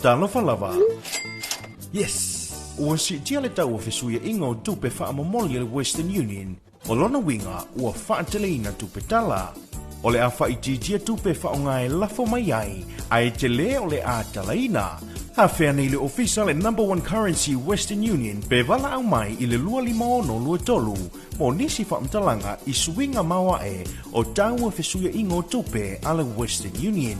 Talofa lava! Yes! Ua siitia le tau o fesuiaiga o tupe faamomoli a le Western Union, o lona uiga ua faateleina tupe tala. O le a faaitiitia tupe e faaaoga e lafo mai ai, ae tele o le a talaina. Afea nei le ofisa le Number One Currency Western Union pe valaau mai i le 25623 mo nisi faamatalaga i suiga maoae o tau o fesuiaiga o tupe a le Western Union.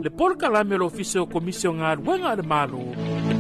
Le polokalame o le Ofisa o Komisi o Galuega a le Malo,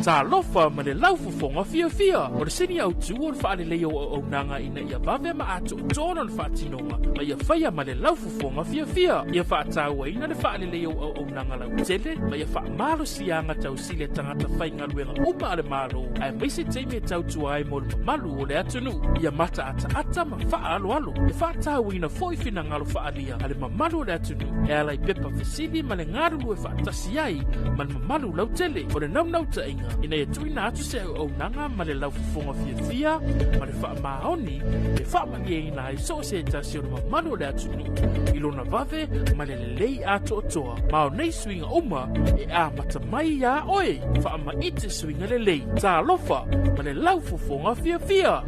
Talofa ma le Laufofoga Fiafia. O le sini autu o le faaleleia o auaunaga ina ia vave ma atoatoa lona faatinoga ma ia faia ma le laufofoga fiafia. Ia faatauaina le faaleleia o auaunaga lautele ma ia faamalosiaga tausili a tagata faigaluega uma a le Malo, aemaise taimi e tautua ai mo le mamalu o le atunuu. Ia mataataata ma faaaloalo. E faatauaina foi finagalo faaalia a le mamalu o le atunuu e ala i pepa fesili ma le galulue faatasi ai ma le mamalu lautele. O le naunautaiga ina ia tuuina atu se auaunaga ma le laufofoga fiafia ma le faamaoni e faamalieina ai so o se tasi o le mamalu o le atunuu i lona vave ma le lelei atoatoa. Ma o nei suiga uma e amata mai iā oe. Faamaite suiga lelei. Talofa ma le laufofoga fiafia!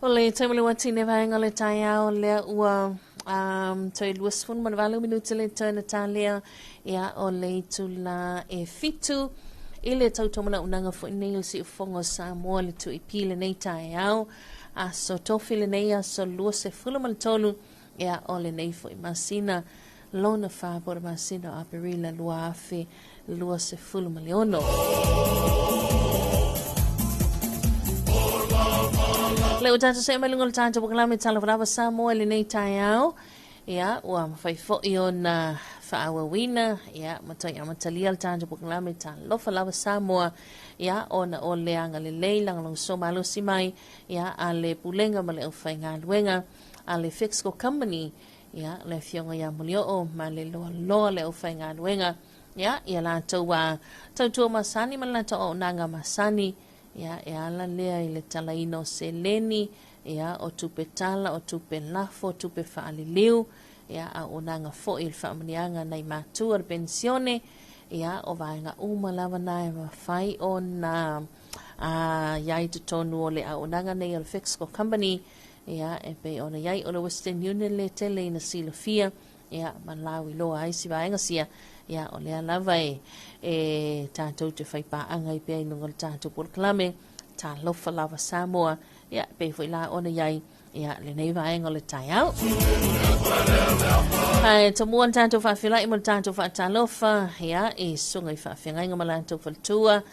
O le taimi le watine vaenga o le taeao lea ua um, toe 28 minute le toe na tālea ia o le itula e fitu i le tautomanaunaga foi nei o Siufogo o Samoa le 2EP lenei taeao aso tofi lenei aso 23 ia o lenei foi masina lona fā po o le masina o Aperila 2026. Le ua tatou see mai luga o le tatou polokalame Talofa Lava Samoa i lenei taeao. Ia, ua mafai foi ona faaauauina, ia, ma toe amatalia le tatou polokalame Talofa Lava Samoa, ia, ona o le agalelei lagolagosua malosi mai, ia, a le Pulega ma le aufaigaluega a le Fexco Company, ia, le Afioga ia Molioo ma le Loaloa le aufaigaluega, ia, ia latou a tautua masani ma le latou auaunaga masani, ia, e ala lea i le talaina o seleni, ia, o tupe tala, o tupe lafo, o tupe faaliliu, ia, auaunaga foi i le faamanuiaga nai matua, le penisione, ia, o vaega uma lava na e mafai ona a iai totonu o le auaunaga nei o le Fexco Company, ia, e pei ona iai o le Western Union le tele ina silafia, ia, ma lauiloa ai si vaega sia, ia, o lea lava e, e tatou te faipaaga ai pea i luga o le tatou polokalame, Talofa Lava Samoa, ia, e pei foi la ona iai, ia, lenei vaega o le taeao. Ae tomua le tatou faafeiloai ma le tatou faatalofa, ia, i susuga i faafeagaiga ma latou faletua,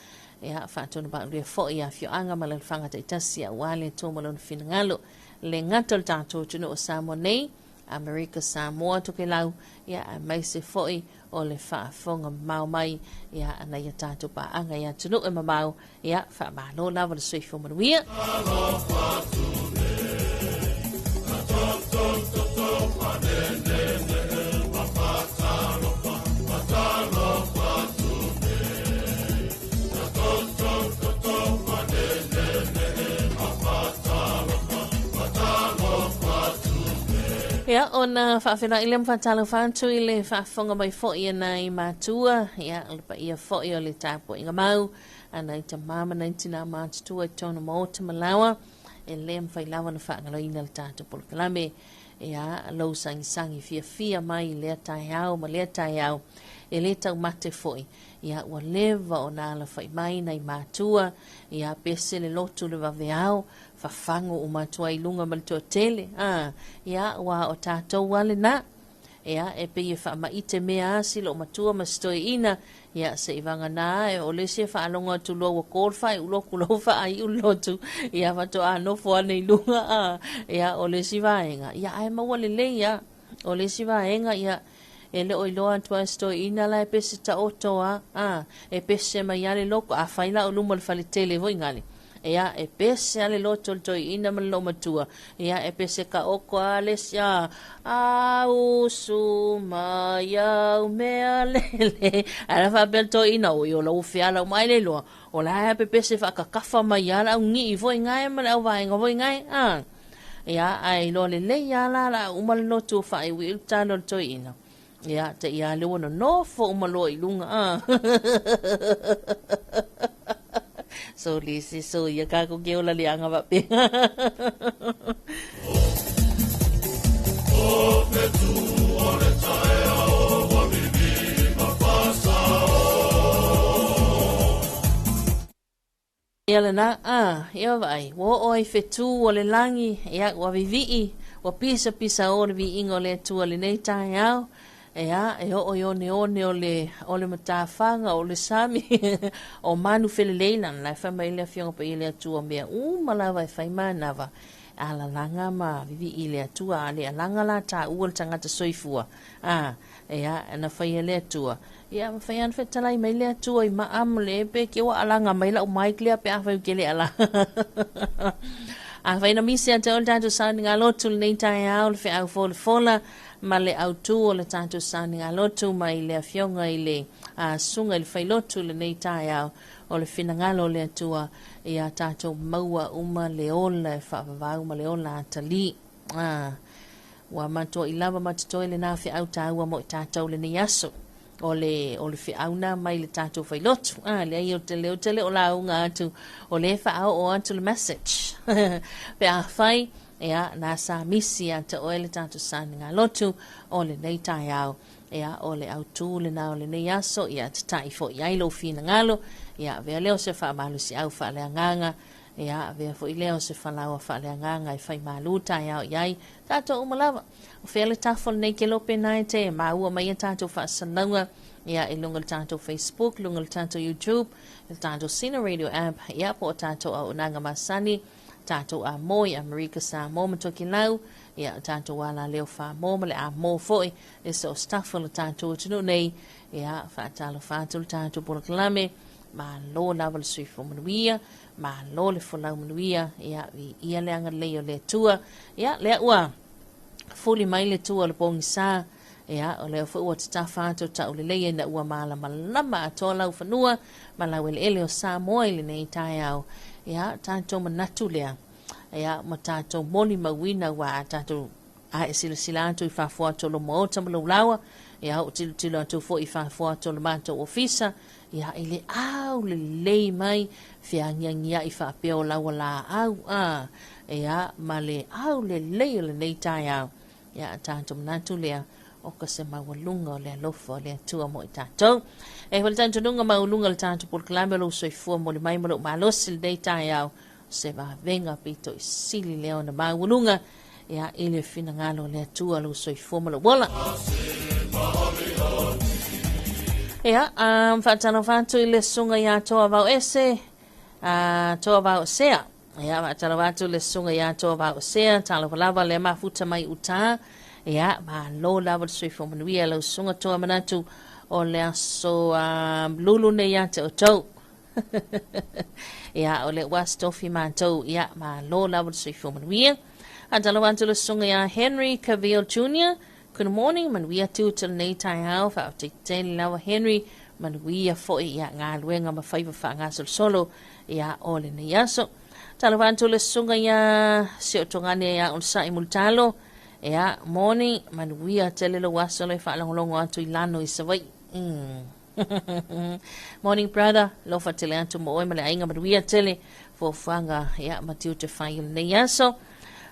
ia, faatonu paulia foi i afioaga ma alalafaga taitasi aua le Atua ma lona finagalo, le gata o le tatou atunuu o Samoa nei, Amerika Samoa, Tokelau, ia, aemaise foi o le faafofoga mamao mai, ia, a nai a tatou paaga i atunuu e mamao, ia, faamalo lava le soifua manuia. Ia, ona faafeiloai lea ma faatalofa atu i le faafofoga mai foi a nai matua, ia, o le paia foi o le tapuaiga mau a nai tama ma nai tinā matutua i totonu o maota ma laoa, e le mafai lava ona faagaloina le tatou polokalame. Ia, lou sagisagi fiafia mai i lea taeao ma lea taeao, e lē taumate foi. Ia, ua leva ona alafai mai nai matua, ia, pese le lotu le vaveao, fafago uma atu ai i luga ma le toatele, a, ia, ua o tatou lava lenā. Ia, e pei e faamaite mea a si loomatua ma si toeaina, ia, seivagana e o le isi e faalogo atu loa ua ko le faaiuloku la ua faaiu le lotu, ia, faatoa nofo ane i luga, a, ia, o le isi vaega, ia, ae maua lelei lava. O le isi vaega, ia, e le o iloa atu lava e si toeaina la e pese taoto lava, a, e pese mai lava le loto, afai la o luma o le faletele foi gale, Ia, e pese a le loto o le toeaina ma le loomatua. Ia, e pese taoto a le isi, a, a usu mai au mea lele. Ae la faapea le toeaina, oi o lau feala uma ai le iloa, o la e pepese faakakafa mai a le au nii foi gae ma le au vaega foi gae, a. Ia, ae iloa lelei a la la uma le lotu o faaiuiu le tatalo a le toeaina. Ia, te i a le ua nonofo uma loa i luga, a. So lisi so ia kako ke ola le anga faapea. Ia lena, a, ia vaai, ua oo ai fetū o le lagi, ia, ua vivii, ua pisapisa o le viiga o le Atua lenei taeao, ia, e oo i oneone o le, o le matafaga, o le sami, o manu felelei, lana la e fai mai le Afioga Paia le Atua, mea uma lava e fai manava, alalaga ma vivii i le Atua, a le alaga la taua le tagata soifua, a, ia, na faia le Atua, Ia, mafai lava ona fetalai mai le Atua i maa ma le pe ke ua alaga mai lau mic lea pe afai ou te le alaga. Afai na misi ia te oe le tatou sauniga lotu lenei taeao, le feau folafola ma le autū o le tatou sauniga lotu mai le Afioga i le Susuga i le Failotu lenei taeao, o le finagalo o le Atua ia tatou maua uma le ola e faavavau ma le ola atalii. Ah, ua matoai lava ma totoe lenā feau tāua mo i tātou lenei aso. O le, o le feau nā mai le tātou failotu. Ah, leai o te leo tele o lauga atu, o lea e faaoo atu le message. Pe afai, ia, na sa misi ia te oe le tātou sauniga lotu o lenei taeao. Ia, o le autū lenā o lenei aso, ia tata'i foi ai lou finagalo, ia avea lea o se faamalosiau faaleagaga, Ia, avea foi lea o se falaoa faaleagaga e fai malū taeao i ai tātou uma lava. O fea le tafa o lenei kelope nā e te māua mai a tātou faasalalauga, ia, i luga o le tātou Facebook, luga o le tātou YouTube, le tātou Sina Radio app, ia, po o tātou auaunaga masani, tātou amo i Amerika, Samoa ma Tokelau, ia, o tātou alaleo whāmō ma le amo foi, e so o se tafa o le tātou atunuu nei, ia, faatalofa atu le tātou polokalame, Malo lava le soifua manuia, malo le folau manuia, ia, viia le agalelei o le Atua. Ia, lea ua fuli mai le tua o le pogisa, ia, o lea foi ua tatafa atu o taulelei ina ua malamalama atoa lau fanua ma lau eleele o Samoa i lenei taeao. Ia, tatou manatu lea, ia, ma tatou molimauina ua a tatou a e silasila atu i fafo atu o lou maota ma lou laoa, ia oo tilotilo atu foi i fafo atu o le matou ofisa, ia i le au lelei mai feagiagia'i faapea o laua laau, a, ia, ma le au lelei o lenei taeao. Ia, a tatou manatu lea, o ka se maualuga o le alofa o le Atua mo i tatou. E foi le talitonuga maualuga o le tatou polokalame o lou soifua momoli mai ma lou malosi lenei taeao, se vavega pito i sili lea ona maualuga, ia, i le finagalo o le Atua lou soifua ma lou ola. Ia, faatalofa atu i le susuga ia Toa Vaoese, Toa Vaosea. Ia, faatalofa atu i le susuga ia Toa Vaosea, talofa lava le mafuta mai uta. Ia, malo lava le soifua manuia lau susuga Toa manatu o le aso lulu nei ia te outou. Ia, o le ua tofi matou, ia, malo lava le soifua manuia. Faatalofa atu le susuga ia Henry Cavill Jr. Good morning, manuia tiute lenei taeao, faafetai tele lava Henry, manuia foi ia galuega ma faiva faagasolosolo ia o lenei aso. Talofa atu le susuga ia si o togane ia Onosai Mulitalo, ia, morning, manuia tele lou aso le faalogologo atu i Lano i Savaii. Morning brother, lofa tele atu mo oe ma le aiga manuia tele fuafuaga ia ma tiute fai o lenei aso.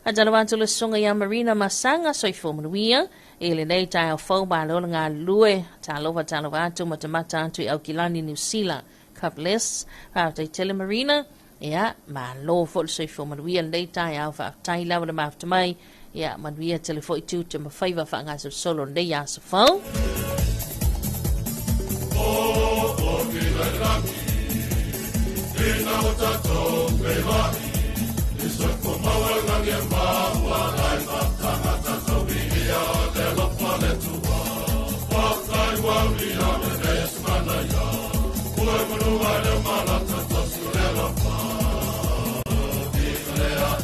Faatalofa atu le susuga ia Marina Masaga, soifua manuia i lenei taeao fou, malo le galulue. Talofa talofa atu matamata atu i Aukilani, Niu Sila. God bless. Faafetai tele Marina. Ia, malo foi le soifua manuia lenei taeao, faafetai lava le mafuta mai. Ia, manuia tele foi tiute ma faiva faagasolosolo lenei aso fou.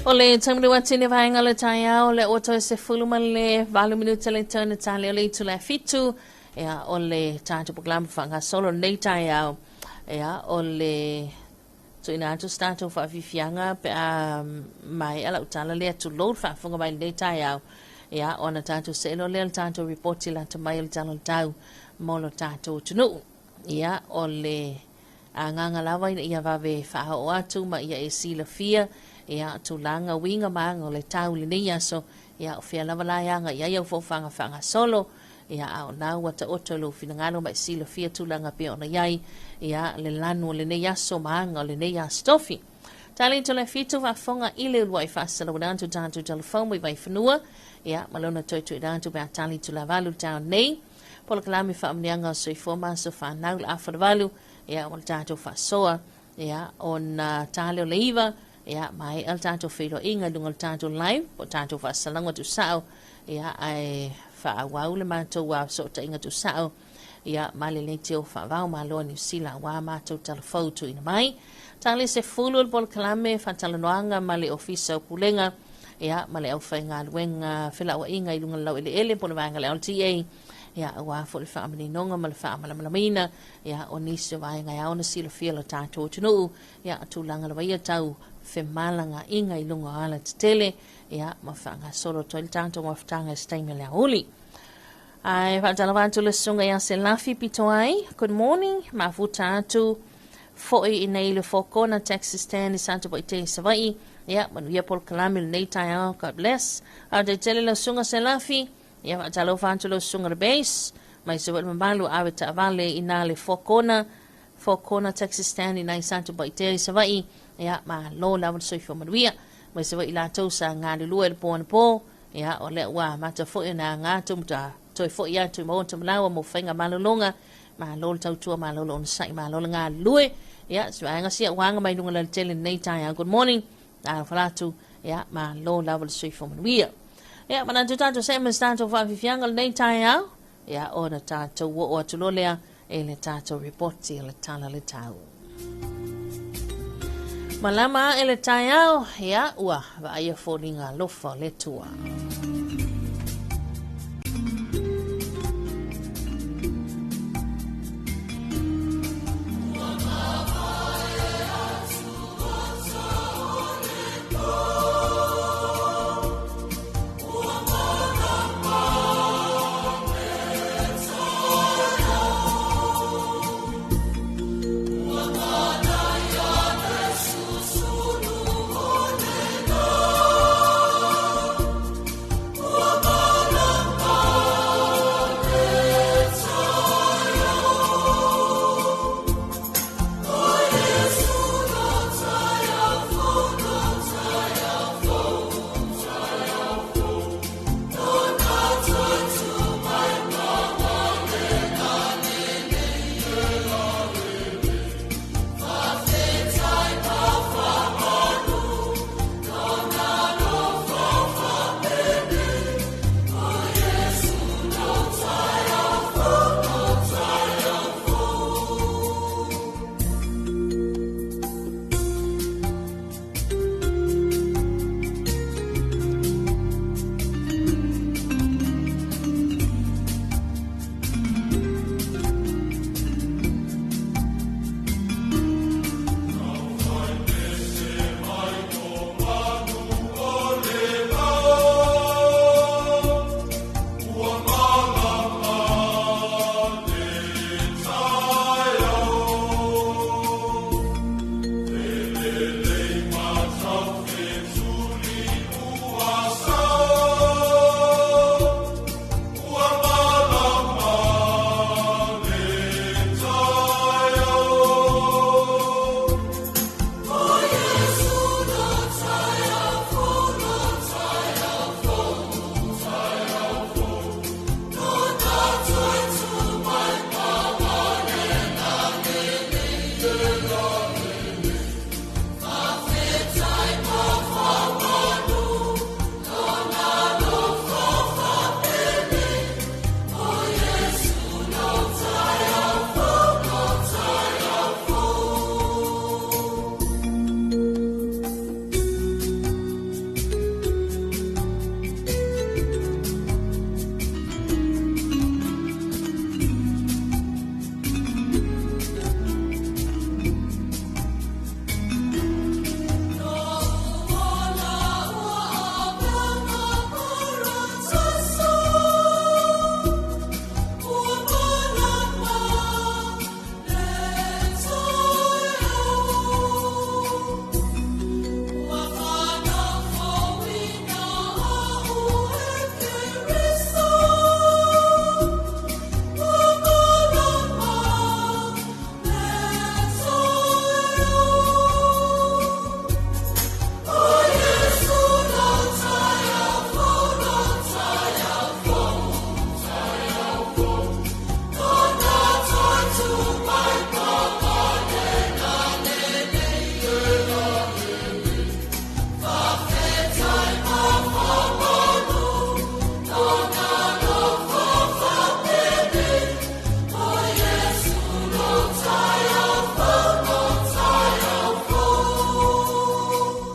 O le taimi le atine vaega o le taeao, le ua toe 18 minute le tau na tale o le itula e 7. Ia, o le tatou polokalame faagasolo lenei taeao. Ia, o le tuuina atu se tatou faafiafiaga pe a maea lau tala lea, tulou le faafofoga mai lenei taeao. Ia, ona tatou see loa lea le tatou ripoti lata mai o le tala o le tau mo lo tatou atunuu. Ia, o le agaga lava ina ia vave faaoo atu ma ia e silafia, ia, tulaga uiga ma aga o le tau i lenei aso. Ia, o fea lava la e aga i ai au foofaga faagasolo. Ia, a o na ua taoto i lou finagalo ma e silafia tulaga pei ona i ai, ia, le lanu o lenei aso ma aga o lenei aso tofi. Tali tole 7 faafofoga i le uluai faasalauina atu tatou talafou mai Vaifanua. Ia, ma lona toe tuuina atu pe a tali tulawalu le taeao nei. Polokalame faamanuiaga o soifua ma aso fanau le afa le 8. Ia, o le tatou faasoa. Ia, ona tale o le 9. Ia, maea le tatou feiloaiga i luga o le tatou live po o tatou faasalauga tuusao. Ia, ae faaauau le matou fesootaiga tuusao. Ia, ma le leitio faavao malo a Niu Sila aua matou talafou tuuina mai. Tali 10 le polokalame faatalanoaga ma le Ofisa o Pulega. Ia, ma le aufaigaluega felauaiga i luga o le laueleele po o le vaega le LTA. Ia, aua foi le faamaninoga ma le faamalamalamaina. Ia, o nisi o vaega e ao ona silafia lo tatou atunuu. Ia, tulaga lava ia tau femalagaaiga i luga o alatetele. Ia, ma faagasolo atu ai le tatou mafutaga i se taimi o le aoauli. Ae faatalofa atu le susuga ia Selafi Pitoai. Good morning. Mafuta atu foi i nei le Fokona Taxi Stand i Satupaitea i Savaii. Ia, manuia polokalame lenei taeao. God bless. Faafetai tele lau susuga Selafi. Ia, faatalofa atu lau susuga le base. Mai se foi le mamalu ave taavale i na le Fokona. Fokona Taxi Stand i nai Satupaitea i Savaii. Ia, malo lava le soifua manuia. Mai se foi i latou sa galulue le po anapo. Ia, o lea ua mata foi na aga atu ma toe foi atu i maota malawa mo faiga malologa. Malo le tautua, malo le onosai, malo le galulue. Ia, se vaega sia ua aga mai luga lautele lenei taeao. Good morning. Talofa atu. Ia, malo lava le soifua manuia. Ia, manatu tatou see ma se tatou faafiafiaga lenei taeao. Ia, ona tatou oo atu loa lea e le tatou ripoti o le tala o le tau. Malama ae le taeao, ia, ua vaaia foliga alofa o le Atua.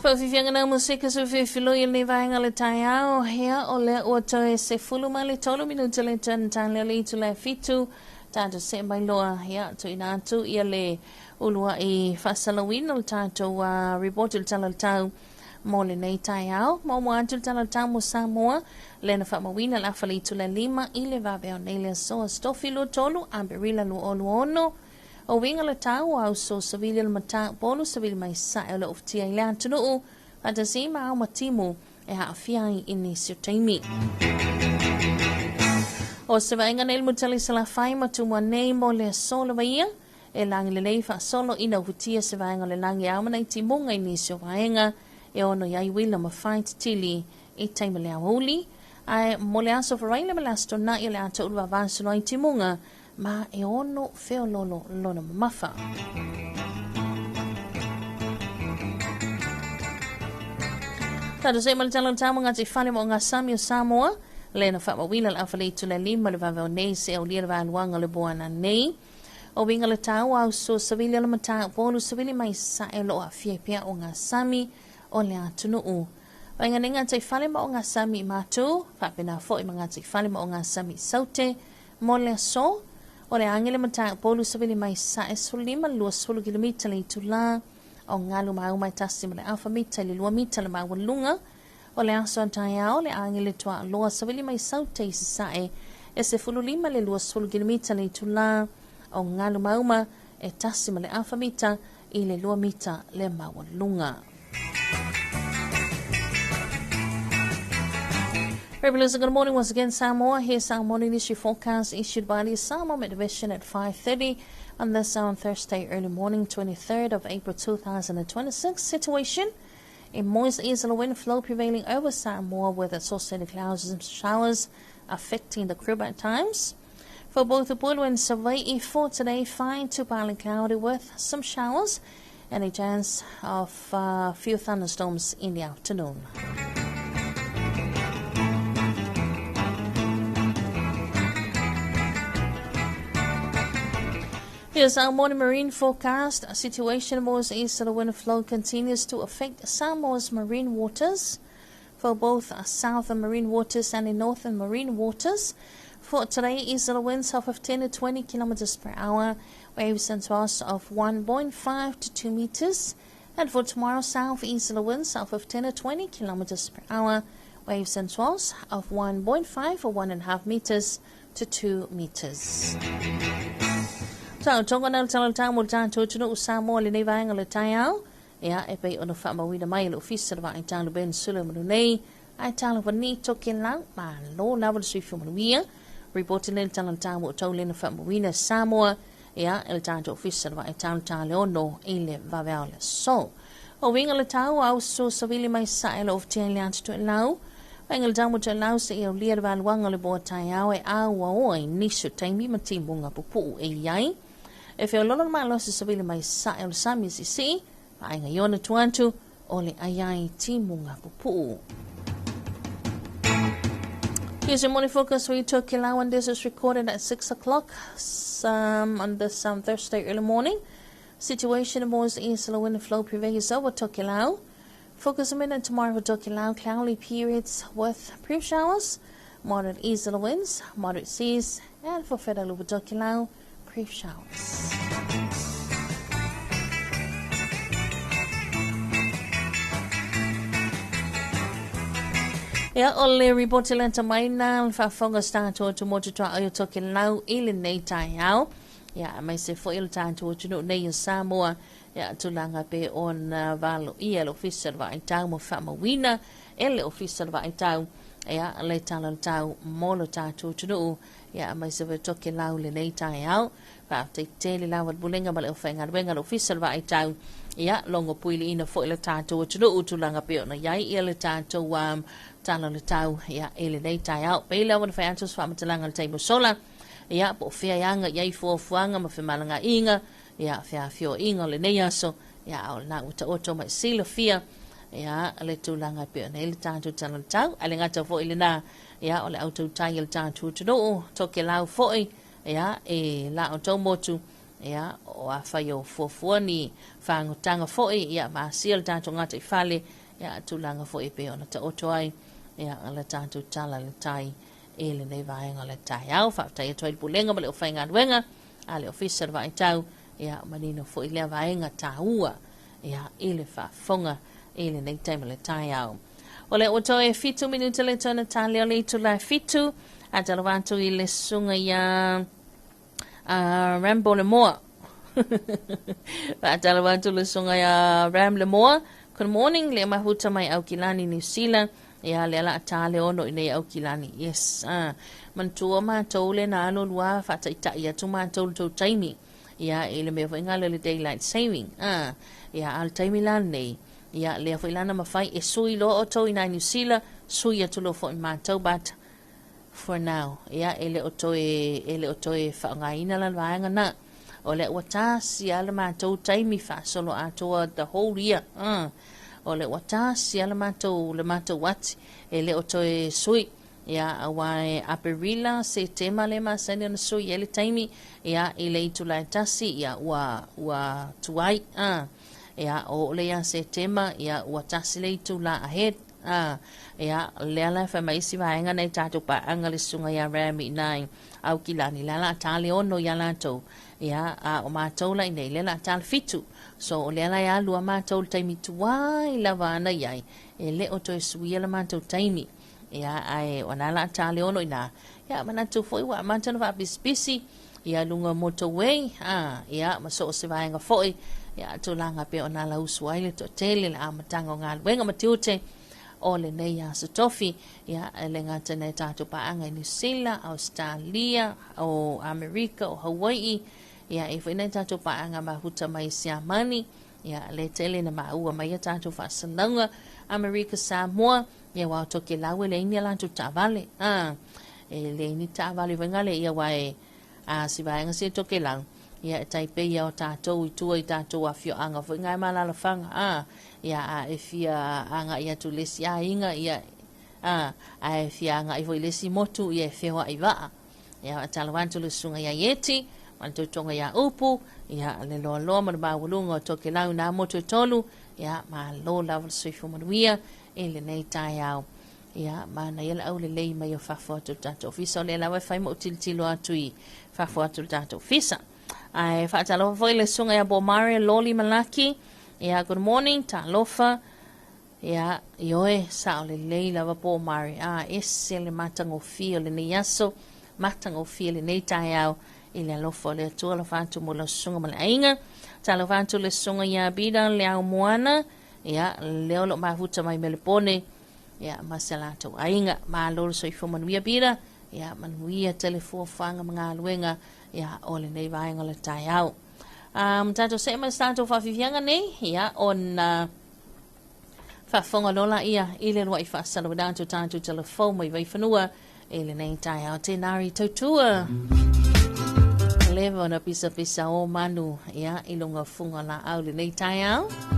Faafiafiaga na musika su filifiloi i lenei vaega o le taeao, ia o lea ua toe 13 minute le tana tale o le itula e 7, tatou see mai loa, ia tuuina atu ia le uluai faasalauina o le tatou report i le Tala o le Tau mo lenei taeao. Maumau atu le Tala o le Tau mo Samoa, lea na faamauina le afa le itula e 5 i le vaveao nei le aso Aso Tofi 23 Aperila 2026. O uiga le tau o auso savili o le matā upolu savili mai sae o le ofutia i le atunuu, faatasi ma ao ma timu e aafia ai i nisi o taimi. O se vaaiga nei le mutali salafai ma tumua nei mo le aso lava ia, e lagi lelei faasolo ina ufutia se vaega o le lagi ao mana i timuga i nisi o vaega e ono i ai uila ma fai titili i taimi o le aoauli. Ae mo le aso Faraile ma le aso Tona'i o le a toulu vavasolo ai timuga ma e ono feololo lona mamafa. Tatou see ma le tala o le tau ma ngā fale mo ngā sami o Samoa, le na whaamawila le awhale itu le lima le vave o nei se au lia le valuanga le boana nei. O winga le tau au so savili o le mata polu savili mai sa e loa fia pia o ngā sami o le atunuu. Vainga nei ngā fale ma o ngā sami mātou, whaapena foi ma ngā fale ma o ngā sami saute, mo le aso, o le ange le matā polu savili mai sa e 15 20 kilomita le itula, o ngalu mau mai tasi ma le alfa mita i le 2 mita le maualuga, o le aso a taeao le age le toaaloa savili mai saute i sasae e 15 le 20 kilomita le itula, o ngalu mauma e tasi ma le alfa mita i le 2 mita le maualuga. Revelation, good morning once again, Samoa. Here's our morning issue forecast issued by the Samoa Met Division at 5:30 on this on Thursday early morning, 23rd of April 2026. Situation: a moist easterly wind flow prevailing over Samoa with associated clouds and showers affecting the crew at times. For both Upolu and Savai'i for today, fine to partly cloudy with some showers and a chance of few thunderstorms in the afternoon. Here's our morning marine forecast. Situation: moist easterly wind flow continues to affect Samoa's marine waters for both southern marine waters and the northern marine waters. For today, easterly winds of 15 to 20 kilometers per hour, waves and swells of 1.5 to 2 meters. And for tomorrow, south easterly winds of 15 to 20 kilometers per hour, waves and swells of 1.5 or 1.5 meters to 2 meters. So, tonga na le tala o le tau mo le tatou atunuu Samoa lenei vaega o le taeao. Ia, e pei ona faamauina mai e le Ofisa le Vaai Talo Ben Sulamanu nei, ae talo vani toke lau, malo lava le soifua manuia. Report nei le tala o le tau mo tau lena faamauina Samoa, ia, e le tatou Ofisa le Vaai Talo ta le ono i le vaveao le aso. O uiga le tau au so savili mai sae le ofutia i le atu toelau. Vainga le tau mo toelau se i aulia le valuaga o le boa taeao e auaoa i nisi o taimi ma timuga pupuu e i ai. E feololo le malosi savili mai sae o le sami sisii, vaaiga i ona tua atu o le aiai timuga pupuu. Here's your morning focus for you, Tokelau, and this is recorded at 6 o'clock on this Thursday early morning. Situation of moist easterly wind flow prevails over Tokelau. Focus a minute tomorrow for Tokelau, cloudy periods with brief showers, moderate easterly winds, moderate seas, and for Fedalou Tokelau, brief showers. Ia, o le report le ata mai na le faafofoga sa tatou atu motu tuaoi o Tokelau i lenei taeao. Ia, mai se foi o le tatou atunuu nei o Samoa, ia tulaga pe ona valoia le Ofisa o le Vaai Tau ma faamauina e le Ofisa o le Vaai Tau, ia le tala o le tau mo le tatou atunuu, ia mai se foi Tokelau lenei taeao. Faafetai tele lava le Pulega ma le aufaigaluega le Ofisa o le Vaai Tau, ia logo puiliina foi le tatou atunuu tulaga pe ona iai ia le tatou tala o le tau, ia e lenei taeao. Pei lava na fai atu se faamatalaga le taimi o sola, ia po o fea e aga i ai fuafuaga ma femalagaaiga, ia feafioaiga o lenei aso, ia a o lena ua taoto mai silafia, ia le tulaga e pei ona i ai le tatou tala o le tau. Ae le gata foi lena, ia o le autautai o le tatou atunuu Tokelau foi, ia e la outou motu, Ia, o afai o fuafua ni fagotaga fo'i, ia masia le tatou gataifale, ia tulaga fo'i e pei ona taoto ai, ia le tatou tala le tai i lenei vaega o le taeao. Faafetai atu ai le Pulega ma le Aufaigaluega a le Ofisa o le Vaaitau, ia manino fo'i lea vaega tāua, ia i le faafofoga i lenei taimi o le taeao. O lea ua toe 7 minute le toe na tali o le itula e 7, a talo atu i le susuga ia Rambo le Moa. Faatalofa atu le susuga ia Ram le Moa. Good morning, le mahuta mai Aukilani, New Zealand. Ia lea la ta le ono i nei Aukilani. Yes. Manatua matou le na alu lua faataitai atu matou le tou taimi. Ia i le mea foi ngale le daylight saving. Ia al taimi la nei. Ia lea foi lana mafai e sui loa o tou i nai New Zealand, sui atu loa foi matou, but for now, ia e le o toe faaaogaina la le vaega na. O lea ua tasi lava le matou taimi faasolo atoa the whole year. O lea ua tasi lava le matou ati, e le o toe sui. Ia aua e Aperila, Setema le masani ona sui ai le taimi, ia i le itula e 1, ia ua tuai. Ia o le ia Setema, ia ua tasi le itula ahead. Ia lea la fai mai isi vaega nei tatou paaga le susuga ia Rami nai Aukilani, lea la ta le 6 ia latou. Ia a o matou la i nei, lea la ta le 7. So o lea la ia lua matou le taimi tuai lava ana iai, e le o toe suia le matou taimi. Ia ai o na la ta le 6 ina. Ia manatu foi ua amata ona faapisipisi ia lunga motorway, ia ma so o se vaega foi, ia tulaga pe ona la usu ai le toatele le amataga o galuega ma tiute o lenei aso tofi. Ia le gata nei tatou paaga i New Zealand, Australia, o Amerika, o Hawaii, ia e foi nei tatou paaga mahuta mai Siamani, ia le tele na maua mai ia tatou faasalauga Amerika Samoa, ia ua toke lau e le ini latou taavale. E le ini taavale foi ngale ia wa e a si vaega se toke lau, ia e taipei ia o tatou i tua i tatou afioaga foi ngai malalafaga. Ia a e fia anga ia tu lesi aiga, ia a e fia anga i foi lesi motu, ia e feoa i vaa. Ia a talo atu le susuga ia Ieti ma le tautoga ia Upu, ia le loaloa ma le maualuga o toke lau nā motu e 3, ia malo lava le soifua manuia i lenei taeao. Ia mana ia le aulelei mai o fafo atu le tatou ofisa, o lea lava e fai ma utilitilo atu i fafo atu le tatou ofisa. Ae faatalofa foi le susuga ia Bomare Loli Malaki. Ia good morning, talofa. Ia ioe sao lelei lava Bomare. Ese le matagofie o lenei aso, matagofie lenei taeao i le alofa o le Atua. Alofa atu mo lau susuga ma le aiga. Talofa atu le susuga ia Bida le Aumoana, ia lea o loo mafuta mai Melepone, ia ma se latou aiga. Malo le soifua manuia Bida, ia manuia tele fuafuaga ma galuega, ia o lenei vaega o le taeao. Tatou see ma le tatou faafiafiaga nei, ia ona faafofoga loa ia i le lua'i faasalauina atu tatou telefou mai Vaifanua i lenei taeao. Tēnā tautua. Leva ona pisapisa o manu, ia i luga fuga laau lenei taeao. Oh,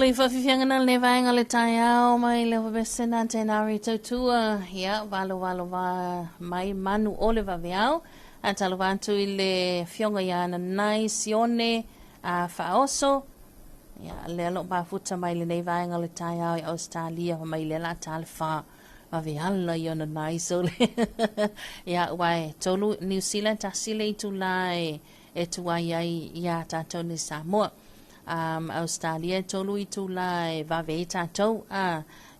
Foi faafiafiaga na lenei vaega o le taeao mai le Ofisa Tenari Tautua, ia, valo valo va mai manu o le vaveao. A talofa atu i le afioga ia Nanai Sione a Faaoso, ia, lea lo mafuta mai lenei vaega o le taeao i Australia, mai lea la ta le fa vaveala i ona nai sole. Ia, ua e 3 New Zealand, 1 le itula e tuai ai ia tātou ni Samoa. Australia 3 itula e vave ai tātou.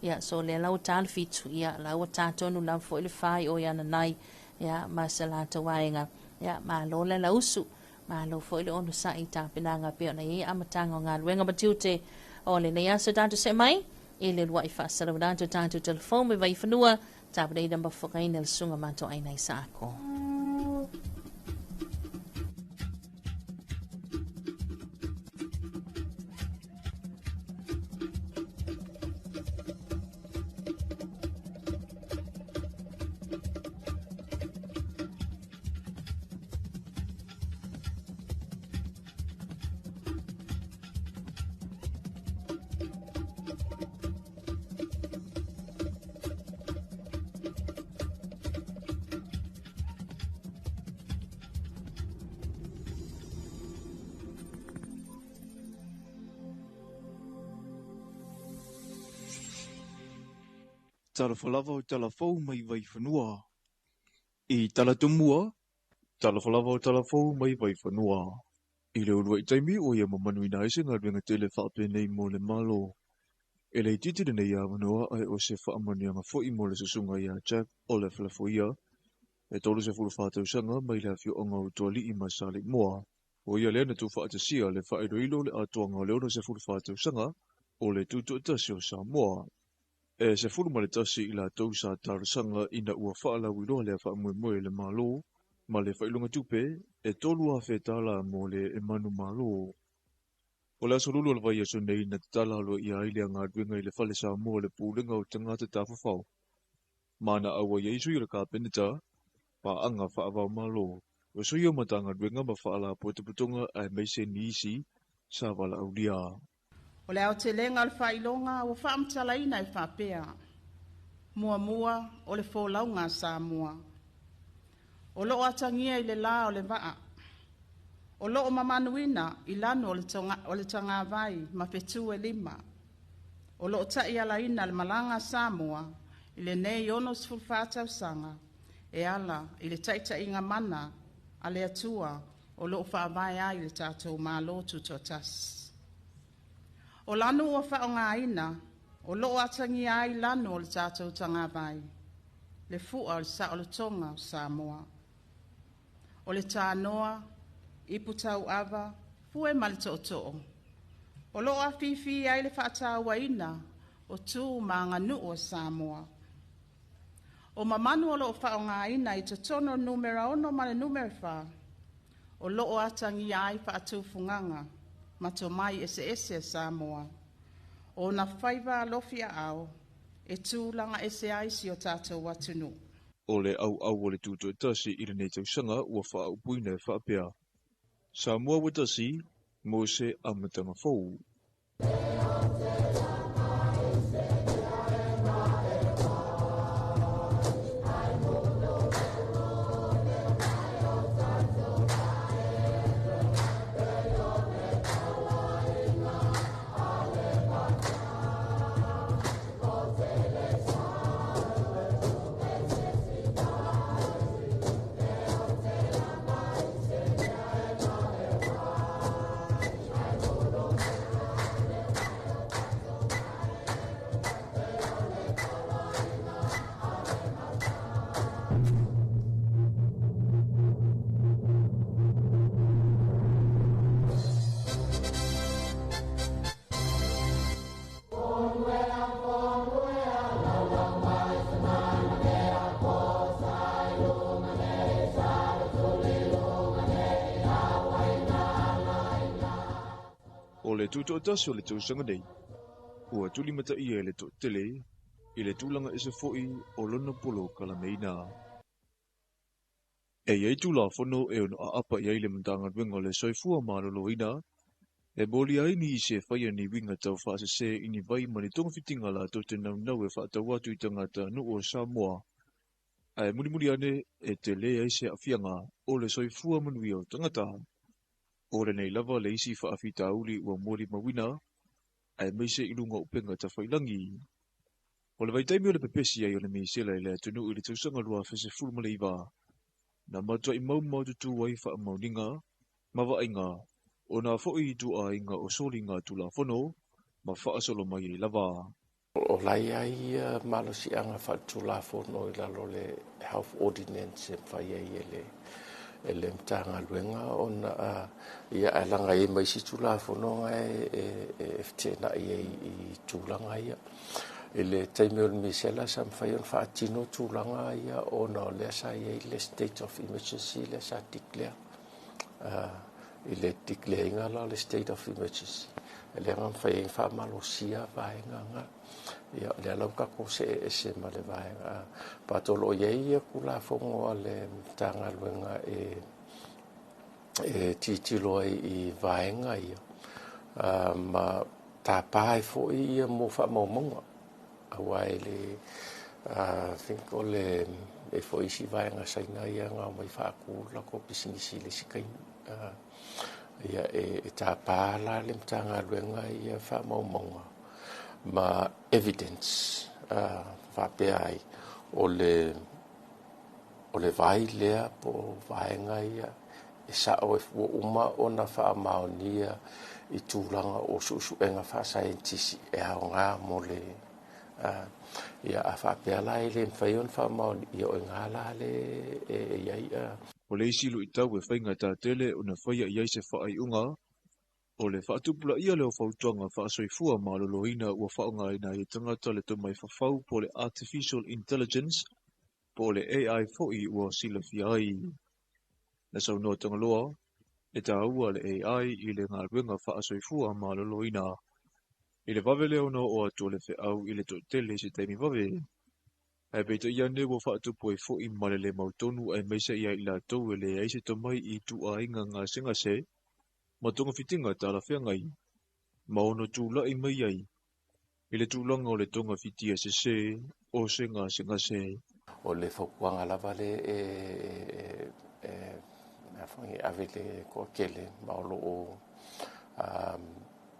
Ia, so lea lau tā le 7, ia, lau tātou nu lau foi le 4 o ia nanai, ia, ma se lātou aenga. Ia, malo le lausu, malo foi le ono sa i tāpenaga pe ona i amatanga o ngā luenga matiute o le nei aso tātou se mai, i le lua i whaasalaw tātou tātou telefon me vaiwhanua, tāpaneina mafokaina le sunga mato aina i saako. Talofa lava o talafou mai vaifanua. I talatumua, talofa lava o talafou mai vaifanua. I le uluai taimi o ia mamanuina ai se galuega tele faapenei mo le Malo. E le itiiti lenei avanoa ae o se faamanuiaga foi mo le susuga ia Jack o le Falafoia, e 34 tausaga mai le afioaga o Tuali'i ma Saleimoa. O ia lea na tuufaatasia le faailoilo le atoaga o le 64 tausaga o le tutoatasi o Samoa. E 11 i latou sa talosaga ina ua faalauiloa lea faamoemoe le Malo ma le faailoga tupe e 3,000 tala mo le e manu malo. O le aso lulu o le vaiaso nei na tatala aloaia ai le galuega i le fale Samoa le pulega o tagata tafafao. Ma na aua i ai sui o le Kapeneta, paaga faavao malo, o sui o Matagaluega ma faalapotopotoga aemaise nisi sa valaaulia. O le aotelega o le faailoga ua faamatalaina e faapea: muamua o le folauga a Samoa, o loo atagia i le la o le vaa, o loo mamanuina i lanu o le tagavai ma fetu e 5, o loo taialaina le malaga a Samoa i lenei 64 tausaga e ala i le taitaiga mana a le Atua o loo faavae ai le tatou Malo tutoatasi. O lanu ua faaaogaina, o loo atagia ai lanu o le tatou tagavai, le fua o le saolotoga o Samoa. O le tanoa, ipu tauava, fue ma le tootoo. O loo afifi ai le faatauaina o tu ma aganuu o Samoa. O mamanu o loo faaaogaina i totonu o le numera 6 ma le numera 4, o loo atagia ai faatufugaga ma tomai eseese a Samoa, o na faiva alofi aao e tulaga ese ai si o tatou atunuu. O le auau o le tutoatasi i lenei tausaga ua faaupuina e faapea: Samoa ua tasi mo se amataga fou. O le tutoatasi o le tausaga nei, ua tulimataia e le toatele i le tulaga ese foi o lona polokalameina. E iai tulafono e ono aapa i ai le Matagaluega o le Soifua Maloloina E molia ai nisi e faia ni uiga taufaasesē i ni vai ma ni togafitiga latou te naunau e faatau atu i tagatanuu o Samoa, ae mulimuli ane e telē ai se aafiaga o le soifua manuia o tagata. O lenei lava le isi faafitauli ua molimauina aemaise i luga o upega tafailagi. O le vaitaimi o le pepesi ai o le misela i le atunuu i le tausaga 2019, na matuai maumaututu ai faamaoniga ma vaaiga o nā foi ituaiga o soliga tulafono ma faasolo mai ai lava. O la e i ai ia malosiaga faaletulafono i lalo o le Health Ordinance e mafai ai e le e le Matagaluega ona ia ae laga i ai ma isi Tulafono e e feteenai ai i tulaga ia. I le taimi o le misela sa mafai ona faatino tulaga ia ona o lea sa i ai le state of emergency lea sa declare. I le declare ina la o le state of emergency, lea na mafai ai ona faamalosia vaega na. Ia, o lea la ua tatou see ese ma le vaega. But o lo o i ai ia Tulafono a le Matagaluega e e tilotilo ai i vaega ia, ma tapa ai foi ia mo faamaumauga. Aua e le I think o le e foi isi vaega Saina ia na omai faatu latou pisinisi i le isi taimi. Ia e tapa la le Matagaluega ia faamaumauga ma evidence faapea ai o le o le vai lea po o vaega ia e sao e ua uma ona faamaonia i tulaga o suesuega faasaienitisi e aoga mo le ia a faapea la e le mafai ona faamaonia, ia o i ina la le e i ai. O le isi luitau e faigata tele ona faia i ai se faaiuga, o le faatupulaia lea o fautuaga faasoifua maloloina ua faaaogaina ai e tagata le tomai fafau po o le Artificial Intelligence po o le AI foi ua silafia ai. Na saunoa Tagaloa, e taua le AI i le galuega faasoifua maloloina i le vave lea ona oo atu o le feau i le toatele i se taimi vave. Ae peitai ane ua faatupu ai foi ma le lē mautonu aemaise ia i latou e leai se tomai i ituaiga gasegase ma togafitiga talafeagai ma ono tulai mai ai i le tulaga o le togafitia sesē o se gasegase. O le fautuaga lava lea e e ave i le toatele ma o lo o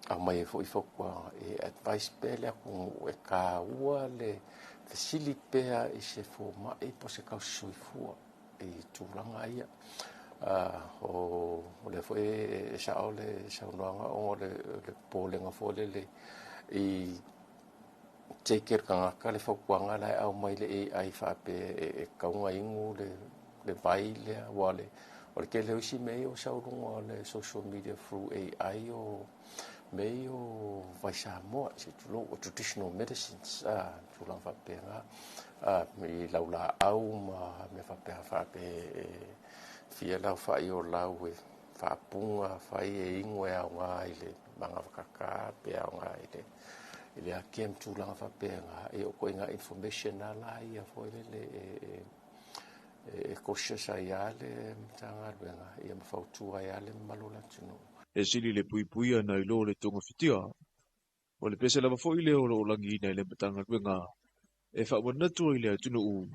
aumai ai foi fautuaga e advise pea le atunuu e taua le fesili pea i se fomai po o se tausisoifua i tulaga ia. O lea foi e sao le saunoaga ona o le popolega foi lele i take e le tagata le fautuaga la e aumai le AI faapea e tatau ona inu le vai lea, aua o le tele o isi mea ia ua sau i luga o le social media through AI o mea ia o vai Samoa, se i tulou, o traditional medicines, tulaga faapena, i laulaau ma mea faapena faapea e fia le aofai o lau e faapuga fai e inu e aoga i le magavakaka pe aoga i le i le ake ma tulaga faapena. Ia o ituaiga information lava la ia foi lele e cautious ai lava le Matagaluega ia ma fautua ai lava le mamalu o le atunuu. E sili le puipuia nai lo le togafitia. O le pese lava foi lea o lo o lagiina i le Matagaluega e faamanatu ai le atunuu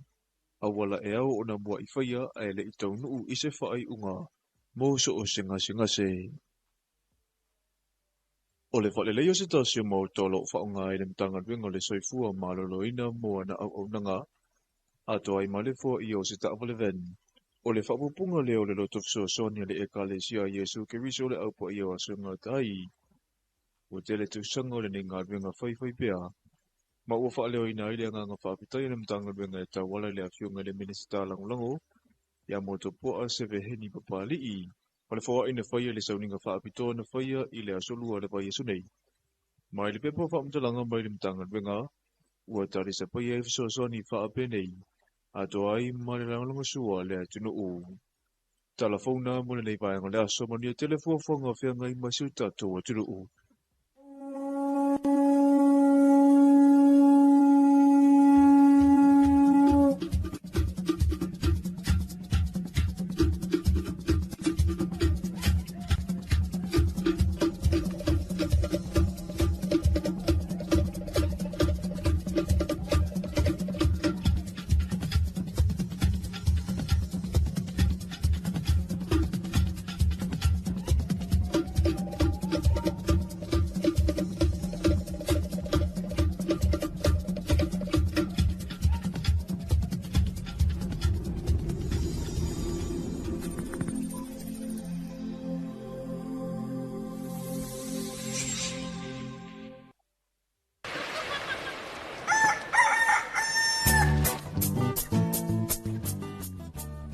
auala e ao ona muai faia ae le i taunuu i se faaiuga mo so o se gasegase. O le faaleleia o se tasi o maota o lo o faaaoga ai le Matagaluega o le Soifua Maloloina mo ana auaunaga, atoa ai ma le foaia o se taavale van. O le faaopoopoga lea o le loto fesoasoani a le Ekalesia a Iesu Keriso o le Au Paia o Aso e Gata ai. Ua tele tausaga o lenei galuega faifaipea, ma ua faaleoina ai le agaga faafetai a le Matagaluega e tauala i le Afioga i le Minisita Lagolago ia Motopoa Seveheni Papali'i. O le foai na faia i le sauniga faapitoa na faia i le aso Lua o le vaiaso nei. Mai le pepa o faamatalaga mai le Matagaluega, ua talisapaia ai fesoasoani faapenei, atoa ai ma le lagolagosua a le atunuu. Tala fou na mo lenei vaega o le aso, manuia tele fuafuaga o feagai ma si o tatou atunuu.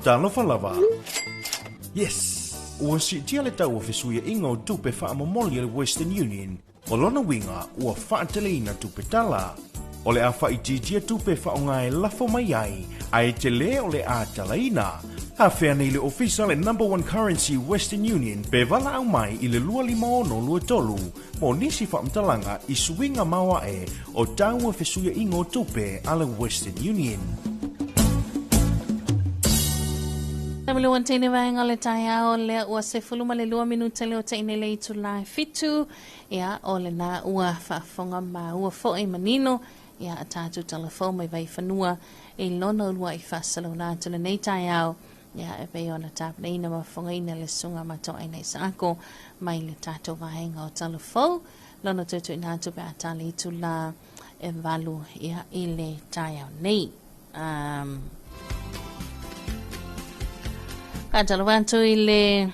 Talofa lava. Yes! Ua siitia le tau o fesuiaiga o tupe faamomoli a le Western Union. O lona uiga, ua faateleina tupe tala. O le a faaitiitia tupe e faaaoga e lafo mai ai, ae tele o le a talaina. Afea nei le ofisa le Number One Currency Western Union pe valaau mai i le 25623 mo nisi faamatalaga i suiga maoae o tau o fesuiaiga o tupe a le Western Union. Tamalua teine vaega o le taeao lea ua 12 minute le o teine le itula e 7. Ia, o lena ua faafofoga maua foi manino ia a tatou talafou mai Vaifanua i lona uluai faasalaula atu lenei taeao. Ia, e pei ona tapenaina ma fofogaina le susuga Matoaina Isaako mai le tatou vaega o talafou lona tuituina atu pe a tali itula e 8 ia i le taeao nei. Faatalofa atu i le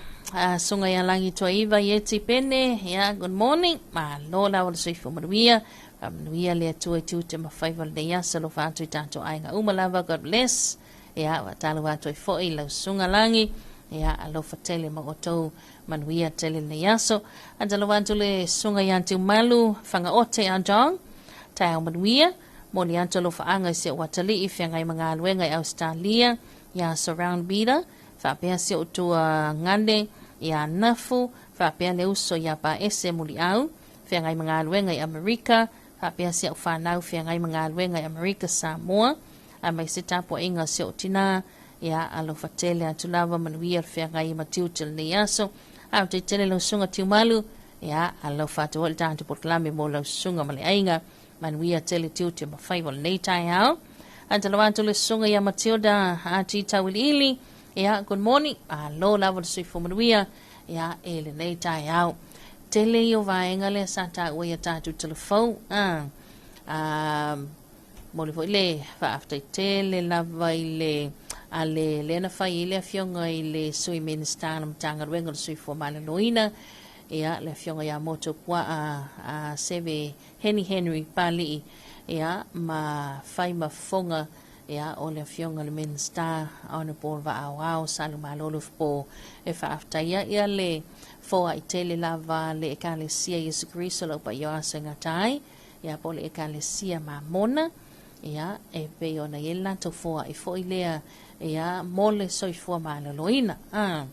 susuga ia Lagi Tuaiva i Eti Pene. Ia, good morning. Malo lava le soifua manuia. Faamanuia le Atua i tiute ma faiva o lenei aso. Alofa atu i tatou aiga uma lava. God bless. Ia, faatalofa atu ai foi i lau susuga Lagi. Ia, alofa tele ma outou manuia tele lenei aso. Faatalofa atu le susuga ia Tiumalu Fagaote Ajong. Taeao manuia. Moli atu alofaaga i si ou atalii feagai ma galuega i Ausetalia, iā Surround Bida, faapea si ou tuagane iā Nafu, faapea le uso iā Paese Muliau, feagai ma galuega i Amerika, faapea si au fanau feagai ma galuega i Amerika Samoa, aemaise tapuaiga o si ou tinā, ia alofa tele atu lava manuia le feagai ma tiute lenei aso. A o tele lau susuga Tiumalu, ia alofa atu foi le tatou polokalame mo lau susuga ma le aiga. Manuia tele tiute ma faiva o lenei taeao. Faatalofa atu le susuga ia Matilda Ati Tauiliili. Ia, good morning. Malo lava le soifua manuia. Ia, e lenei taeao. Tele ia o vaega lea sa taua ia tatou talafou. Ah, ah, momoli foi le faafetai tele lava i le a le lea na fai ai le afioga i le Sui Minisita o le Matagaluega o le Soifua Maloloina, ia, le afioga ia Motu Puaa a Seve Heni Henry Pali'i, ia, ma fai ma fofoga, ia, o le Afioga i le Minisita Honourable Vaaoao Salumalo Lufipo e faafetaia ia le foai tele lava le Ekalesia Iesu Keriso lau paia o aso e gata ai, ia, po o le Ekalesia Mamona, ia, e pei ona i ai le latou foai foi lea, ia, mo le soifua maloloina. Ah.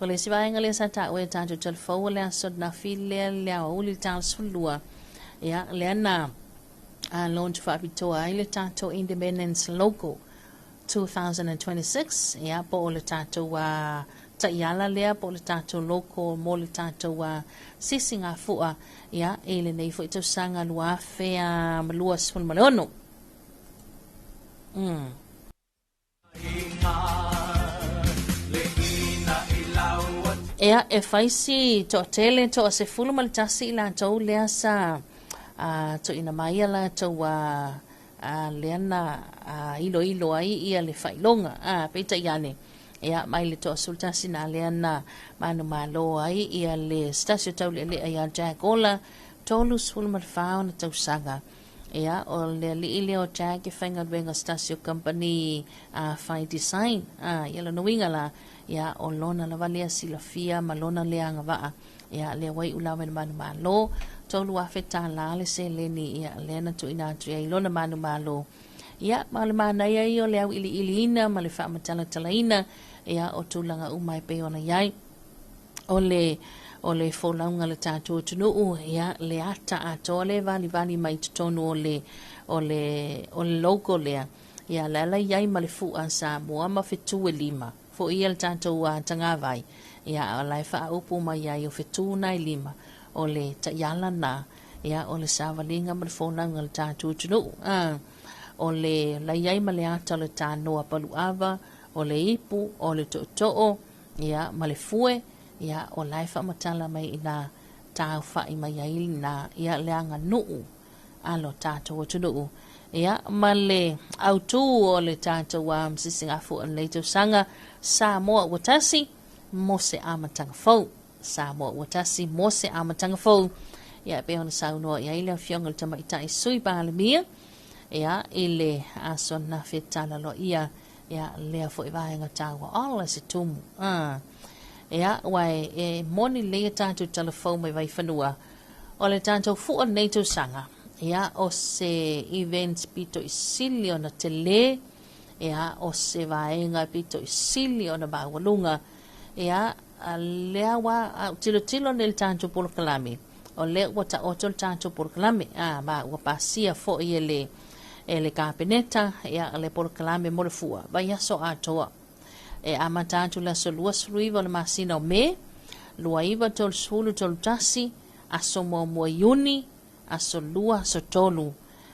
O le isi vaega lea sa taua e tatou talafou o le aso nafi lea le aoauli le tala 12. Ia, lea na launch faapitoa ai le tatou Independence Logo 2026, ia, po o le tatou taiala lea, po o le tatou logo mo le tatou sisigafua, ia, i lenei foi tausaga 2026. Ea, e fai si toatele, toa 11 i latou lea sa tuuina mai ia latou lea na iloilo ai ia le faailoga. Peitai ane, ea, mai le toa 11 na lea na manumalo ai ia le se tasi o taulealea ia Jack Ola, 34 ona tausaga. Ia, o le alii lea o Jack e faigaluega se tasi o kamupani fai design. Ia lona uiga la, ia, o lona lava lea silafia ma lona lea agavaa. Ia, lea ua iu lava i le manumalo, $3,000 le seleni, ia, lea na tuuina atu i ai i lona manumalo. Ia, ma o le manaia ia o le auiliiliina ma le faamatalatalaina, ia, o tulaga uma e pei ona i ai. O le o le folauga a le tatou atunuu, ia, le ata atoa lea e valivali mai i totonu o le o le o le logo lea, ia, le ala i ai ma le fua Samoa ma fetu e lima foi ia le tatou tagavai, ia, a o la e faaupu mai ai o fetu na e lima o le taiala na, ia, o le savaliga ma le folauga a le tatou atunuu. O le la i ai ma le ata o le tanoa paluava, o le ipu, o le tootoo, ia, ma le fue, ia, o la e faamatala mai i nā taaofai mai ai lena, ia, le aganuu a lo tatou atunuu. Ia, ma le autū o le tatou sisigafua o lenei tausaga, Samoa ua tasi mo se amataga fou. Samoa ua tasi mo se amataga fou. Ia, e pei ona saunoa i ai le Afioga i le Tamaitai Sui Palemia, ia, i le aso ananafi e tala loa ia. Ia, lea fo'i vaega taua ola se tumu. A. Ia, ua e, e moni lelei a tatou tala fou mai Vaifanua, o le tatou fua lenei tausaga, ia, o se event pito i sili ona telē, ia, o se vaega pito i sili ona maualuga, ia, lea ua a ou tilotilo nei i le tatou polokalame, o lea ua taoto le tatou polokalame, a, ma ua pasia foi e le, e le Kapeneta, ia, le polokalame mo le fua, vaiaso atoa. E amata atu le aso 29 o le masina o Me, 29, 30, 31, aso muamua Iuni, aso 2, aso 3.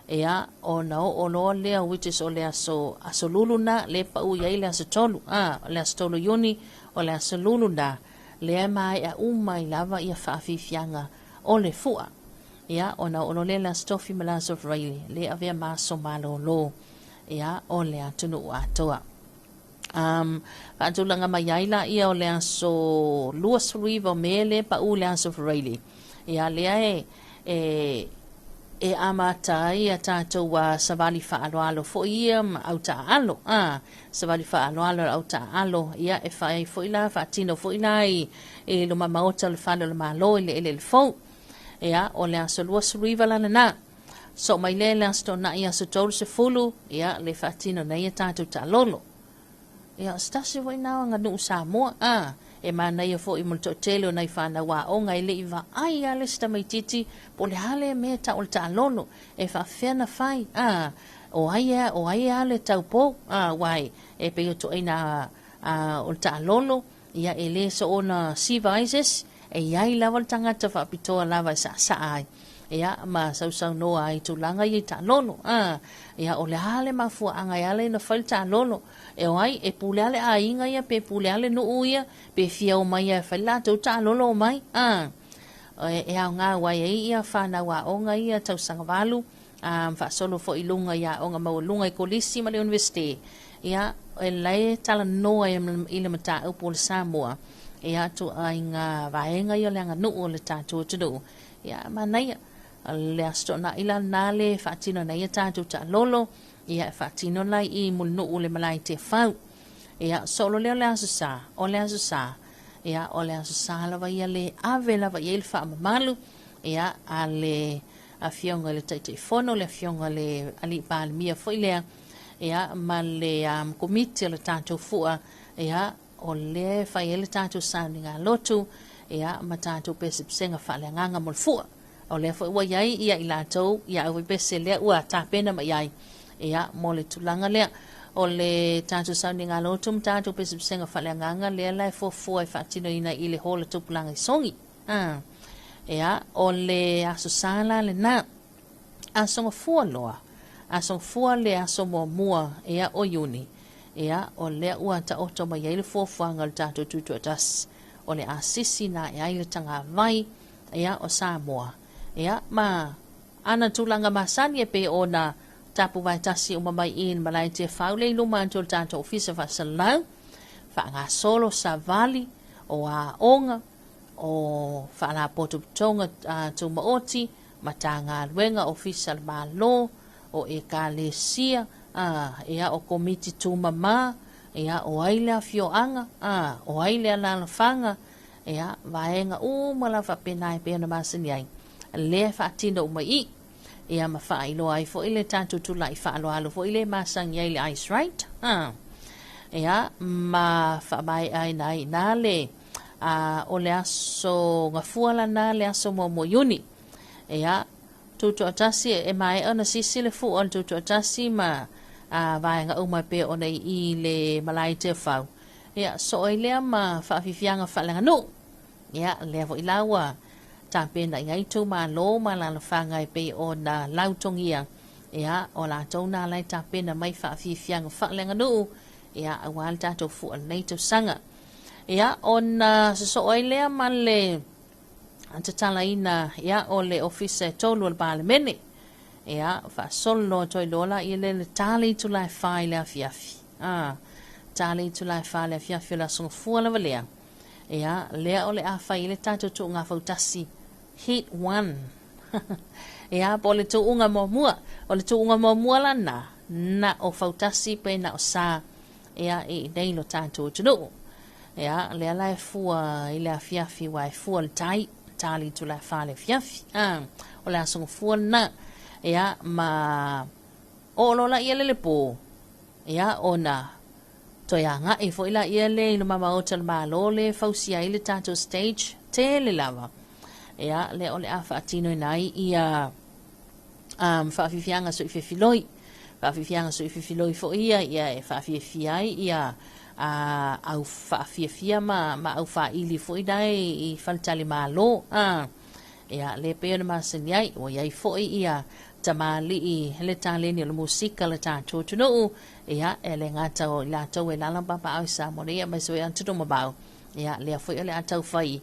Ia, ona oo loa lea, which is o le aso, aso Lulu na, le pau i ai le aso 3. A, o le aso 3 Iuni, o le aso Lulu na, lea e maea uma ai lava ia faafiafiaga o le fua. Ia, ona oo loa lea i le aso Tofi ma le aso Faraile, le avea ma aso malōlō, ia, o le atunuu atoa. Um, faatulaga mai ai laia o le aso 29 o Me le pau le aso Faraile. Ia, lea e, e, e amata ai a tatou a savali faaaloalo foi ia ma au taaalo. A, savali faaaloalo au taaalo, ia, e fai ai foi la, faatino foi la i, i luma maota o le fale o le Malo i le eleele fou. Ia, o le aso 29 la lena. Soo mai lea i le Aso Toonai aso 30, ia, le faatino nei a tatou taalolo. Ia, o se tasi foi na o aganuu Samoa, a, e manaia foi mo le toatele o nai fanau aoga e le i vaai lava le isi tamaitiiti po o le a lea mea e tau o le taalolo, e faapefea ona fai, a, o ai e, o ai e alu e taupou, a, aua e, e pei o ituaiga, a, o le taalolo, Ia, e le soona siva ai se isi, e i ai lava le tagata faapitoa lava e saasaa ai, ia, ma sausaunoa ai i tulaga ia i taalolo. A, ia, o le a le mafuaaga e ala ai ona fai le taalolo? E o ai, e pule lava le aiga ia, pe pule lava le nuu ia, pe fia omai lava e fai le latou taalolo omai. A, e aoga aua e i ai ia fanau aoga ia tausaga valu, a faasolo foi i luga i aoga maualuga i kolisi ma le Universite, ia, e lae e talanoa i le mataupu o le Samoa, ia, ituaiga vaega ia o le aganuu o le tatou atunuu, ia, manaia. Le Aso Toonai la lena le faatino nei a tatou taalolo, ia, e faatino la i Mulinuu le malae Tiafau. Ia, solo lea o le Aso Sa, o le Aso Sa, ia, o le Aso Sa lava ia le ave lava i ai le faamamalu, ia, a le Afioga i le Taitaifono, le Afioga i le Alii Palemia foi lea, ia, ma le um, komiti o le tatou fua, ia, o lea e fai ai le tatou sauniga lotu, ia, ma tatou pesepesega faaleagaga mo le fua. O lea foi ua i ai ia i latou, ia au pese lea ua tapena mai ai, ia, mo le tulaga lea. O le tatou sauniga lotu ma tatou pesepesega faaleagaga lea la e fuafua e faatinoina i le hall o Tupulaga i Sogi. A, Ea, o le Aso Sa la lena. Aso Gafua loa, Aso Gafua le aso muamua, ea, o Iuni. Ea, o lea ua taoto mai ai le fuafuaga o le tatou Tutoatasi, o le a sisi na ae ai le tagavai, ea, o Samoa. Ea, ma ana tulaga masani e pei ona tapuvaetasi uma mai i le malae Tiafau le i luma atu o le tatou Ofisa Faasalalau, faagasolo savali o aoga, o Faalapotopotoga Tumaoti, Matagaluega, Ofisa a le Malo, o Ekalesia, ā, ia, o Komiti Tumamā, ia, o ai le afioaga, ā, o ai le alaalafaga, ia, vaega uma lava faapena e pei ona masani ai, lea e faatino uma i i. Ia, ma faailoa ai foi le tatou tulai faaaloalo foi lea e masani ai le Ice Right, ā, ia, ma faamaeaina ai i ina le A o le aso Gafua lana le aso muamua Iuni. Ia, Tutoatasi e maea ona sisi le fua o le Tutoatasi ma a vaega uma e pei ona i i le malae Tiafau. Ia, soo ai lea ma faafiafiaga faaleaganuu. Ia, lea foi la ua tapena i ai itumalo ma alaalafaga e pei ona lautogia. Ia, o latou na la e tapena mai faafiafiaga faaleaganuu, ia, aua le tatou fua o lenei tausaga. Ia, ona sosoo ai lea ma le tatalaina ia, o le ofisa e tolu o le Palemene. Ia, faasolo loa toe loa la ia le le ta le itula e 4 i le afiafi. A, ta le itula e 4 i le afiafi o le aso Gafua lava lea. Ia, lea o le a fai ai le tatou tuuga fautasi Heat 1. Ia, po o le tuuga muamua. O le tuuga muamua la na, na o fautasi pe na o sa. ia, i inei i lo tatou atunuu. Ia, lea la e fua i le afiafi aua e fua le tai, ta le itula e 4 i le afiafi. O le Aso Gafua lena. Ia, ma oo loa laia le po, ia, ona toe agai foi laia le i luma maota o le Malo le e fausia ai le tatou stage tele lava. Ia, lea o le a faatinoina ai ia faafiafiaga soifefiloi. Faafiafiaga soifefiloi foi ia, ia e faafiafia ai ia au faafiafia ma au faili foi la i faletalimalo. Ia, le pei ona masani ai, ua iai foi ia tamalii le taleni o le musika le tatou atunuu, ia, e le gata o i latou e lala ma papaau i Samoa nei, aemaise foi atunuu mamao. Ia, lea foi o le a taufai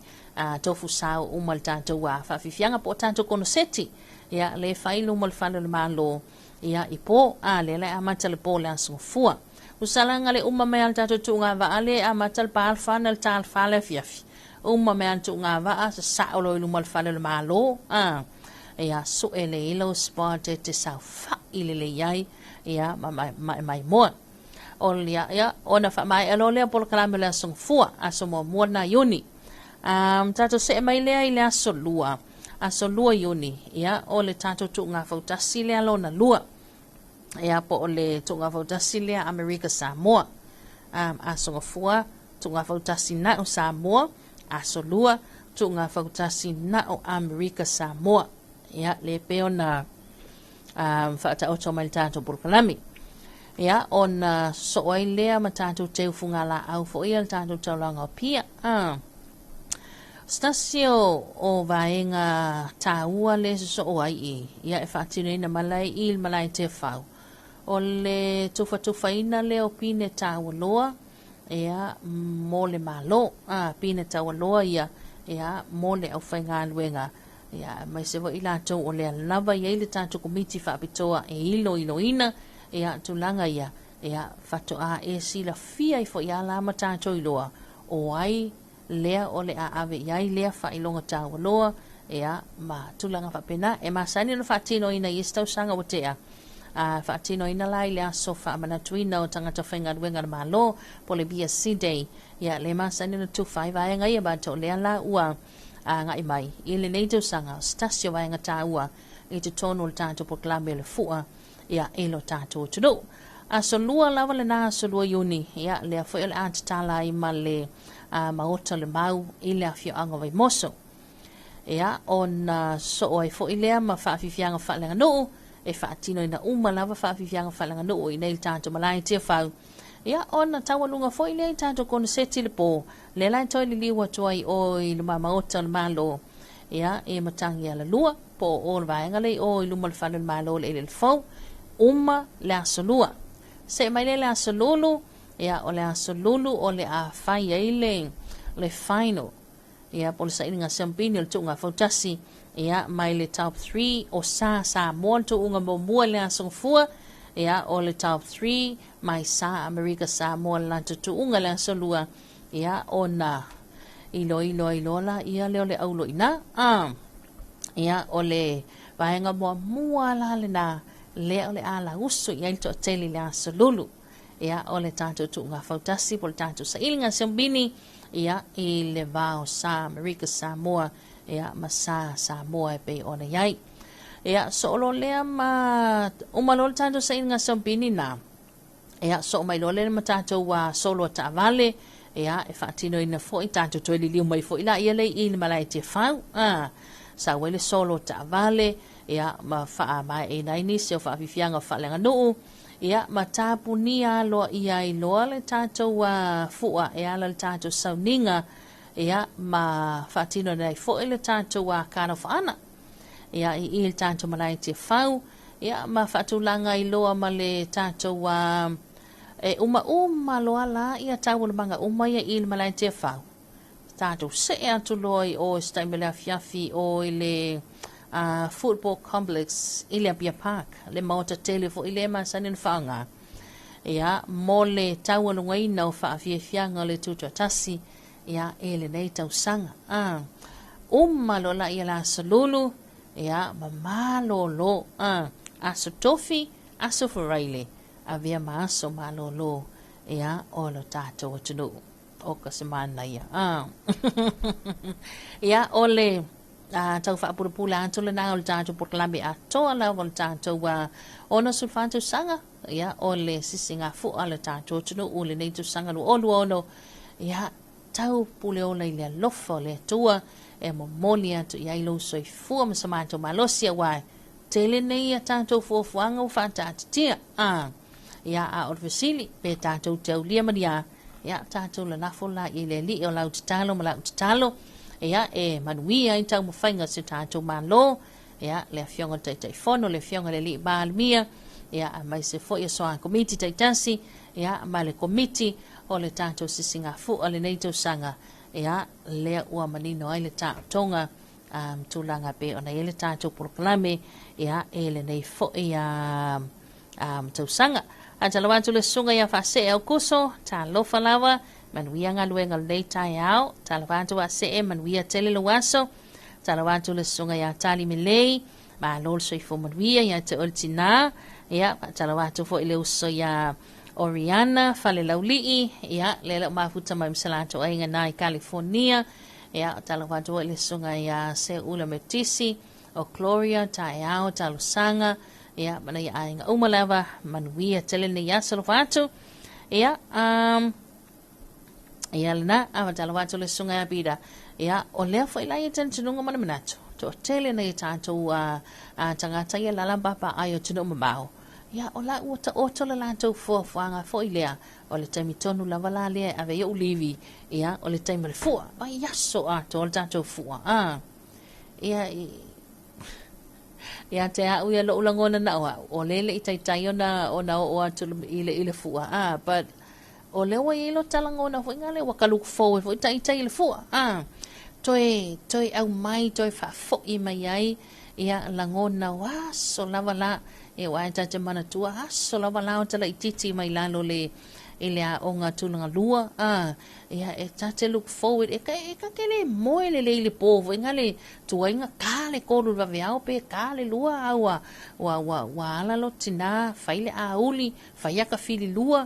tofu sao uma le tatou faafiafiaga po o tatou konoseti. Ia, le fai i luma o le fale o le Malo, ia, i po, lea la e amata le po o le Aso Gafua. Usalaga le uma mai a le tatou tuugavaa le amata le pa 3:30 le ta 4 le afiafi. Uma mai a le tuugavaa, sasao loa i luma o le fale o le Malo. Ia, sue le ilo spot e te saofai lelei ai, ia, ma maimoa. O ia, ia, ona faamaea loa lea polokalame o le Aso Gafua, aso muamua lena Iuni. Tatou see mai lea i le aso 2, aso 2 Iuni, ia, o le tatou tuugafautasi lea lona lua. Ia, po o le tuugafautasi lea Amerika Samoa. Aso Gafua, tuugafautasi na'o Samoa, aso 2, tuugafautasi na'o Amerika Samoa. Ia, le pei ona faataoto mai le tatou polokalame. Ia, ona sosoo ai lea ma tatou teu fugalaau foi ia le tatou taulaga o Apia. Se tasi o vaega taua le sosoo ai i, ia, e faatinoina malae i le malae Tiafau. O le tufatufaina lea o pine taua loa, ia, mo le Malo. Pine taua loa ia, ia, mo le aufaigaluega. Ia, aemaise foi i latou o lea lava i ai le tatou komiti faapitoa e iloiloina, ia, tulaga ia, ia, faatoa e silafia ai foi ala ma tatou iloa o ai lea o le a ave i ai lea faailoga taua loa, ia, ma tulaga faapena. E masani ona faatinoina i isi tausaga ua tea. Faatinoina la i le aso faamanatuina o tagata faigaluega a le Malo, po o le BSC Day. Ia, le masani ona tufa ai vaega ia, but o lea la ua agai mai i lenei tausaga, o se tasi o vaega taua i totonu o le tatou polokalame o le fua, ia, i lo tatou atunuu. Aso 2 lava lena, aso 2 Iuni, ia, lea foi o le a tatala ai ma le maota o le Mau i le afioaga o Vaimoso. Ia, ona sosoo ai foi lea ma faafiafiaga faaleaganuu, e faatinoina uma lava faafiafiaga faaleaganuu i nei le tatou malae Tiafau. Ia, ona taualuga foi lea i tatou konoseti le po, lea la e toe liliu atu ai o i luma maota o le Malo, ia, e matagi alalua, po o le vaega lea i o i luma o le fale o le Malo le eleele fou, uma le aso 2. See mai lea i le aso Lulu, ia, o le aso Lulu o le a fai ai le final. Ia, po o le sailiga siamupini o le tuuga fautasi, ia, mai le top 3 o Sa Samoa le tuuga muamua i le Aso Gafua, ia, o le top 3 mai Sa Amerika Samoa le latou tuuga i le aso 2, ia, ona iloilo ai loa la ia lea o le aulo i ina. Ia, o le vaega muamua la lena lea o le a lausu i ai le toatele i le aso Lulu. Ia, o le tatou tuuga fautasi po o le tatou sailiga siamupini, ia, i le va o Sa Amerika Samoa, ia, ma Sa Samoa e pei ona i ai. Ia, soo loa lea ma uma loa le tatou sailiga siamupini na. Ia, soo mai loa lea ma tatou solo a taavale, ia, e faatinoina foi tatou toe liliu mai foi la ia le i le malae Tiafau. Sau ai le solo taavale, ia, ma faamaeaina ai nisi o faafiafiaga faaleaganuu, ia, ma tapunia aloa ia ai loa le tatou fua e ala le tatou sauniga, ia, ma faatinoina ai foi le tatou kalofaana. Ia, i le tatou malae Tiafau, ia, ma faatulaga ai loa ma le tatou e umauma loa la ia taualumaga uma ia i le malae Tiafau. Tatou see atu loa i o i se taimi o le afiafi o i le Football Complex i le Apia Park, le maota tele foi le masani ona faaaoga. Ia, mo le taualugaina o faafiafiaga o le tutoatasi, ia, e lenei tausaga. Uma loa la ia le aso Lulu, ia, ma malolo. Aso Tofi, aso Faraile, avea ma aso malolo. ia, o lo tatou atunuu. O ka se manaia. Ia, o le tau faapulapula atu lena o le tatou polokalame atoa lava o le tatou 64 tausaga, ia, o le sisigafua a le tatou atunuu lenei tausaga 2026, ia, tau pule ola i le alofa o le Atua e momoli atu i ai lou soifua ma sa matou malosi, auā tele nei a tatou fuafuaga ua faataatitia. Ia, a o le fesili, pe tatou te aulia ma ni a? Ia, tatou lalafo la i le Alii o lau tatalo ma lau tatalo, ia, e manuia ai taumafaiga o si o tatou Malo, ia, le Afioga i le Taitaifono, le Afioga i le Alii Palemia, ia, aemaise foi o soa komiti taitasi, ia, ma le komiti o le tatou sisigafua lenei tausaga, ia, lea ua manino ai le taotoga tulaga pei ona i ai le tatou polokalame, ia, e lenei foi tausaga. Faatalofa atu le susuga ia Faasee Aukuso, talofa lava, manuia galuega o lenei taeao. Talofa atu Faasee, manuia tele lou aso. Talofa atu le susuga ia Tali Melei, malo le soifua manuia ia te oe le tinā. Ia, faatalofa atu foi le uso ia Oriana Falelaulii, ia, lea le o mafuta mai ma se latou aiga na i California. Ia, talofa atu foi le susuga ia Seula Metisi, o Gloria, taeao, talosaga, ia, ma nai aiga uma lava, manuia tele lenei aso alofa atu. Ia, ia lena, a talofa atu le susuga ia Pita. Ia, o lea foi la ia talitonuga ma le manatu, toatele nai tatou tagata ia lala papa ai o atunuu mamao. Ia, o la ua taoto le latou fuafuaga foi lea, o le taimi tonu lava la lea e ave ai ou livi, ia, o le taimi o le fua, vai aso atoa le tatou fua. Ia, ia te au ia lo'u lagona na o au, o le le i taitai ona oo atu i le fua, but o lea ua i ai lota lagona foi ngale ua ka look forward foi taitai i le fua, toe toe aumai, toe faafoi mai ai ia lagona o aso lava la, e ua e tate manatua aso lava la o talaititi mai lalo le i le aoga tulaga lua, ia, e tate look forward, e ka e ka ke le moe lelei le pō foi ngale tuaiga ka le 3 le vaveao pe ka le 2 a ua ua ua ua ala lo tinā fai le auli fai aka fili lua,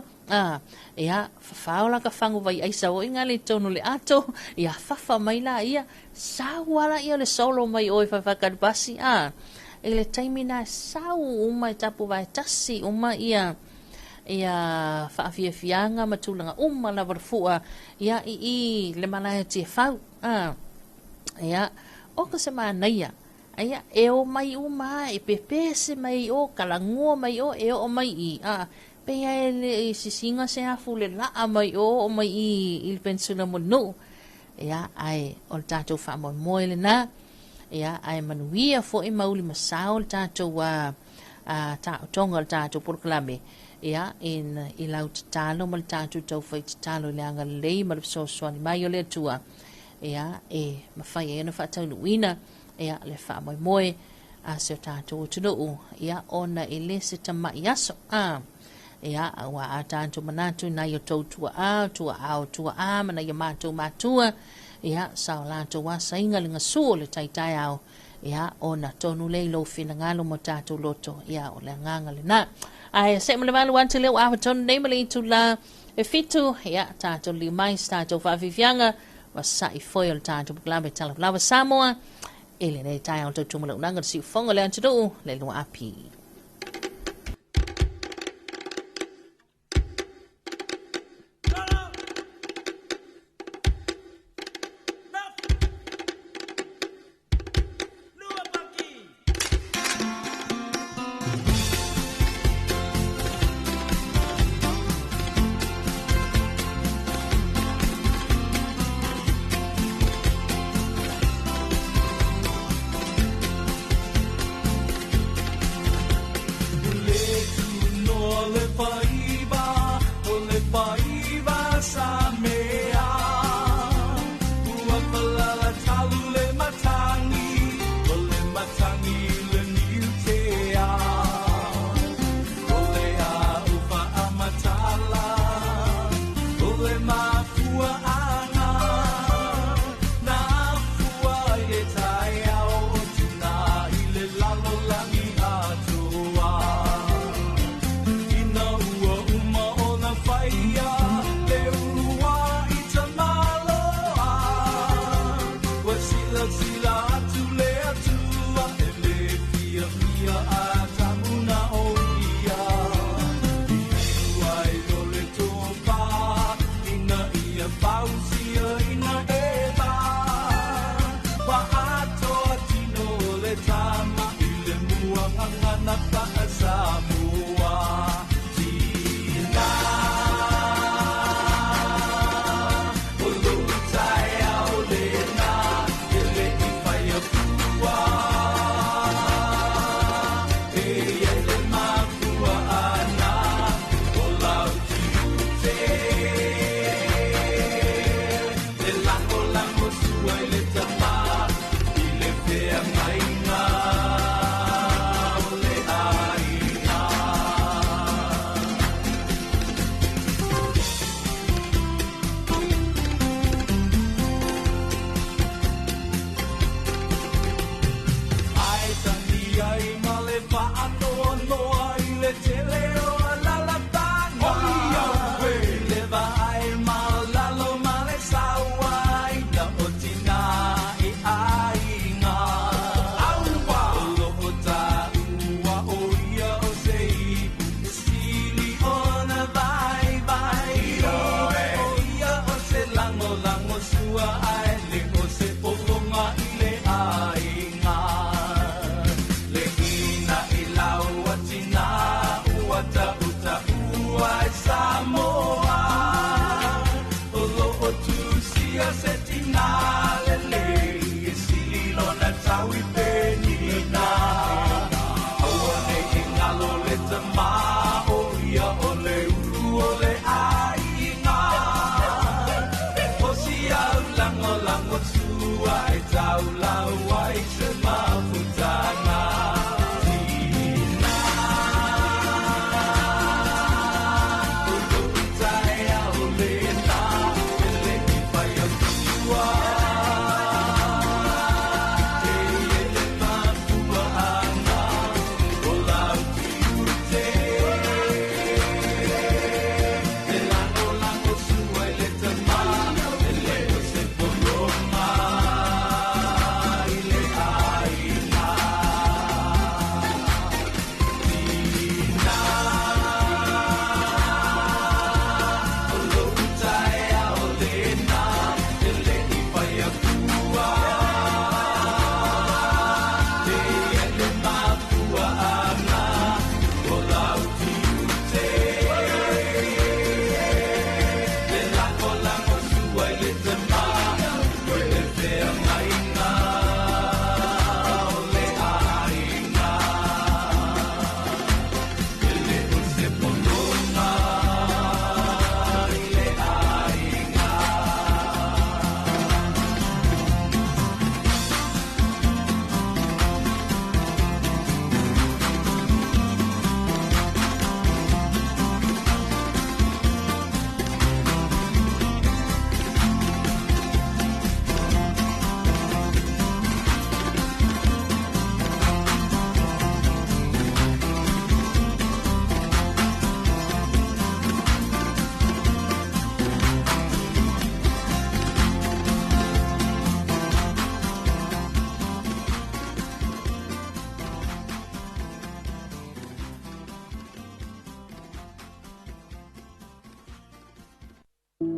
ia, fafao la ka fagu vai aisa foi ngale i tonu le ato, ia fafa mai la ia sau ala ia le solo mai oi faifai basi, i le taimi na sau uma e tapu vai tasi uma ia ia faafiafiaga ma tulaga uma lava le fua, ia, i le malae Tiafau, ia, o ka se manaia, ia, e o mai uma e pepese mai o kalagua mai o e oo mai i pe ia e le i sisiga se afu le laa mai o oo mai i le peninsula Mulinuu. Ia, ae o le tatou faamoemoe lena, ia, ae manuia foi mauli masao le tatou taotoga o le tatou polokalame, ia, i lau tatalo ma le tatou taufai tatalo i le agalelei ma le fesoasoani mai o le Atua, ia, e mafai ai ona faataunuuina, ia, le faamoemoe a se o tatou atunuu, ia, ona e le se tama'i aso, ia, ua a tatou manatu nai o tou tua'a tua'a o tua'a ma nai o matou matua, ia, sa o latou asaiga le gasu o le taitaeao, ia, ona tonu lea i lou finagalo mo tatou loto, ia, o le agaga lena. Ae se ma le 8 atu lea ua ava tonu nei ma le itula e 7, ia, tatou liu mai se tatou faafiafiaga ma sa'i foi o le tatou polokalame Talofa Lava Samoa e lenei taeao tautumalaunaga le siufogo le atunuu le lua api.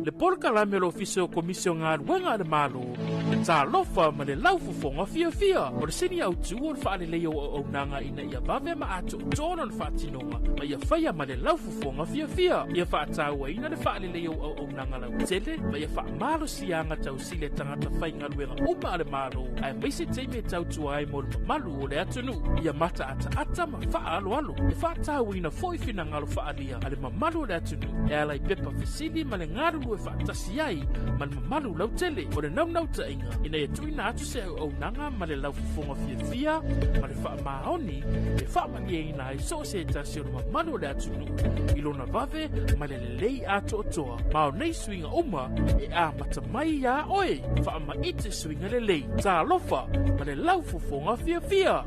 Le polokalame o le Ofisa o Komisi o Galuega a le Malo, Talofa ma le laufofoga fiafia. O le sini autū o le faaleleia o auaunaga ina ia vave ma atoatoa lona faatinoga ma ia faia ma le laufofoga fiafia. Ia faatauaina le faaleleia o auaunaga lautele ma ia faamalosiaga tausili a tagata faigaluega uma a le Malo, aemaise taimi e tautua ai mo le mamalu o le atunuu. Ia mataataata ma faaaloalo. E faatauaina foi finagalo faaalia a le mamalu o le atunuu e ala i pepa fesili ma le galulue faatasi ai ma le mamalu lautele. O le naunautaiga ina ia tuuina atu se auaunaga ma le laufofoga fiafia ma le faamaoni e faamalieina ai so o se tasi o le mamalu o le atunuu i lona vave ma le lelei atoatoa. Ma o nei suiga uma e amata mai iā oe. Faamaite suiga lelei. Talofa ma le laufofoga fiafia.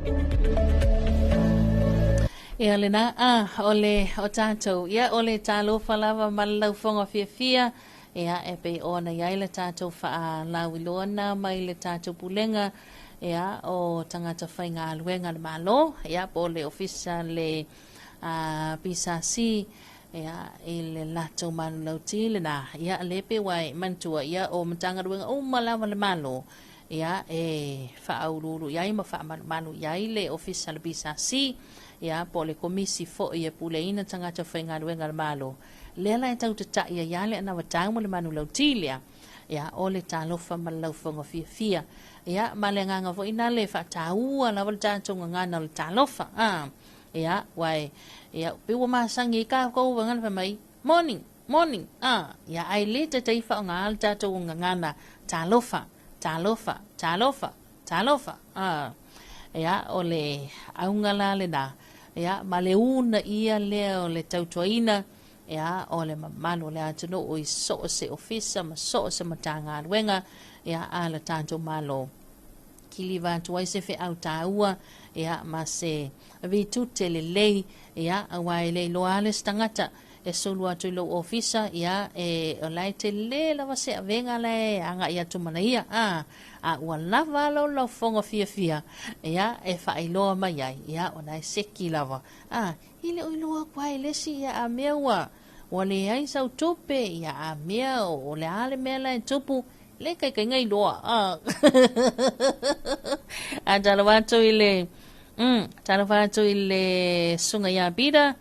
Ia lena a o le o tatou ia o le talofa lava ma le laufofoga fiafia ia e pei ona i ai le tatou faalauiloa na mai le tatou pulega ia o tagata faigaluega a le Malo ia po o le ofisa le PSC ia i le latou manulauti lena ia le pe ua e manatua ia o Matagaluega uma lava le Malo ia e faauluulu i ai ma faamalumalu i ai le ofisa le PSC ia po o le komisi foi e puleaina tagata faigaluega a le Malo lea la e tau tata'i ai lava le anavatau ma le manulauti lea ia o le talofa ma le laufofoga fiafia ia ma le agaga foi na le faataua lava le tatou gagana o le talofa a ia uae ia pe ua masagi ai kākou gagana fai mai morning morning a ia ae le taitai faaaoga le tatou gagana talofa talofa talofa talofa a ia o le auga la lena ia ma le uunaia lea o le tautuaina ia o le mamalu o le atunuu i so o se ofisa ma so o se Matagaluega ia a le tatou Malo. kiliva atu ai se feau taua, ia, ma se vitute lelei, ia, aua e le iloa lava le isi tagata e sulu atu i lou ofisa, ia, e, o la e tele lava se avega la e agai atu ma ia, a, a ua lava lou lafoga fiafia, ia, e faailoa mai ai, ia, o la e seki lava, a, i le o iloa aku ai le isi, ia, a mea ua, ua leai sau tupe, ia, a mea o le a le mea la e tupu, le kaikaiga iloa, a. A talofa atu i le, talofa atu i le susuga ia Pita,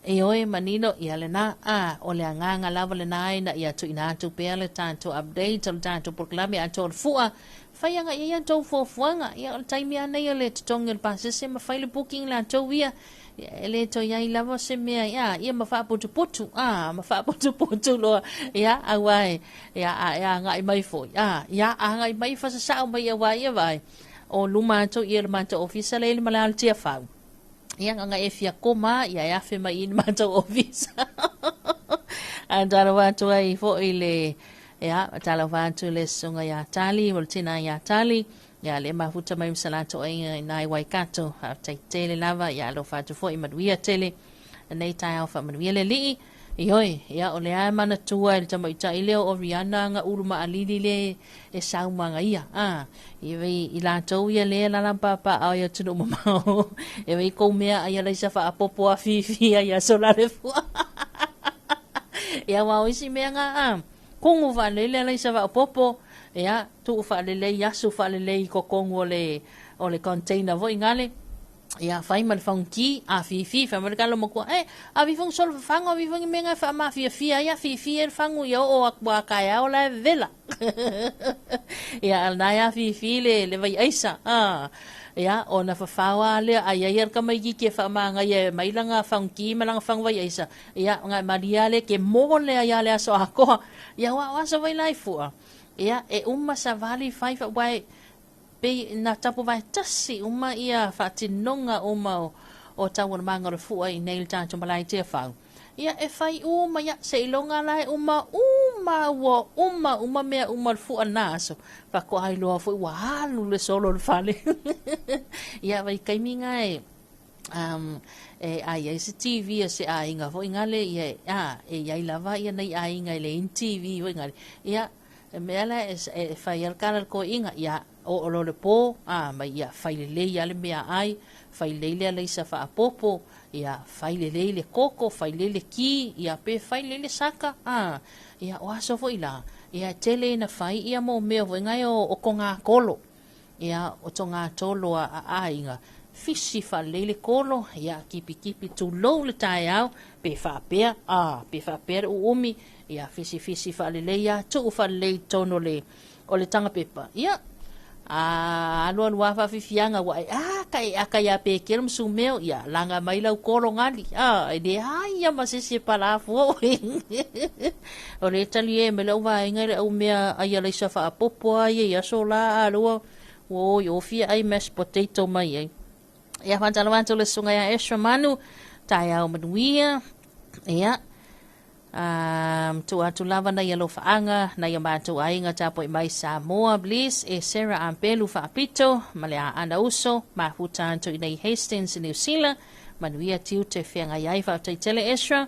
Ioe, manino, ia lena, a, o le agaga lava lena ina ia tuuina atu pea le tatou update o le tatou polokalame atoa o le fua, fai agai i ai a outou fuafuaga. Ia, o le taimi lava lenei o le totogi o le pasese ma fai le booking latou ia, e le toe i ai lava se mea, ia, ia ma faaputuputu, a, ma faaputuputu loa, ia, aua e, ia, a e agai mai foi, a, ia, agai mai fasasao mai aua ia vaai, o luma atu ia le matou ofisa lea i le malae o le Tiafau. Ia nga e fia koma ia e afe mai i le matou ofisa. A talofa atu ai foi le ia talofa atu le susuga ia Tali o le tina ia Tali ia le mafuta mai ma se latou aiga i nai Waikato. Faafetai tele lava ia alofa atu foi manuia tele lenei taeao faamanuia le Alii. Ioe, ia o lea e manatua e le tamaitai lea o Riana aga ulu maalili le e saumaga ia. A, i vei i latou ia le lala papaao i atunuu mamao. E vei kou mea ai ala isa faapopo afifi ai aso la le fua. Ia wa o isi mea nga a, kugu faalelei ala isa faapopo, ia tuu faalelei asu faalelei i kokogu o le o le container foi ngale. Ia fai ma le faguki, afifi, fai mai le kalo makua, e, afi fagu solo fafagu, afi fagu mea ngai faamafiafia ai, afifi ai le fagu ia oo aku a kaeao la e vevela. Ia, a na e afifi le, le vai aisa, a, ia, ona fafao a lea, ai ai al kamaikiki e faamagai e mai langa faguki ma langa fagu vai aisa, ia, ngai malia le ke mo le ai a le aso akoa, ia, ua o aso vai lai fua, ia, e uma savali fai fa, wai, Pei na tapuvae tasi uma ia faatinoga uma o o taualumaga o le fua i nei le tatou malae Tiafau. Ia e fai uma ia seiloga la e uma uma ua uma uma mea uma o le fua na aso faatoa iloa foi ua alu le solo o le fale. Ia vaitaimi na e e ai ai se TV a se aiga foi ngale ia a e iai lava ia nei aiga e leai ni TV foi ngale. Ia E mea la e, e fai ai le kala le koiinga, ia, oo loa le po, a, mai ia, fai lelei a le meaai, fai lelei le alaisa faapopo, ia, fai lelei le koko, fai lelei le ki, ia, pe fai lelei le saka, a, ia, o aso foi la, ia, e tele ina fai ia mo mea foi ngai o, o togakolo, ia, o togatolo a, a aiga, fisi faalelei le kolo, ia, kipikipi tulou le taeao, pe faapea, a, pe faapea le uumi, Ia fisifisi faalelei a tuu faalelei i totonu o le o le taga pepa. Ia a alualu lava faafifiaga ua e a ka e aka ia Pekelo ma Sumeo, ia laga mai lau kolo gali. A e leai ia ma se isi e pala fua oe. O le talie mai lau vaega i le au mea ai alaisa faapopo a ia i aso la a lua ua o i ofia ai mashed potato mai ai. Ia faatalofa atu le susuga ia Ezra Manu, taeao manuia. Ia Tuu atu lava nai alofaaga nai o matou aiga tapuai mai Samoa Bliss e Sarah Ampelu Faapito ma le Aana Uso mafuta atu i nei Hastings New Zealand manuia tiute feagai ai faafetai tele Ezra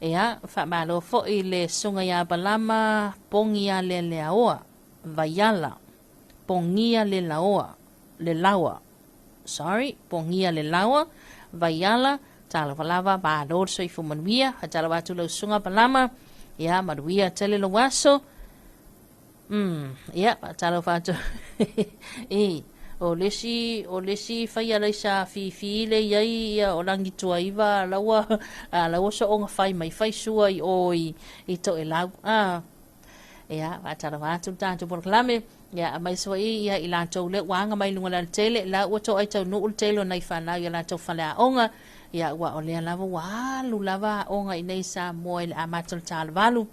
Ia faamalo foi le susuga ia Abalama Pogia Leleaoa Vaiala Pogia Lelaoa Lelaoa sorry, Pogia le laoa, Vaiala, talofa lava, malo le soifua manuia, talofa atu lau susuga Palama, ia, manuia tele lou aso, ia, talofa atu, e, o le isi, o le isi fai alaisa fifi le i ai, ia, o Lagituaiva, laua, laua soonga fai mai, fai sua i o i, i Toelau, ah, Ia, faatalofa atu le tatou polokalame, ia, aemaise foi ia i latou lea ua aga mai luga o le alatele, la ua toai taunuu le tele o nai fanau i a latou faleaoga, ia, ua o lea lava ua alu lava aoga i nei Samoa i le amata o le talovalu,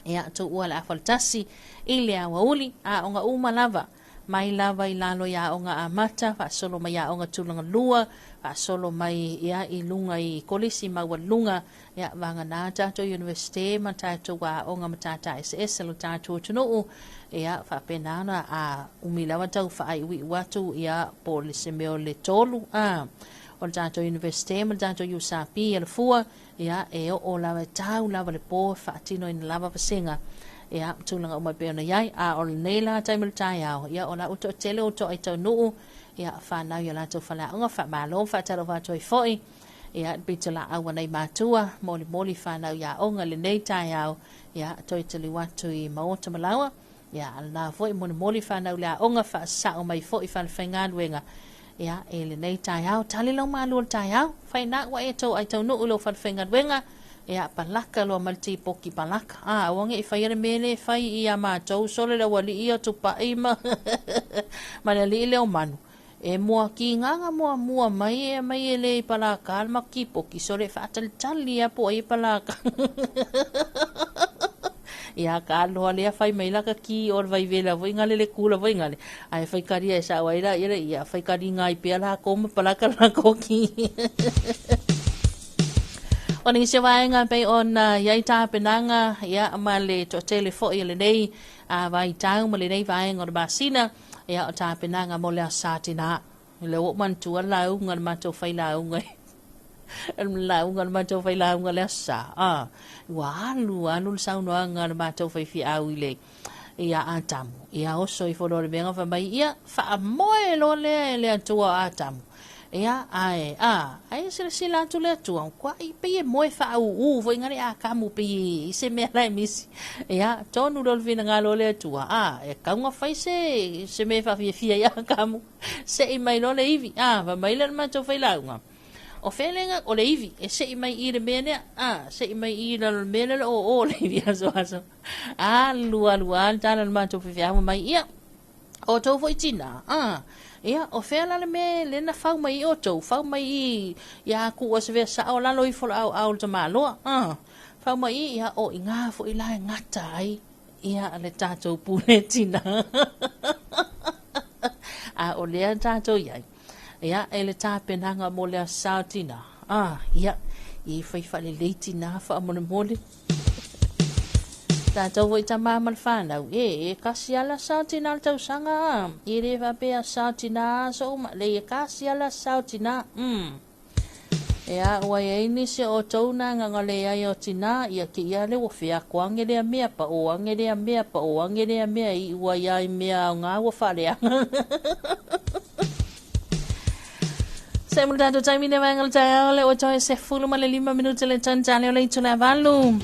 ia, tuua le afa o le tasi i le aoauli, aoga uma lava, mai lava i lalo i aoga amata, faasolo mai aoga tulaga lua, Faasolo mai ia i luga i kolisi maualuluga, ia vagana tatou Iunivesite ma tatou aoga matata eseese o le tatou atunuu, ia faapena ona a umi lava tau faaiuiu atu ia po o se mea o le 3 a o le tatou Iunivesite ma le tatou USP i Alafua, ia e oo lava e tau lava le po e faatinoina lava vasega ia tulaga uma e pei ona i ai. A o lenei la taimi o le taeao, ia o la ua toatele o toai taunuu ia fanau i o latou faleaoga, faamalo faatalofa atu ai foi ia le pitolaau a nai matua molimoli fanau i aoga lenei taeao, ia toe taliu atu i maota malaua, ia lena foi molimoli fanau le aoga faasao mai foi falefaigaluega ia e lenei taeao. Tali lau malu o le taeao, faina ua e tou ai taunuu i lou falefaigaluega, ia palaka loa ma le tipoki palaka. A aua ne i faia le mea lea e fai ia matou sole le aualii ia tupai ma ma le alii lea o manu. E mua kigaga muamua mai e mai e le i palaka le matou tipoki sole e faatalitali lava po o ai e palaka. Ia ka loa lea fai mai la ka ki o le vaivela foi ngale le kula foi ngale. Ae fai karia e sao ai la ia ia fai karinga ai pea la ko ma palaka la ko ki. O nisi o vaega pei ona i ai tapenaga ia ma le toatele foi o lenei vaitau ma lenei vaega o le masina, ia o tapenaga mo le aso Satina. Le ua ou manatua lauga le matou failauga lauga le matou failauga le aso Sa. A, ua alu alu le saunoaga a le matou faifeau i le ia Atamu. Ia oso ifo loa le mea fai mai, ia faamoe loa lea e le Atua o Atamu. Ia, ae, a, ai silasila atu le Atua, kuai pei e moe faauu foi ngale Atamu pei i se mea la e misi. Ia, tonu loa le finagalo o le Atua, a, e kaunga fai se, se mea faafiafia ia Atamu. Sei mai loa le ivi, a, fai mai le matou failauga. O felega o le ivi, e sei mai i le mea lea, a, sei mai i lalo le mea lea le o le ivi aso aso. Alu alu alu tala le matou faifeau mai, ia, o tou foi tina, a, ia, o fea la le mea le na fau mai i o tou, fau mai i, ia ku o se vea sao lalo i folo au au le tamaloa, a, fau mai i, ia, o i ngā foi la e ngata ai, ia, le tatou pule tina. A o lea tatou iai. Ia, e le tapenaga mo le aso Sa tina. A, ia, i fai faalelei tina faamolemole. Tatou foi tamā ma le whanau. E, e kasi ala sao tina le tausaga a. E le faapea sao tina aso uma. Le e kasi ala sao tina. Ia, ua iai nisi o outou na nganga le ai o tina, ia ki ia le ua whia ko ange lea mea, pa o ange lea mea, pa o ange lea mea, i ua ia i mea au ngā ua whaleanga. Se mo le tatou taimi ne vaega o le taeao le ua toe 15 minute le tane o le itu le 8.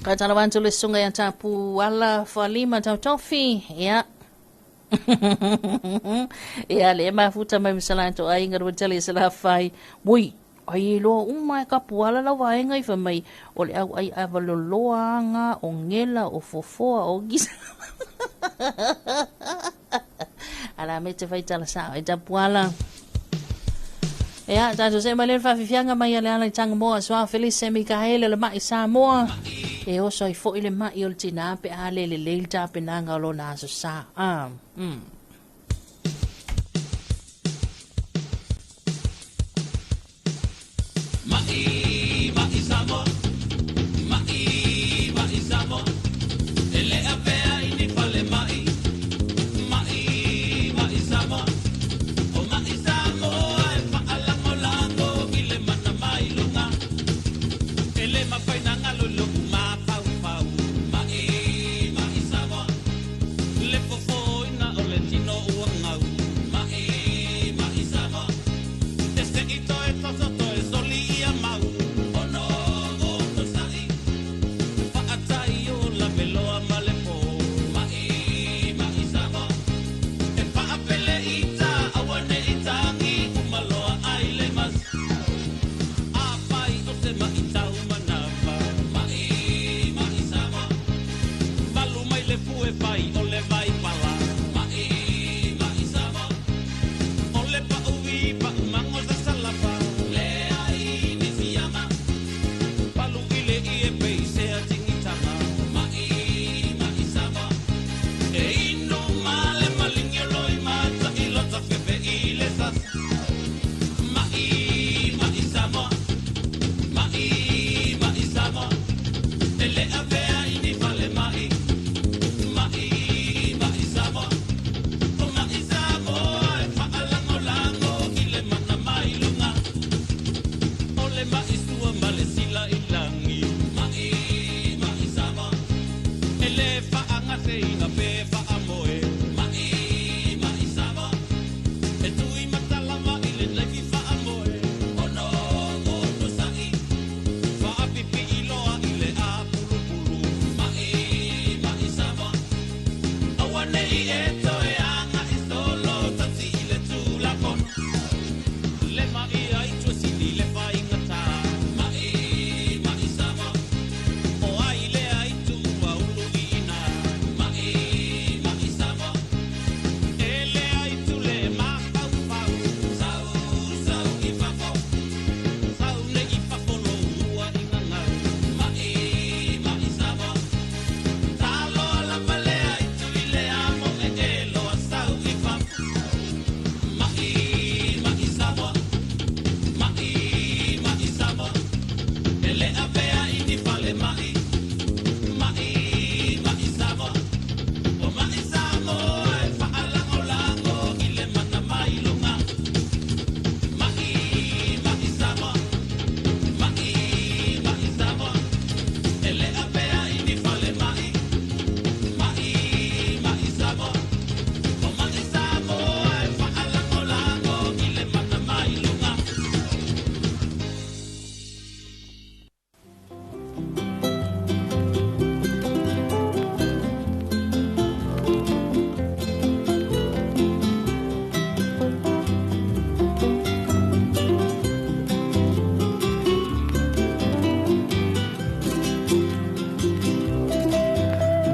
Ka tala atu le susuga ia Tapu Ala Fualima Tautofi. Ia. Ia le mafuta mai masala to ai nga rua tele se la fai. Ui, ai loa uma e kapu ala lau vaega i fai mai o le au ai avaloloa anga o ngela o fofoa o gisa. Ala me te fai tala sao e tapu ala. Ia, tatou se mai le faafifiaga mai a le ala i Tangamoa, soa Felice Mikaele le mai Samoa. E oso ai foi le mai o le tina pe a le lelei le tapenaga o lona aso sa. Mai, mai Samoa, mai, mai Samoa, e le apea i ni fale mai, mai, mai Samoa, o mai Samoa e faalangolango i le mana mai luga, e le mafaina ngalo lo'u mafaufau, mai, mai Samoa, le fofoina o le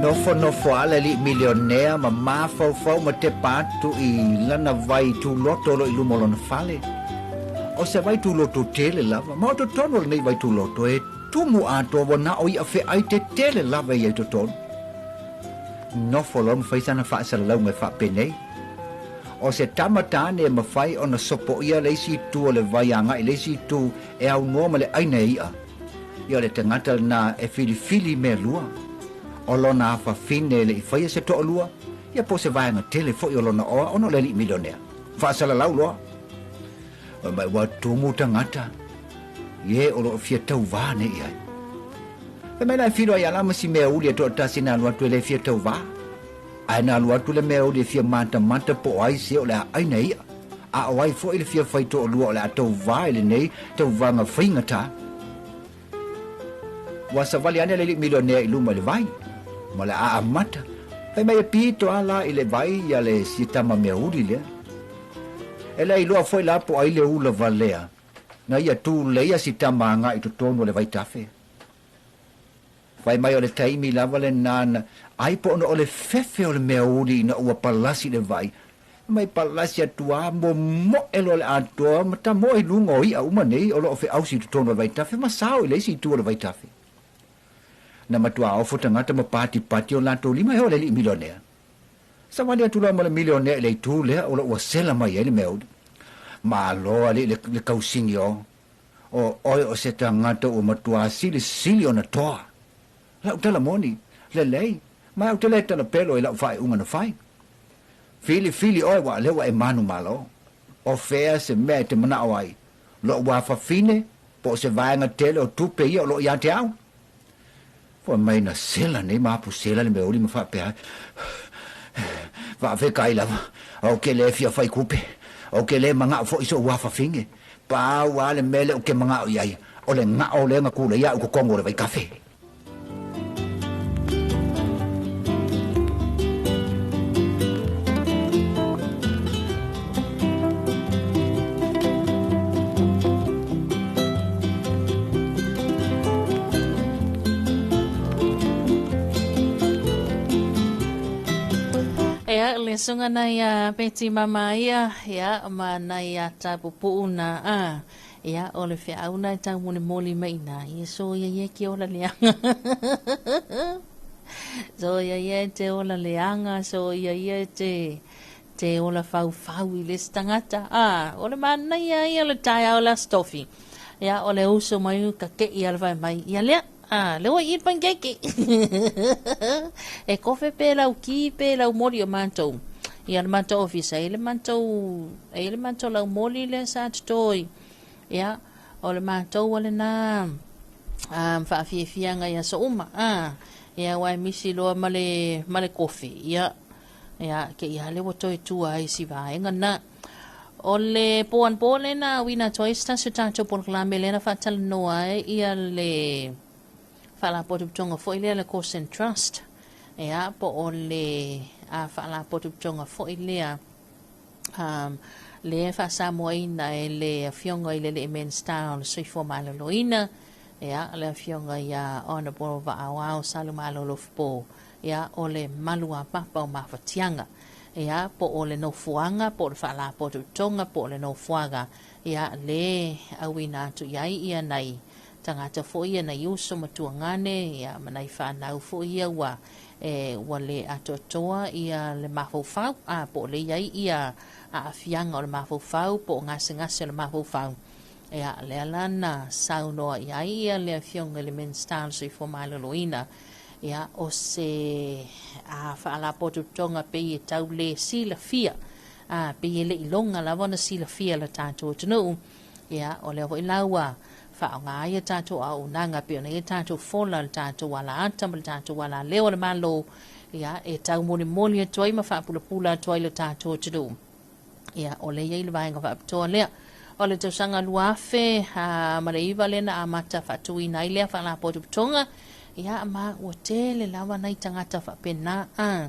Nofonofo lava le ali'i milionea ma mafaufau ma tepa atu i lana vai tuloto o lo i luma o lona fale. O se vai tuloto tele lava, ma o totonu o lenei vai tuloto e tumu atoa ua na o i'a fe'ai tetele lava e iai totonu. Nofo loa ma fai sana fa'asalalauga e fa'apenei. O se tama tāne e mafai ona sopo'ia le isi itu o le vai aga'i le isi itu e aunoa ma le ʻaina e i'a. Ia o le tagata lenā e filifili i mea lua. O lona afafine e le i faia se to'alua, ia po o se vaega tele fo'i o lona oa ona o le ali'i milionea. Faasalalau loa. Fai mai ua tumu tagata i e o lo'o fia tauvā nei i ai. Fai mai la e filo ai ala ma si mea uli e to'atasi na alu atu e le fia tauvā. Ae na alu atu le mea uli e fia matamata po o ai se o le a ʻaina e i'a, a o ai fo'i le fia fai to'alua o le a tauvā i lenei tauvaga faigata. Ua savali ane le ali'i milionea i luma i le vai, ma le a amata. Fai mai e pito a la i le vai ia le si tama mea uli lea. E le iloa fo'i la po o ai le ula valea na ia tuleia si tama aga'i totonu o le vaitafe. Fai mai o le taimi lava lenā na ai po ona o le fefe o le mea uli ina ua palasi le vai, mai palasi atu a momo'e loa le atoa ma tamoe i luga o i'a uma nei o lo o fe'ausi i totonu o le vaitafe ma sao i le isi itu o le vaitafe. Na matuā ofo tagata ma patipati o latou lima e oo le ali'i milionea. Savali atu loa ma le milionea i le itu lea o lo o ua sela mai ai le mea uli. Malo ali'i le, le kausini o, o oe o se tagata ua matuā silisili ona toa. Lau tala moni, lelei, ma ou te le tala pelo i lau faaiuga na fai. Filifili oe ua lea ua e manumalo. O fea se mea e te mana'o ai, lo'u afafine po o se vaega tele o tupe ia o lo'o iā te au? Fai mai na sela nei ma apu sela le mea uli ma faapea ai, Faafetai lava, ou ke le fia fai kupe, ou ke le mana'o fo'i so'u afafine. Pau a le mea lea ou ke mana'o i ai, o le ga'o lea na kula ia'u i totonu o le vaitafe. Ia, le suga nai a Beti Mama ia, ia, ma nai a Tapupu'u na a. Ia, o le feau na e taumolimoli mai ina, ia so ia ia ke ola leaga. So ia ia e te ola leaga, so ia ia e te, te ola faufau i le isi tagata. A, o le manaia ia o le taeao o le Aso Tofi. Ia, o le uso mai u ka ke'i a le fai mai, ia lea, a, le ua i le pancake. E kofe pe lau ki pe lau moli o matou. Ia le matou ofisa, e i le matou, e i le matou lau moli lea sa totoi. Ia, o le matou a lenā um, faafiafiaga i aso uma. A, ia, aua e misi loa ma le, ma le kofi. Ia, ia, ke ia le ua toe tua ai si vaega na. O le po anapo lena uina atu ai se tasi o tatou polokalame lea na faatalanoa ai ia le Faalapotopotoga foi lea le Course and Trust, ia, po o le a Faalapotopotoga foi lea um, lea e faasamoaina e le Afioga i le Alii Minisita o le Soifua Maloloina, ia, le Afioga ia Honourable Vaaoao Salumalolo-Fupō, ia, o le maluapapa o mafatiaga, ia, po o le nofoaga, po o le Faalapotopotoga, po o le nofoaga, ia, le auina atu i ai ia nai tagata foi ia, nai uso ma tuagane, ia, ma nai fanau foi ia ua, e, ua le atoatoa ia le mafaufau, a, po o le i ai ia aafiaga o le mafaufau po o gasegase o le mafaufau. Ia, lea la na saunoa i ai ia le Afioga i le Minisita o le Soifua Maloloina, ia, o se a, faalapotopotoga pei e tau le silafia, a, pei e le iloga lava ona silafia e le tatou atunuu. Ia, o lea foi la ua faaaoga ai a tatou auaunaga pei ona i ai tatou fola, le tatou alaata ma le tatou alaleo a le Malo, ia, e taumolimoli atu ai ma faapulapula atu ai le tatou atunuu. Ia, o lea e i ai le vaega faapitoa lea. O le tausaga 2009 lea na amata faatuina ai lea faalapotopotoga, ia, ma ua tele lava nai tagata faapena, a,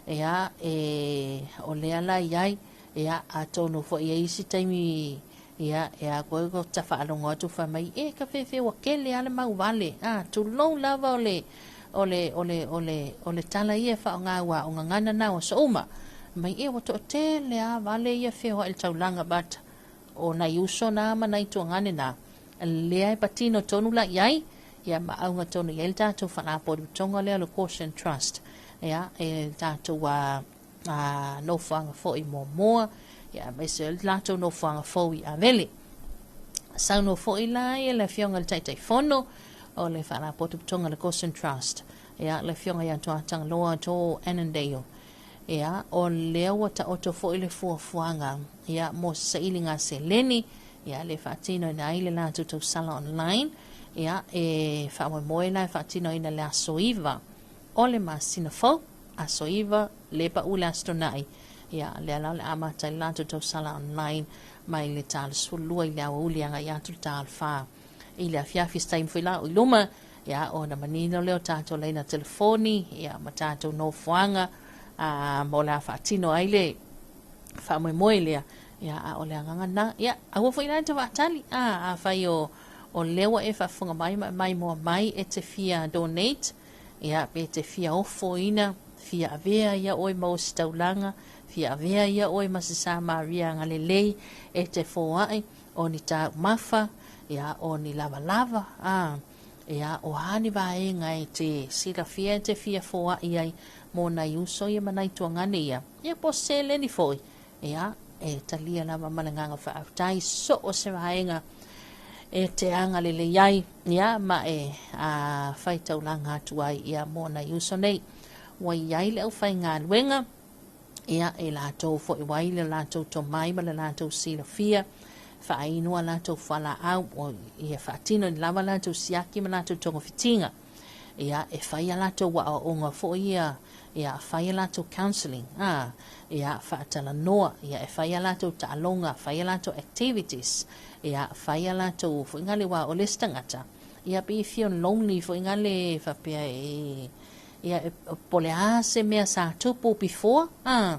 ia, e, o lea la i ai, Ia, atonu foi e i ai isi taimi, ia, e a koe ko ta faalogo atu fai mai, e, ka fefe ua kele a le mau vale, a, tulou lava o le, O le, o le, o le, o le tala ia e faaaoga aua o gagana na o aso uma. Mai ea ua toatele lava vale ia feoai i le taulaga but o nai uso na ma nai tuagane na, lea e patino tonu la i ai, ia ma auga tonu i ai le tatou faalapotopotoga lea o le Caution Trust. Ia, e le tatou a, a nofoaga foi muamua, ia aemaise le latou nofoaga fou i Avele. Saunoa foi la ia le Afioga i le Taitaifono o le Faalapotopotoga le Gosen Trust, ia le Afioga ia Tuatagaloa Joel Annandale. Ia, o lea ua taoto foi le fuafuaga, ia, mo se sailiga seleni, ia, le faatinoina ai le latou tausala online, ia, e faamoemoe la e faatinoina le aso 9 o le masina fou, aso 9, le pau le Aso Toonai, ia, lea la o le a amata ai le latou tausala online mai le ta 12 i le aoauli agai atu le ta 4 i le afiafi. Se taimi foi la o i luma, ia, ona manino lea o tatou laina telefoni, ia, ma tatou nofoaga, a, mo le a faatino ai le faamoemoe lea, ia, a o le agaga lena, ia, aua foi la e te faatali, a, afai o, o lea ua e faafofoga mai ma e maimoa mai e te fia donate, ia, pe te fia ofoina, fia avea ia oe ma ositaulaga, fia avea ia oe ma se Samaria agalelei e te foai, o ni taumafa, ia, o ni lavalava, a, ia, o a ni vaega e te silafia e te fia foai ai mo nai uso ia ma nai tuagane ia, ia po o se seleni foi, ia, e talia lava ma le agaga faafetai so o se vaega e te agalelei ai, ia, ma e a, fai taulaga atu ai, ia, mo nai uso nei. Ua i ai le aufaigaluega, ia, e latou foi ua ai le latou tomai ma le latou silafia, faainu a latou fualaau, o, ia faatino i lava latou siaki ma latou togafitiga. Ia, e fai a latou aoaoga foi ia, ia, fai a latou counselling, a, ia, faatalanoa, ia, e fai a latou taaloga, fai a latou activities, ia, fai a latou foi ngale wa o le isi tagata, ia, pe i feel lonely foi ngale faapea e, ia, e, po o le a se mea sa tupu before, a,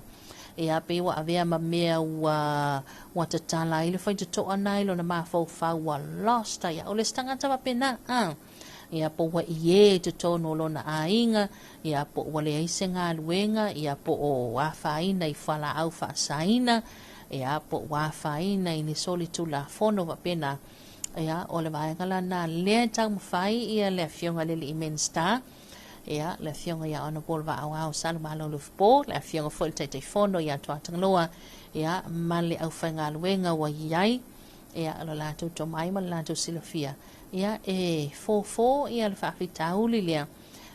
ia, pei ua avea ma mea ua, ua tatala ai le faitotoa na i lona mafaufau ua lost ai, ia, o le isi tagata faapena, a. Ia, po ua i ē i totonu o lona aiga, ia, po ua leai se galuega, ia, po o afaina i fualaau faasaina, ia, po ua afaina i ni solitulafono faapena. Ia, o le vaega lena lea e taumafai ia le Afioga i le Alii Minisita, ia, le Afioga ia Honourable Vaaoao Salumalo Lufipo, le Afioga foi i le Taitaifono ia Tuatagaloa, ia, ma le aufaigaluega ua i ai, ia, lo latou tomai ma le latou silafia, ia, e fofo ia le faafitauli lea,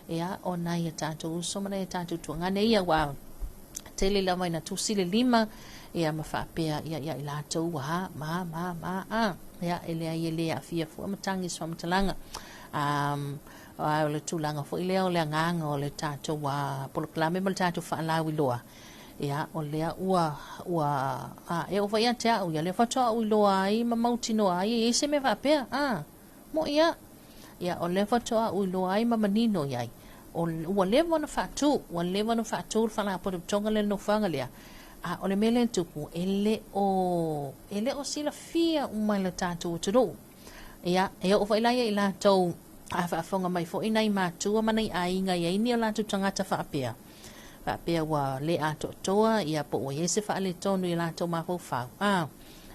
ia, o nai a tatou uso ma nai a tatou tuagane ia, ua tele lava ina tusi le lima, ia, ma faapea, ia, ia i latou ua ha, ma, ma, ma, a, ia, e leai e le aafia fua ma tagi i se faamatalaga. Um, a o le tulaga foi lea o le agaga o le tatou polokalame ma le tatou faalauiloa, ia, o lea ua, ua, a, e oo foi ia te au, ia lea faatoa ou iloa ai ma mautinoa ai e i ai se mea faapea, a, moʻi a. Ia, o lea faatoa ou iloa ai ma manino i ai, o, ua leva ona faatu, ua leva ona faatu le faalapotopotoga lea, le nofoaga lea, a o le mea lea e tupu, e le o, e le o silafia uma e le tatou atunuu. Ia, e oo foi la ia i latou, a faafofoga mai foi nai matua ma nai aiga i ai ni o latou tagata faapea, faapea ua le atoatoa, ia, po ua i ai se faaletonu i latou mafaufau. A,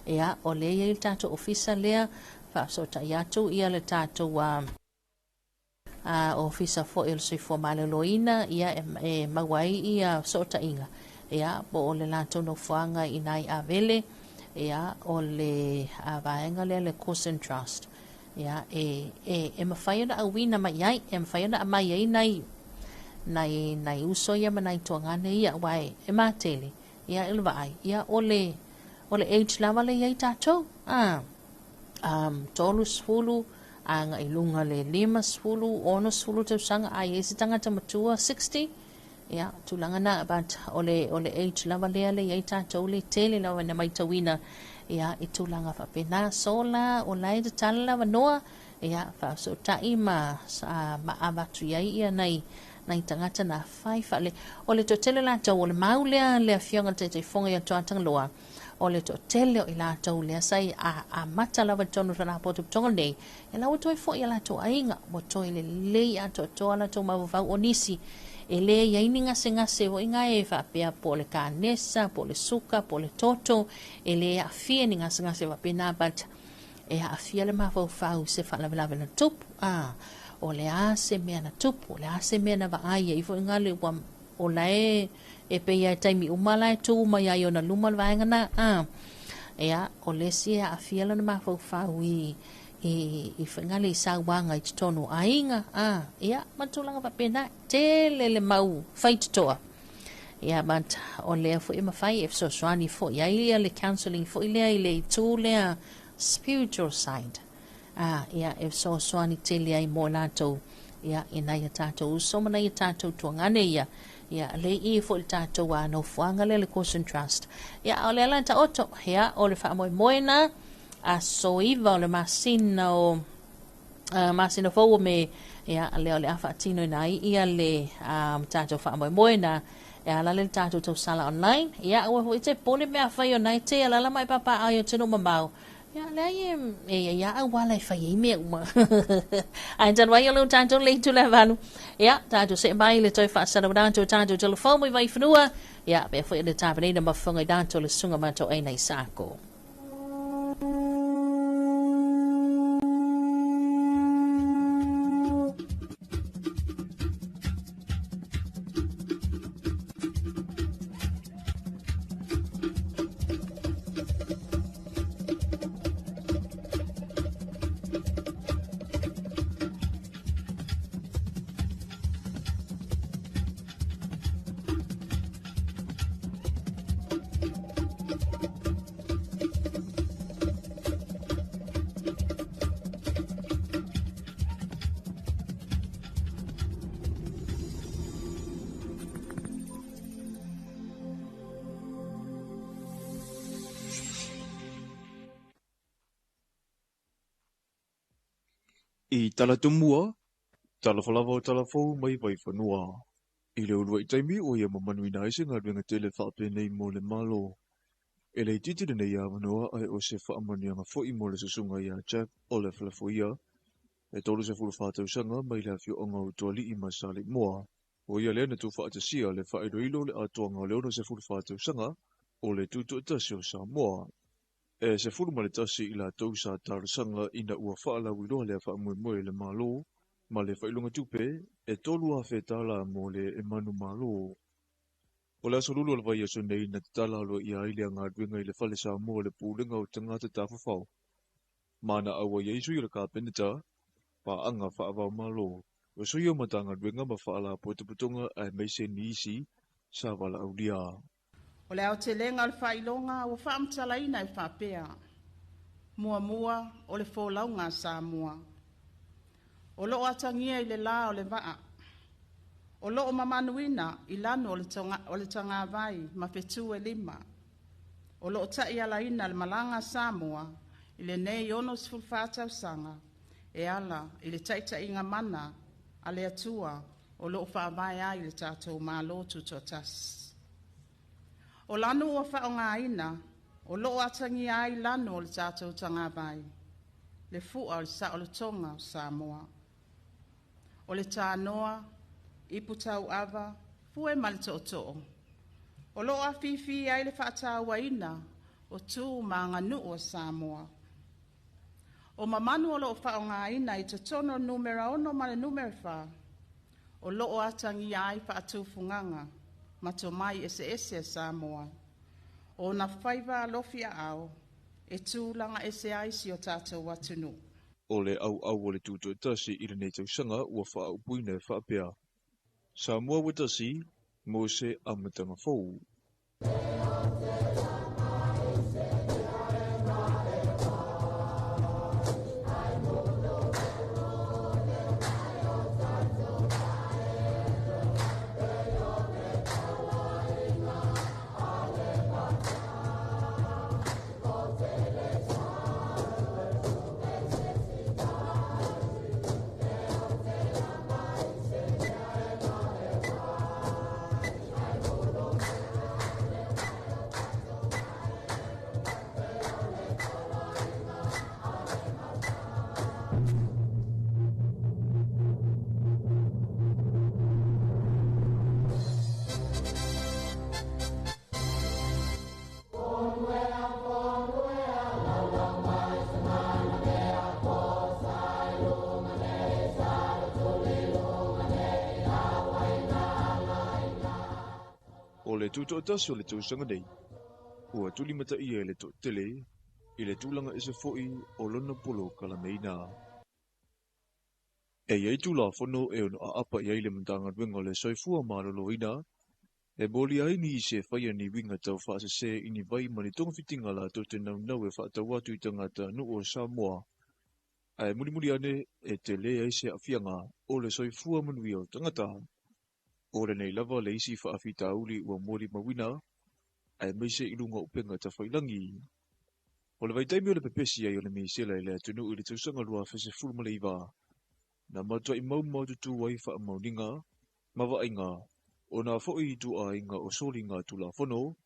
ia, o lea e i ai le tatou ofisa lea, faafesootai atu ia le tatou a, a, ofisa foi o le Soifua Maloloina, ia, e, e maua ai ia fesootaiga, ia, po o le latou nofoaga i nai Avele, ia, o le a, vaega lea le Coursen Trust. Ia, e, e, e mafai ona auina mai ai, e mafai ona aumai ai nai, nai, nai uso ia ma nai tuagane ia, aua e, e matele, ia, i le vaai, ia, o le, o le age lava lea e i ai tatou, a, um, 30, agai i luga le 50, 60 tausaga, a i ai se tagata matua 60, ia, tulaga na, but o le, o le age lava lea le i ai tatou le tele lava ina maitauina, ia, i tulaga faapena. So la, o la e tatala le avanoa, ia, faafesootai ma, ma avatu i ai ia nai, nai tagata na fai faale. O le toatele latou, o le mau lea le Afioga i le Taitaifono ia Tuatagaloa, O le toatele o i latou lea sa i amata lava i totonu o le Faalapotopotoga lenei, e la ua toe foi i a latou aiga, ua toe lelei atoatoa latou mafaufau. O nisi e le i ai ni gasegase foi gae e faapea po o le kanesa, po o le suka, po o le toto, e le aafia ni gasegase faapena, but e aafia le mafaufau i se faalavelave na tupu. O le a se mea na tupu, o le a se mea na vaai ai foi gale ua o la e pei e taimi uma la e tu mai ai ona luma le vaega na. Ia, o le isi e aafia lona mafaufau i whaingale i sauaga i totonu o aiga. Ia, ma tulaga faapena, tele le mau faitotoa. Ia, but o lea foi e mafai e fesoasoani foi ai ia le counselling foi lea i le itu lea spiritual side. Ia, e fesoasoani tele ai mo latou, ia, i nai a tatou uso ma nai a tatou tuagane ia. Ia, le i foi le tatou a nofoaga lea le Course Trust. Ia, o le ala taoto, ia, o le faamoemoe na, aso 9 o le masina o masina fou o Me, ia, lea o le a faatino ina ai ia le tatou faamoemoe na, e ala le tatou tausala online. Ia, ua foi te pole mea fai o nai te alala mai papa ai o tino mamau. Ia, lea e ia au wala e fai ai mea uma. Ai talu ai o le tatou le itu le valu. Ia, tatou se mai le toi faasalawana tatou tatou telefone mai Vaifanua. Ia, pe foi le tapenaina mafofoga i tatou le susuga matou aina i Sako. I Talatumua, talofa lava o talafou mai Vaifanua. I le uluai taimi o ia mamanuina ai se galuega tele faapenei mo le Malo. E le itiiti lenei avanoa ae o se faamanuiaga foi mo le susuga ia Jack o le Falafoia, e 34 tausaga mai le afioaga o Tualii ma Saleimoa. O ia lea na tuufaatasia le faailoilo le atoaga o le 64 tausaga o le tutoatasi o Samoa. E 11 i latou sa talosaga ina ua faalauiloa lea faamoemoe le Malo ma le faailoga tupe e 3,000 tala mo le e manu malo. O le aso lulu o le vaiaso nei na tatala aloaia ai le galuega i le fale Samoa le pulega o tagata tafafao. Ma na aua i ai sui o le Kapeneta, paaga faavaomalo, o sui o Matagaluega ma faalapotopotoga aemaise nisi sa valaaulia. O le aotelega o le faailoga ua faamatalaina e faapea. Muamua o le folauga a Samoa. O loo atagia i le la o le vaa. O loo mamanuina i lanu o le tagavai ma fetu e 5. O loo taialaina le malaga a Samoa i lenei 64 tausaga e ala i le taitaiga mana a le Atua o loo faavae ai le tatou Malo tutoatasi. O lanu ua faaaogaina, o loo atagia ai lanu o le tatou tagavai, le fua o le saolotoga o Samoa. O le tanoa, ipu tauava, fue ma le tootoo. O loo afifi ai le faatauaina o tu ma aganuu o Samoa. O mamanu o loo faaaogaina i totonu o le numera 6 ma le numera 4, o loo atagia ai faatufugaga ma tomai eseese a Samoa. O na faiva alofi aao e tulaga ese ai si o tatou atunuu. O le auau o le tutoatasi i lenei tausaga ua faaupuina e faapea. Samoa ua tasi mo se amataga fou. le tutoʻatasi o le tausaga nei, ua tulimataʻia e le toʻatele i le tulaga ese foʻi o lona polokalameina. E i ai tulafono e ono aapa i ai le Matagaluega o le Soifua Maloloina e molia ai nisi e faia ni uiga taufaasese i ni vai ma ni togafitiga latou te naunau e faatau atu i tagatanuu o Samoa, ae mulimuli ane e telē ai se aafiaga o le soifua manuia o tagata. O lenei lava le isi faafitauli ua molimauina aemaise i luga o upega tafailagi. O le vaitaimi o le pepesi ai o le misela i le atunuu i le tausaga 2019, na matuai maumaututu ai faamaoniga ma vaaiga o nā foʻi ituaiga o soliga tulafono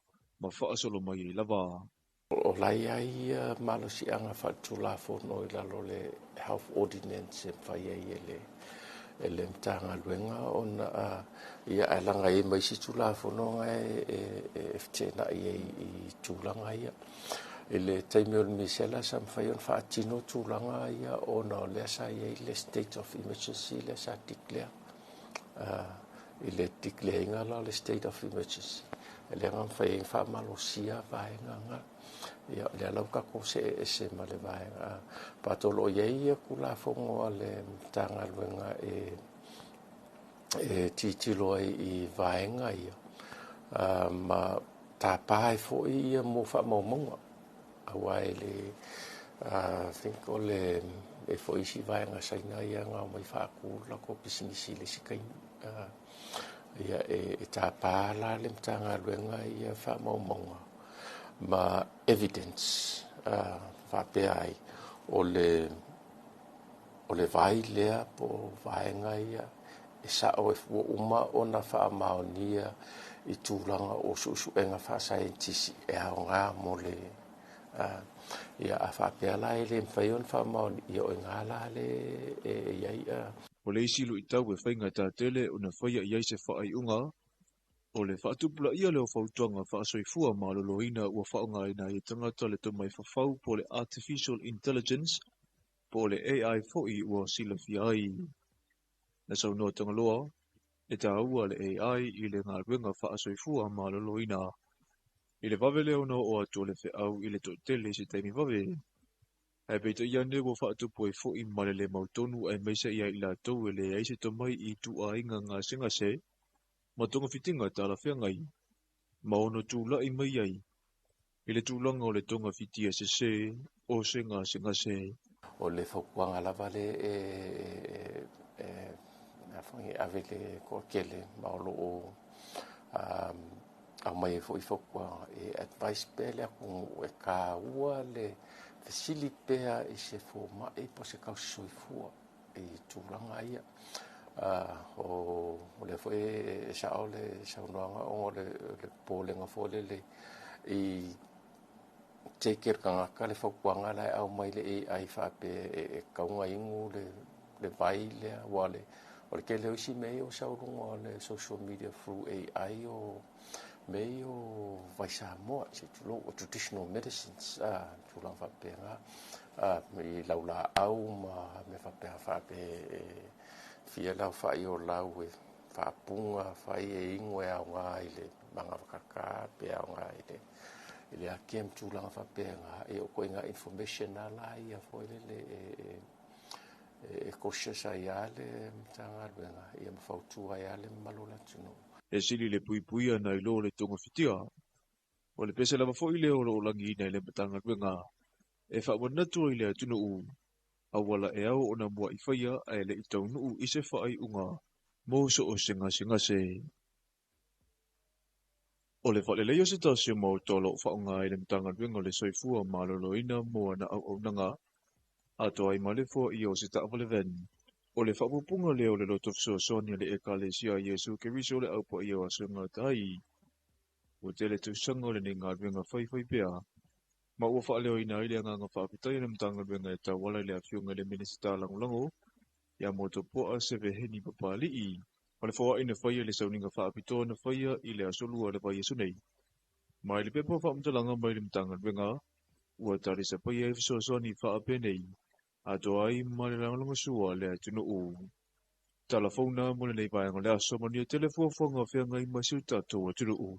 ma faasolo mai ai lava. O la e i ai ia malosiaga faaletulafono i lalo o le Health Ordinance e mafai ai e le e le Matagaluega ona ia ae laga e i ai ma isi Tulafono na e feteenai ai i tulaga ia. I le taimi o le misela sa mafai ona faatino tulaga ia ona o lea sa i ai le state of emergency lea sa declare. I le declare ina la o le state of emergency, lea na mafai ai ona faamalosia vaega na. Ia, o lea la ua tatou see ese ma le vaega. But o lo o i ai ia Tulafono a le Matagaluega e tilotilo ai i vaega ia, ma tapa ai foi ia mo faamaumauga. Aua e le, I think o le, e foi isi vaega Saina ia na omai faatu le latou pisinisi i le isi taimi. Ia, e tapa la le Matagaluega ia faamaumauga ma evidence faapea ai o le vai lea po o vaega ia e sao e ua uma ona faamaonia i tulaga o suesuega faasaienitisi e aoga mo le ia a faapea la e le mafai ona faamaonia ia o i ina la le e i ai. O le isi luʻitau e faigata tele ona faia i ai se faaiuga o le faatupulaia lea o fautuaga faasoifua maloloina ua faaaogaina ai e tagata le tomai fafau po o le Artificial Intelligence po o le AI foʻi ua silafia ai. Na saunoa Tagaloa, e taua le AI i le galuega faasoifua maloloina i le vave lea ona oo atu o le feau i le toatele i se taimi vave. Ae peitai ane ua faatupu ai foʻi ma le lē mautonu aemaise ia i latou e leai se tomai i ituaiga gasegase ma togafitiga talafeagai ma ono tulaʻi mai ai i le tulaga o le togafitia sesē o se gasegase. O le fautuaga lava le e ave i le toatele ma o lo o aumai ai foi fautuaga e advise pea le atunuu e taua le fesili pea i se fomai po o se tausisoifua i tulaga ia. O lea foi e sao le saunoaga ona o le popolega foi lele i take e le tagata le fautuaga la e aumai le AI faapea e tatau ona inu le vai lea, aua o le tele o isi mea ia ua sau i luga o le social media through AI o mea ia o vai Samoa, se i tulou, o traditional medicines, tulaga faapena, i laulaau ma mea faapena, faapea e fia le aofai o lau e faapuga fai e inu e aoga i le magavakaka pe aoga i le ake ma tulaga faapena. E o ituaiga information na la ia foi lele e cautious ai lava le Matagaluega ia ma fautua ai lava le mamalu o le atunuu. E sili le puipuia nai lo le togafitia. O le pese lava foʻi lea o loo lagiina i le Matagaluega e faamanatu ai le atunuu auala e ao ona muaʻi faia ae leʻi taunuu i se faaiuga mo so o se gasegase. O le faaleleia o se tasi o maota o loo faaaoga ai le Matagaluega o le Soifua Maloloina mo ana auaunaga atoa ai ma le foaia o se taavale van. O le faapupuga lea o le loto fesoasoani a le Ekalesia a Iesu Keriso o le Aupaia o Aso e Gata ai. Ua tele tausaga o lenei galuega faifai pea ma ua faaleoina ai le agaga faafetai a le Matagaluega e tauala i le afioga i le Minisita Lagolago ia Motopoa Seveheni Papali'i. O le foai na faia i le sauniga faapitoa na faia i le aso Lua o le vaiaso nei. Mai le pepa o faamatalaga mai le Matagaluega ua talisapaia ai fesoasoani faapenei atoa ai ma le lagolagasua a le atunuu. Tala fou na mo lenei vaega o le aso, manuia tele fuafuaga o feagai ma si o tatou atunuu.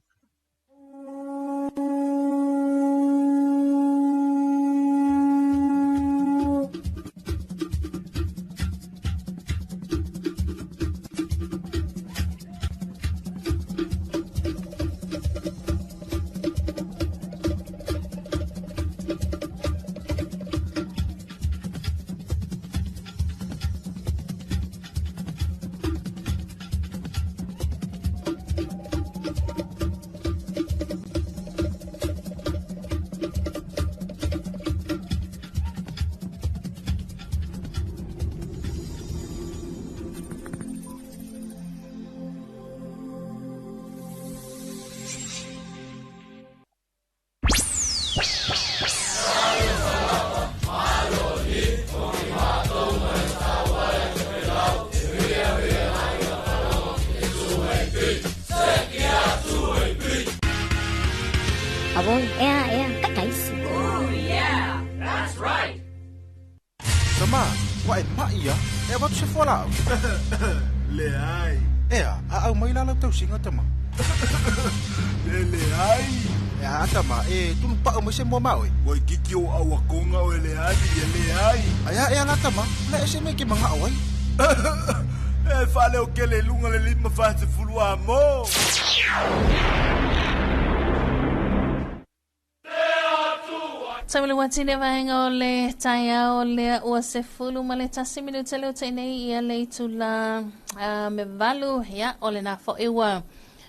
fualaau? Leai. Ea, a au mai la lau tausiga tama. E leai. Ea, tama, e tunu pa'u mai se mua ma oe. Ua ikiki o auakoga oe le ali e leai. Ai a ea la tama, le ese me ke manga'o ai. E faaleokele i luga le 50 amo. Sa le watine vaenga o le taeao lea ua 11 minute le o nei ia le itula me 8 ia o le nā fo'i ua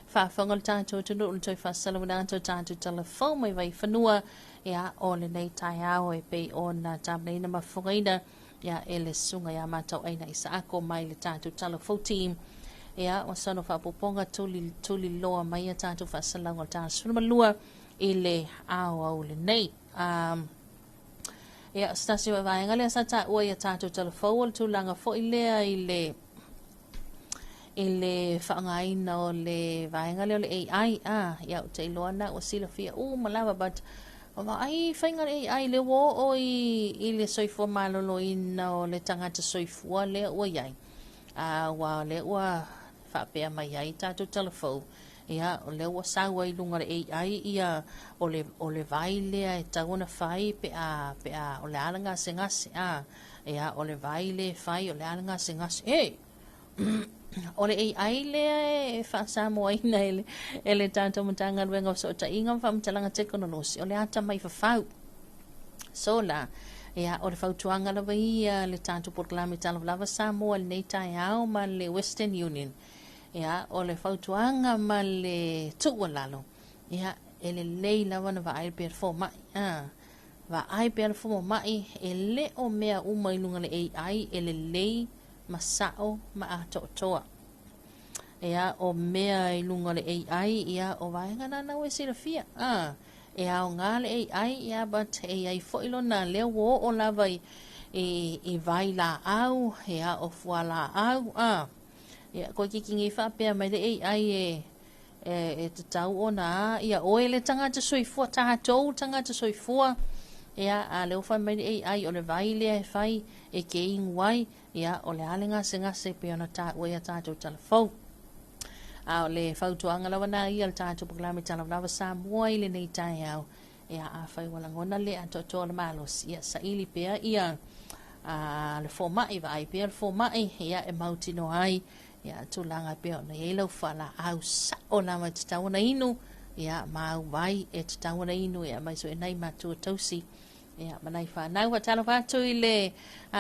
faafofoga le tatou atunuu le toe faasalauina atu o tatou talafou mai Vaifanua ia o lenei taeao e pei ona tapenaina ma fofogaina ia e le susuga ia Matauaina Isaako mai le tatou talafou team ia ua sono faapopoga tuli tuli loa mai ia tatou faasalauga o le ta 12 i le aoao lenei. Ia, se tasi o vaega lea sa taua ia tatou talafou o le tulaga fo'i lea i le faaaogaina o le vaega lea o le AI. Ia, ou te iloa na ua silafia uma lava, but o vaai faiga le AI le ua oo i le soifua maloloina o le tagata soifua lea ua iai. Ua lea ua faapea mai ai tatou talafou. Ia, o lea ua sau ai luga le AI ia o le vai lea e tau ona fai pe a o le a le gasegase. Ia, o le vai lea e fai o le a le gasegase. E! O le AI lea e faasamoaina e le tatou Matagaluega o Fesootaiga ma Faamatalaga Tekonolosi, o le ata mai fafau. So la, ia, o le fautuaga lava ia le tatou polokalame Talofa Lava Samoa lenei taeao ma le Western Union. Ia, o le fautuaga ma le tuualalo. Ia, e lelei lava na vaai pea le fomai. Vaai pea le fomai, e le o mea uma i luga le AI, e lelei ma sa'o ma atoatoa. Ia, o mea i luga le AI, ia, o vaega na ua e silafia. E aoga le AI, ia, but e iai fo'i lona lea ua oo lava i vai laau, ia, o fualaau, Ia, koe kikigi faapea mai le AI e tatau ona ia oe le tagata soifua, tatou tagata soifua. Ia, a lea ua fai mai le AI o le vai lea e fai e ke igu ai, ia, o le a le gasegase pe ona taua ia tatou talafou. A o le fautuaga lava na ia le tatou polokalame Talofa Lava Samoa i lenei taeao. Ia, afai ua lagona le atoatoa o le malosi, ia, saili pea ia le fomai, vaai pea le fomai, ia, e mautinoa ai, ia, tulaga pea ona iai lau fualaau sa'o lava e tatau ona inu, ia, ma au vai e tatau ona inu, ia, mai so e nai matua tausi, ia, ma nai whanau. Faatalofa atu i le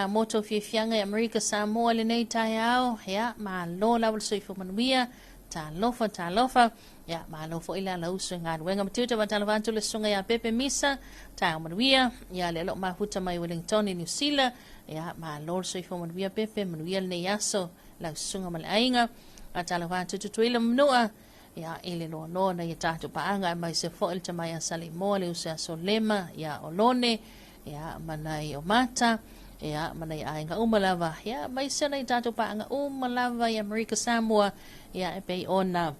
moto fiafiaga i Amerika Samoa lenei taeao, ia, malo lava le soifua manuia, talofa, talofa, ia, malo fo'i le alausu i galuega ma tiute. Faatalofa atu le susuga ia Pepe Misa, taeao manuia, ia, le o loo mafuta mai Wellington i New Zealand, ia, malo le soifua manuia Pepe, manuia lenei aso, lau susuga ma le aiga. Faatalofa atu Tutuila Manua, ia, i le loaloa na ia tatou paaga, e mai se fo'i le tamai a Saleimoa, le uso ia Solema, ia, o Lone, ia, manai o Mata, ia, manai aiga uma lava, ia, mai se na i tatou paaga uma lava i Amerika Samoa, ia, e pei ona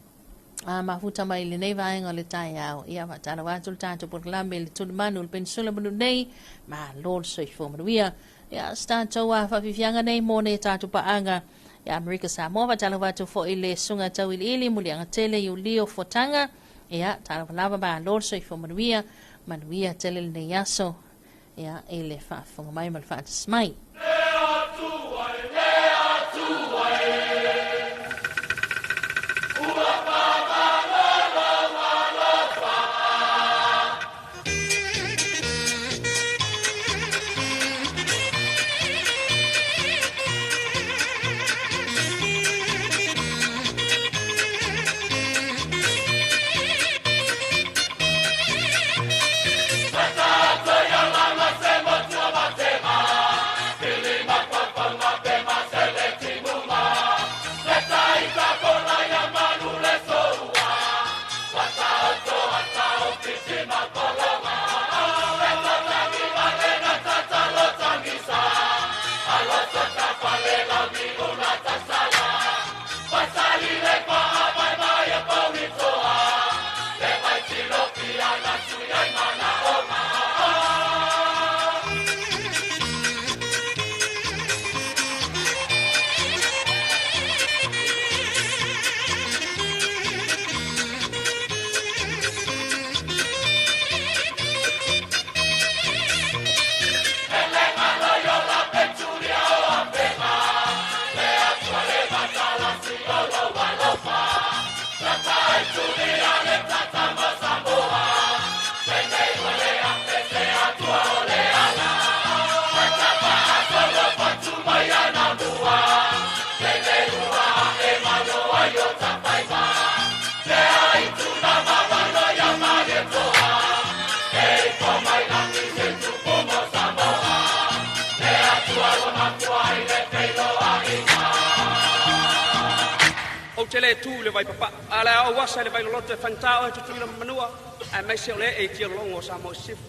mafuta mai lenei vaega o le taeao. Ia, faatalofa atu le tatou polokalame le Tulimanu le Penisula manu nei, malo le soifua manuia. Ia, se tatou faafiafiaga nei mo nei tatou paaga ia Amerika Samoa. Faatalofa atu fo'i le susuga tauiliili Muliaga Tele Iulio Fuataga, ia, talofa lava, malo le soifua manuia, manuia tele lenei aso, ia, i le faafofoga mai ma le faatasi mai. Tele te le tu i le Vaipapaa, a o le a ou asa i le Vailoloto e faigata oe Tutuila ma Manua, aemaise o le ee i tialologo o Samoa i Sisifo.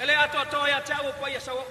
E le atoatoa ia te au o paia sauoo.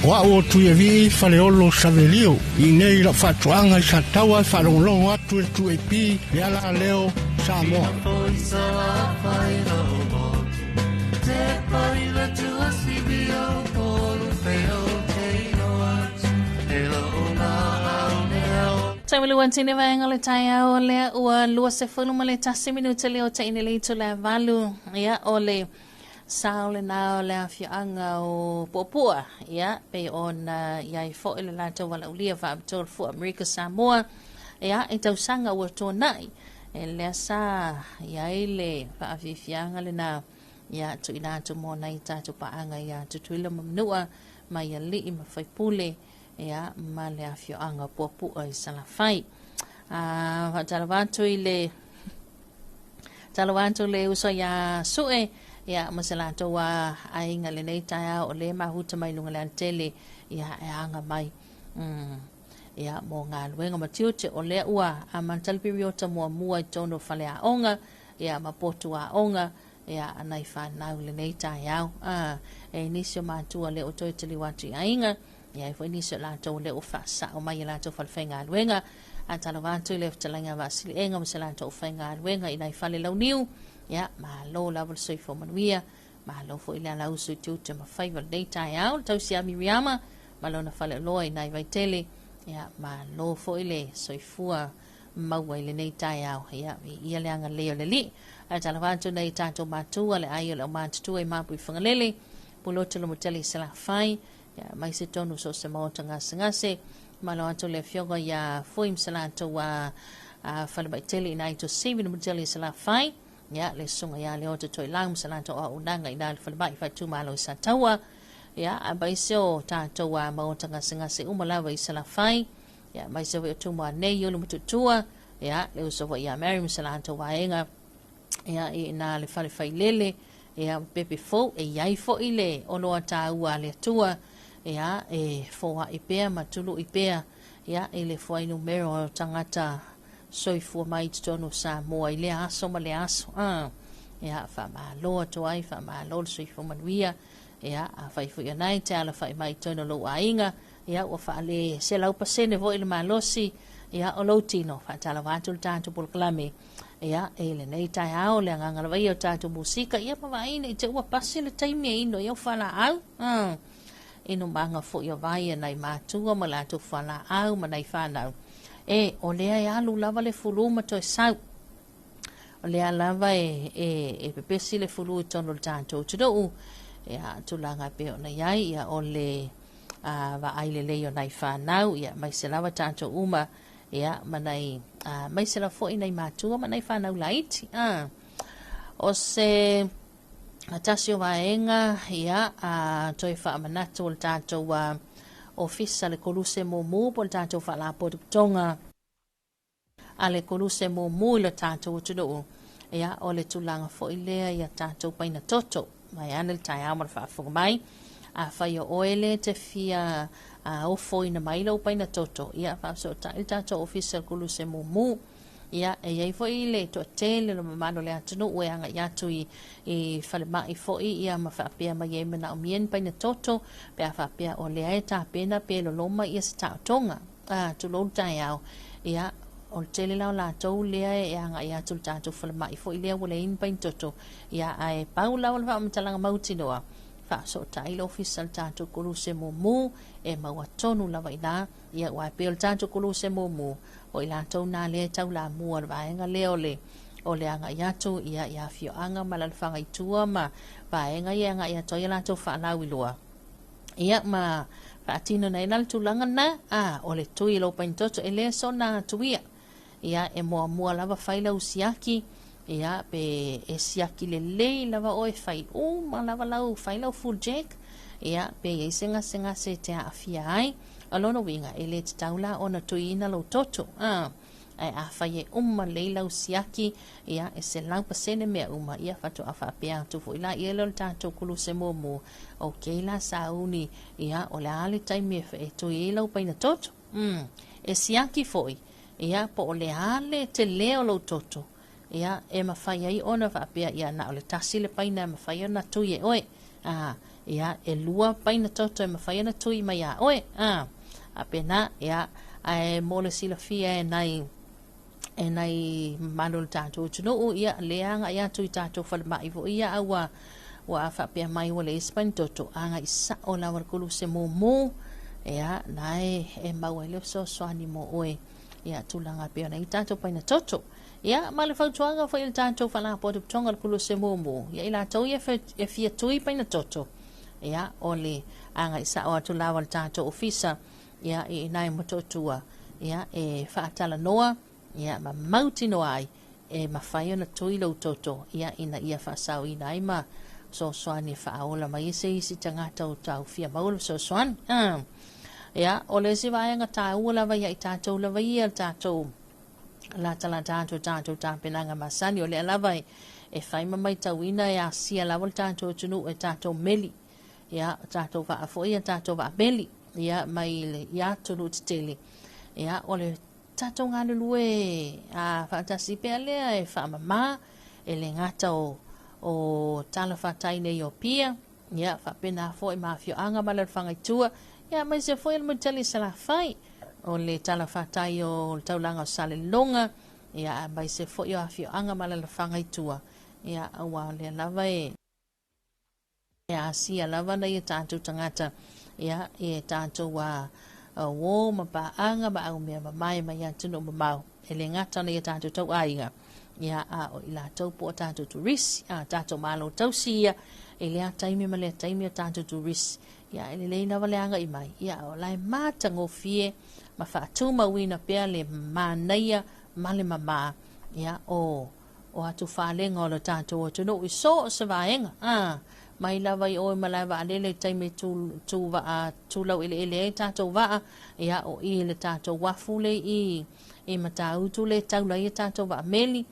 O au o Tuiavii Faleolo Savelio, i nei lau faatoaga i Sataua e faalogologo atu i le 2AP le ala leo Samoa. Taumalu vaega o le taeao lea ua 21 minute leo taine le itu le 8 ia o le sao lena o le afioaga o Puapua ia pei ona iai foi le latou valaaulia faapitoa le fua Amerika Samoa ia i tausaga ua tuanai e lea sa iai le faafiafiaga lena ia tuuina atu mo nai tatou paaga ia Tutuila ma Manua mai alii ma faipule ia ma le afioaga o Puapua i Salafai. A faatalofa atu i le talofa atu le uso iā Sue ia ma se latou a aiga lenei taeao o le mahuta mai luga le alatele ia e aga mai ia mo galuega ma tiute o lea ua amata le piriota muamua i totonu o faleaoga ia ma potu aoga ia nai fanau lenei taeao e nisi o matua lea ua toe taliu atu i aiga ia ai foi nisi o latou lea ua faasao mai i latou falefaigaluega. A talofa atu i le fetalaiga Vaasiliega ma se latou faigaluega i nai fale launiu ia malo lava le soifua manuia malo foi le alausu i tiute ma faiva lenei taeao le tausi a Miriama ma lona faleoloa i nai Vaitele ia malo foi le soifua maua i lenei taeao ia viia le agalelei o le Alii. Ae talofa atu nei tatou matua le ai o le aumatutua i Mapu i Fagalele Pulotu Lomotele i Salafai ia mai se tonu so se maota gasegase malo atu le afioga ia Fui ma se latou a Falemaitele i nai Tosivi Lomotele i Salafai ia le susuga ia Leota Toilau ma se latou auaunaga i na le falemai faaitumalo i Sataua ia aemaise o tatou a maota gasegase uma lava i Salafai ia aemaise foi o Tumua nei Ulu ma Tutua. Ia, le uso foi ia Mary ma se latou vaega, ia, i ina le fale failele, ia, ma pepe fou, e i ai foi le oloa taua a le Atua, ia, e foai pea ma tului pea, ia, i le fuainumera o tagata soifua mai i totonu o Samoa i lea aso ma lea aso. A, ia, faamalo atu ai, faamalo le soifua manuia, ia, afai foi o na e te alafai mai i totonu o lou aiga, ia, ua faale 100% foi le malosi, ia, o lou tino, faatalofa atu le tatou polokalame, ia, i lenei taeao, le agaga lava ia o tatou musika, ia, ma vaai ne i te ua pasi le taimi e inu ai au fualaau, inumaga foi o vai a nai matua ma latou fualaau ma nai fanau. E, o lea e alu lava le fulu ma toe sau. O lea lava e, e, e pepesi le fulu i totonu o le tatou atunuu. Ia, tulaga e pei ona i ai, ia, o le a, vaai lelei o nai fanau, ia, maise lava tatou uma, ia, ma nai, a, maise lava foi nai matua ma nai fanau laiti. A, o se tasi o vaega, ia, a, toe faamanatu o le tatou a, ofisa le koluse mumu po o le tatou faalapotopotoga a le koluse mumu i lo tatou atunuu. Ia, o le tulaga foi lea ia tatou paina toto. Mai ane le taeao ma le faafofoga mai. Afai o oe le te fia ofoina mai lou paina toto, ia faafesootai le tatou ofisa le koluse mumu. Ia, e i ai foi le toatele o le mamalu o le atunuu e agai atu i, i falemai foi, ia ma faapea mai ai manaomia ni paina toto, pe a faapea o lea e tapena pe loloma ia se taotoga. A, tulou le taeao. Ia, o le tele la o latou lea e agai atu i le tatou falemai foi lea ua leai ni paina toto. Ia, ae pau lava le faamatalaga mautinoa, faasootai le ofisa i le tatou koluse mumu, e maua tonu lava i ina. Ia, aua e pei o le tatou koluse mumu, o i latou nā lea e taulamua le vaega lea o le o le agai atu ia i afioaga ma alaalafaga i tua ma vaega ia e agai atu ai a latou faalauiloa. Ia, ma faatino nei la le tulaga lena, a, o le tui i lou painitoto e le soona atu ia. Ia, e muamua lava fai lau siaki, ia, pe e siaki lelei lava oe, fai uma lava lau, fai lau full jack, ia, pe i ai se gasegase e te aafia ai. O lona uiga, e le tatau la ona tuiina lou toto, a. Ae afai e uma lelei lau siaki, ia, e 100% mea uma, ia, faatoa faapea atu foi la ia lea o le tatou koluse muamua, okay la sauni, ia, o le a le taimi e tui ai lau paina toto? E siaki foi, ia, po o le a le tele o lou toto, ia, e mafai ai ona faapea, ia, na o le tasi le paina e mafai ona tui e oe, a, ia, e lua paina toto e mafai ona tui mai iā oe, a, faapena, ia, ae mo le silafia e nai, e nai mamalu o le tatou atunuu, ia, lea agai atu i tatou falemai foi ia, a ua, ua faapea mai ua leai se paina toto, agai sao lava le koluse mumu, ia, na e, e maua ai le fesoasoani mo oe, ia, tulaga e pei ona i ai tatou paina toto. Ia, ma le fautuaga foi a le tatou Faalapotopotoga o le Koluse Mumu, ia i latou ia e fia tui paina toto, ia, o le agai sao atu lava o le tatou ofisa, ia, i ina i Motootua, ia, e faatalanoa, ia, ma mautinoa ai, e mafai ona tui lou toto, ia, ina ia faasaoina ai ma fesoasoani e faaola mai ai se isi tagata o tau fia maua le fesoasoani. Ia, o le isi vaega taua lava ia i tatou lava ia le tatou latalata atu o tatou tapenaga masani, o lea lava e, e fai ma maitauina e asia lava le tatou atunuu e tatou meli, ia, o tatou vaa foi ia tatou vaa meli, ia, mai le, i atunuu tetele. Ia, o le tatou galulue a faatasi pea lea e faamama, e le gata o, o talafatai nei o Apia, ia, faapena foi ma afioaga ma alaalafaga i tua, ia, aemaise foi o le Mutali i Salafai, o le talafatai o le taulaga o Salelologa, ia, aemaise foi o afioaga ma alaalafaga i tua, ia, aua o lea lava e asia lava nai o tatou tagata, ia, i e tatou a uō ma paaga ma au mea mamae mai atunuu mamao, e le gata o nai o tatou tauaiga, ia, a o i latou po o tatou turisi, a tatou malo tausi ia, i lea taimi ma lea taimi o tatou turisi, ia, e lelei lava le agai mai, ia, o la e matagofie ma faatumauina pea le manaia ma le mamā, ia, o o atufalega o lo tatou atunuu i so o se vaega, a, Mai lava i o i malae vaalele i taimi e tū, tū vaa, tū laueleele ai tatou vaa, ia, o i le tatou uafu le i, i Matautu le taula ai tatou vaa meli,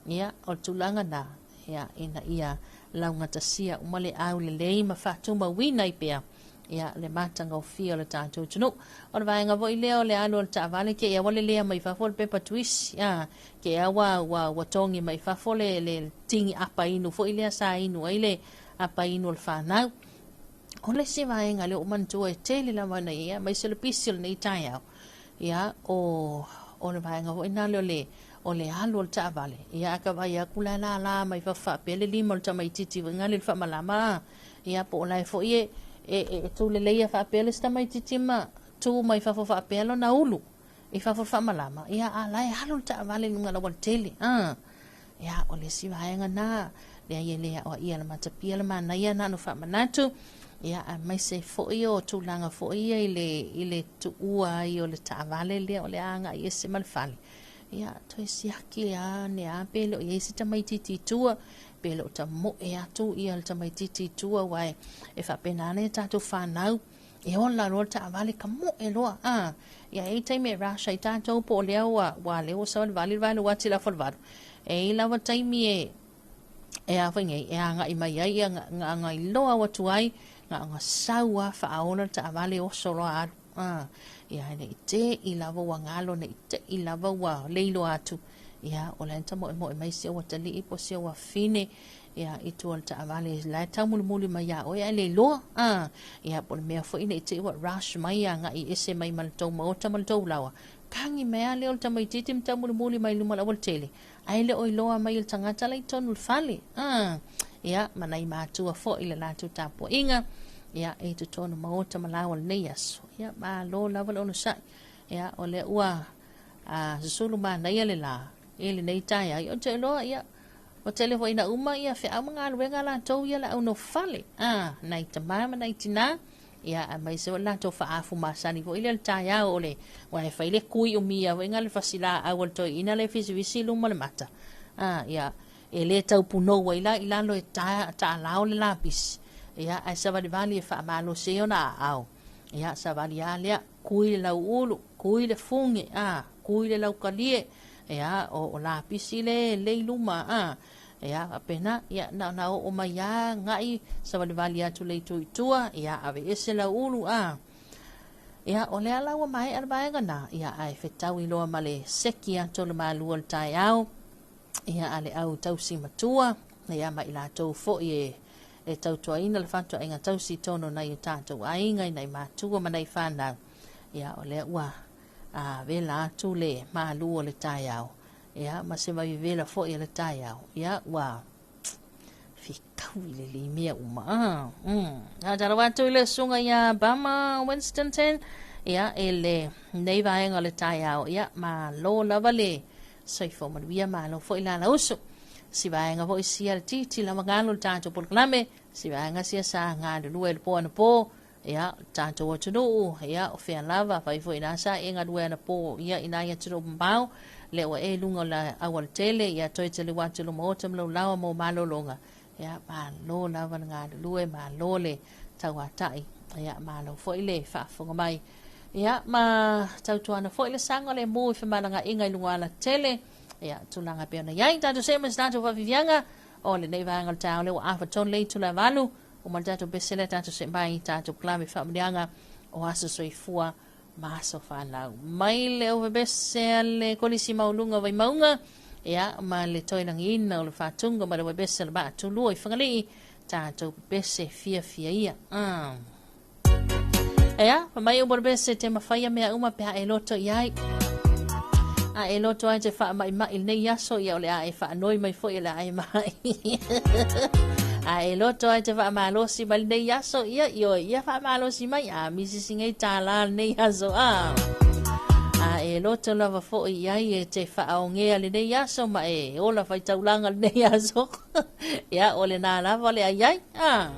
ia, o le tulaga na, ia, ina ia laugatasia uma le aulelei ma faatumauina ai pea ia le matagofie o le tatou atunuu. O le vaega foi lea o le alu o le taavale ke ia le lea mai fafo le pepa tuisi, a ke ia ua ua ua togi mai fafo le le tigi apa inu foi lea sa inu ai le apa inu o le fanau. O le isi vaega lea ua manatua e tele lava ona i ai aemaise o le pisi o lenei taeao, ia o o le vaega foi na lea o le o le alu o le taavale, ia a ka vaai atu la e lala mai fafo faapea le lima o le tamaitiiti foi lea i le faamalama, ia po o la e foi e e e tuleleia faapea le isi tamaitiiti ma tu mai fafo faapea lona ulu i fafo o le faamalama, ia a la e alu le taavale i luga o le aualatele. A ia o le isi vaega na leai e le aoaia le matapia le manaia na ona faamanatu, ia aemaise foi o tulaga foi ia i le i le tuua ai o le taavale lea o le a agai ese ma le fale. Ia toe siaki ane a pe le o i ai se tamaitiiti i tua, pe le o tamoe atu ia le tamaitiiti i tua, aua e, e faapena ana ia tatou fanau, e ola loa le taavale tamoe loa. A ia e i ai taimi e rush ai tatou po o lea ua ua lea ua savalivali le vaega ua ati le afa o le 8. E i ai lava taimi e e a foi nei, e agai mai ai ia ga iloa au atu ai, na ona sau lava faaola le taavale oso loa alu. A, ia ne i te'i lava ua galo, ne i te'i lava ua leiloa atu, ia o la e tamoemoe mai si ou atalii po o si ou afine, ia i tua o le taavale, la e taumulimuli mai ia oe ae le iloa. A, ia po o le mea foi ne i te'i ua rush mai agai ese mai ma le tou maota ma le tou laoa, tagi mai lava lea o le tamaitiiti ma taumulimuli mai luma o le aualatele, ae le o iloa mai e le tagata la i totonu o le fale. A, ia ma nai matua foi i le latou tapuaiga, ia e i totonu maota ma laoa lenei aso. Ia malo lava le onosai. Ia o lea ua a, susulu manaia le la i lenei taeao. Ia ou te iloa, ia, ua tele foi ina uma ia feau ma galuega a latou ia le aunofale. A, nai tama ma nai tinā, ia aemaise foi le latou faaafu masani foi lea le taeao o le aua e fai le kui umia foi le fasilaau a le toeaina lea e fisifisi i luma o le mata. A, ia e le tau punou ai la i lalo e taalao le lapisi, ia ae savalivali e faamalosi ai ona aao. Ia savali lava lea, kui le lauulu, kui le fuge, a, kui le laukalie, ia o lapisi le le i luma, a, ia faapena, ia na ona oo mai lava agai savalivali atu le itu i tua, ia aveese lauulu, a. Ia o lea la ua maea le vaega na, ia ae fetaui loa ma le seki atu o le malu o le taeao, ia a le au tausi matua, ia ma i latou foi e e tautuaina le fatuaiga tausi i totonu o nai o tatou aiga, i nai matua ma nai fanau. Ia o lea ua a vela atu le malu o le taeao, ia ma se vaivevela foi o le taeao, ia ua fekaui lelei mea uma. A, A talo atu i le susuga ia Bama Winston Ten, ia i le nei vaega o le taeao, ia malo lava le soifua manuia, malo foi la lausu. Si vaega foi sia le titi lava galu le tatou polokalame, si vaega sia sa galulue i le po anapo, ia le tatou atunuu, ia o fea lava, fai foi ina sa e galue anapo, ia i nai atunuu mamao, lea ua e i luga o le aualatele, ia toe taliu atu i luma ota ma lou laoa mo malologa, ia malo lava le galulue, malo le tauatai, ia malo foi le faafofoga mai. Ia ma tautuana foi le saga o le mu i femalagaaiga i luga o alatele, ia tulaga e pei ona i ai. Tatou see ma se tatou faafiafiaga o lenei vaega o le taeao lea ua afa tonu le itula e 8, uma le tatou pese lea tatou see mai i tatou polokalame faamanuiaga o aso soifua ma aso fanau. Mai le ovebese a le Kolisi Maualuga o Vaimauga, ia ma le toelagiina o le faatuga ma le ovebese o le Vaa Tulua i Fagalii, tatou pepese fiafia ia. Ea, fa mai o pepese te mafaia mea uma pe a e loto i ai. A e loto ai te faamaimai lenei aso, ia o le a e faanoi mai foi o le a e mai. A e loto ai te faamalosi mai lenei aso, ia ioe, ia faamalosi mai, a misi si nei tālā lenei aso, a. A e loto lava foi i ai e te faaogea lenei aso ma e ola faitaulaga lenei aso. Ia, o lena lava o le a i ai, a.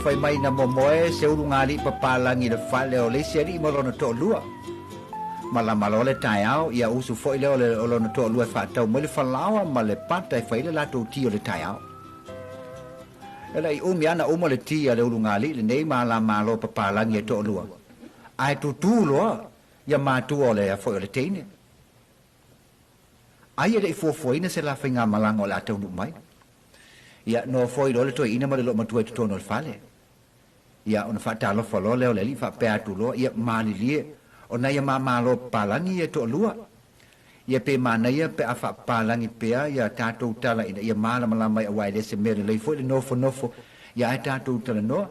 Fai mai na momoe se ulugalii papalagi i le fale o le isi alii ma lona toalua. Malama loa le taeao, ia usu foi lea o lona toalua e faatau mai le falaoa ma le pata e fai ai le latou ti o le taeao. E le i umi ana uma le ti a le ulugalii lenei ma alamalo papalagi e toalua, ae tutū loa ia matua o le foi o le teine. Ai e le i fuafuaina se la faigamalaga o le a taunuu mai. Ia, nofo ai loa le toeaina ma le loomatua i totonu o le fale. Ia, ona faatalofa loa lea o le alii faapea atu loa, ia, malilie, o nai a ma malo papalagi ia e toalua. Ia, pe manaia pe a faapapalagi pea ia tatou tala ina ia malamalama ai aua e le se mea lelei foi le nofonofo, ia ae tatou talanoa.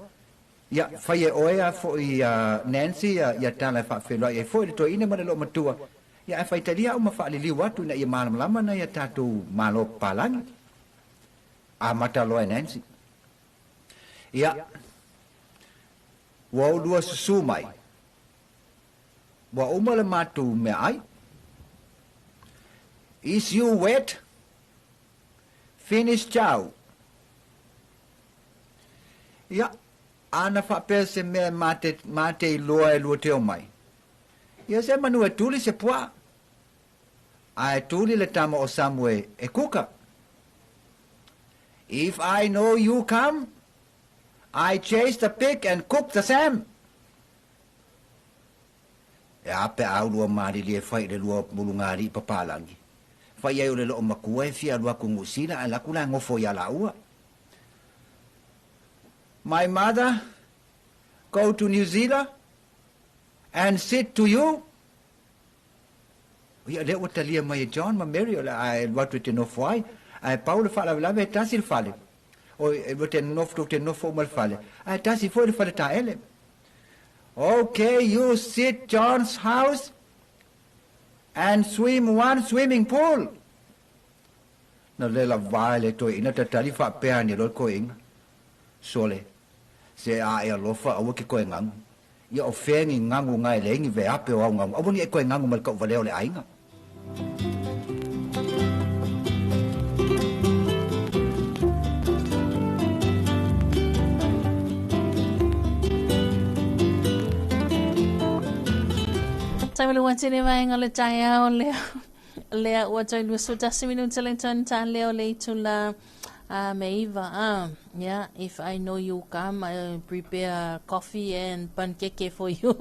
Ia, fai e oe a foi Nancy ia tala e faafeiloai ai foi le toeaina ma le loomatua. Ia ae faitalia au ma faaliliu atu ina ia malamalama nai a tatou malo papalagi. Amata loa e Nancy. Ia, ua oulua susu mai. Ua uma le matou meaai. Is you wet? Finish chow. Ia, ana faapea se mea e mate, mate iloa e lua te omai. Ia se manu e tuli se puaa. Ae tuli le tama o Samue e kuka. If I know you come, I chase the pig and cook the sam. E a pe a ulua malilie e fai i le lua mulugāliʻi papalagi. Fai ai o le loo makua e fia alu aku Niu Sila ae laku la gofo iā lāua. My mother go to New Zealand and sit to you. Ia, lea ua talia mai e John ma Mary o le a e alu atu e te nofo ai, ae pau le faalavelave e tasi le fale. Oi, e lua te nofo, tou te nofo uma i le fale, ae tasi foi le faletaele. Okay, you sit John's house and swim one swimming pool. Na le lava e le toeaina tatali faapea ane loa le koeina. Sole, se a e alofa aua ke koe gagu. Ia o fea ni gagu nga e leai ni veape o au gagu, aua ni e koe gagu ma le kauvalea o le aiga. Taimalo ua tele vaega o le taeao lea. Lea ua toe 21 minute le tone ta leo le itula a me iva a. Yeah, if I know you come, I prepare coffee and pancake for you.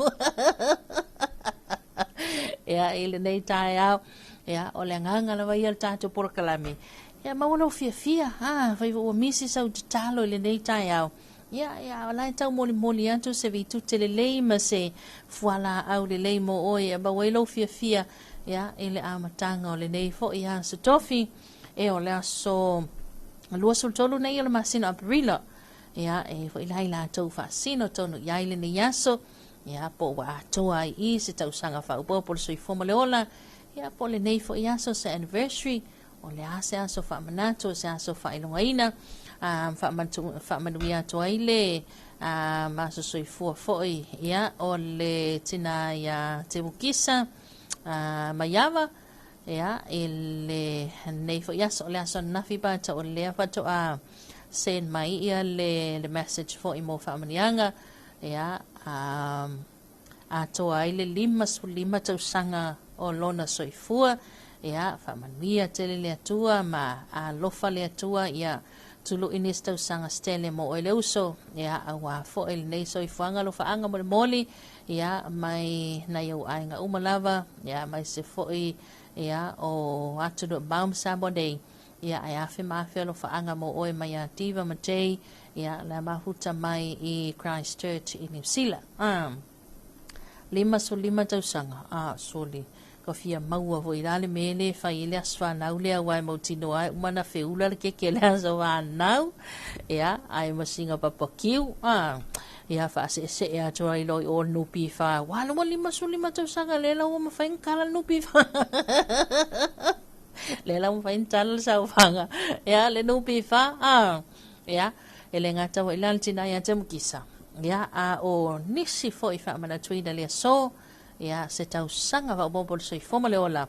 Ia, i lenei taeao, ia, o le agaga lava ia o le tatou polokalame. Ia, maua lou fiafia, a, fai ua misi sau tatalo i lenei taeao. Ia, ia, o la e taumolimoli atu se vitute lelei ma se fualaau lelei mo oe e maua ai lou fiafia, ia, i le amataga o lenei foi aso tofi, e o le aso 23 nei o le masina o Aperila. Ia, e foi la i latou faasino tonu i ai lenei aso, ia, po ua atoa ai i se tausaga faaopoopo le soifua ma le ola, ia, po o lenei foi aso se anniversary, O le a se aso faamanatu, o se aso faailogaina, a faamanuia atu ai le aso soifua foi, ia, o le tina ia Tewukisa Maiava, ia, i lenei foi aso, o le aso ananafi but o lea faatoa send mai ia le message foi mo faamanuiaga, ia, atoa ai le 55 tausaga o lona soifua, ia, faamanuia tele le Atua ma alofa le Atua, ia, tului nisi tausaga se tele mo oe le uso, ia, auā foi lenei soifuaga alofaaga molimoli, ia, mai nai ou aiga uma lava, ia, aemaise foi, ia, o atunuu mamao ma Samoa nei, ia, ae afe ma afe alofaaga mo oe mai ia Diva ma Jay, Ia, le a mafuta mai i Christchurch i Niu Sila. 55 tausaga, a, soli, ka fia maua foi la le mea le fai ai le aso fanau lea aua e mautinoa e uma ona feula le keke o le aso fanau, ia, ai ma sina papakiu, a, ia, faaseesee atu ai loa i o le NPF, ua alu ua 55 tausaga lea la ua mafai ona kala le NPF. Lea la ua mafai ona tala le saofaga, ia, le NPF, a. Ia, e le gata foi la le tina ia te Mukisa. Ia, a o nisi foi faamanatuina le aso, ia, se tausaga faaopoopo le soifua ma le ola.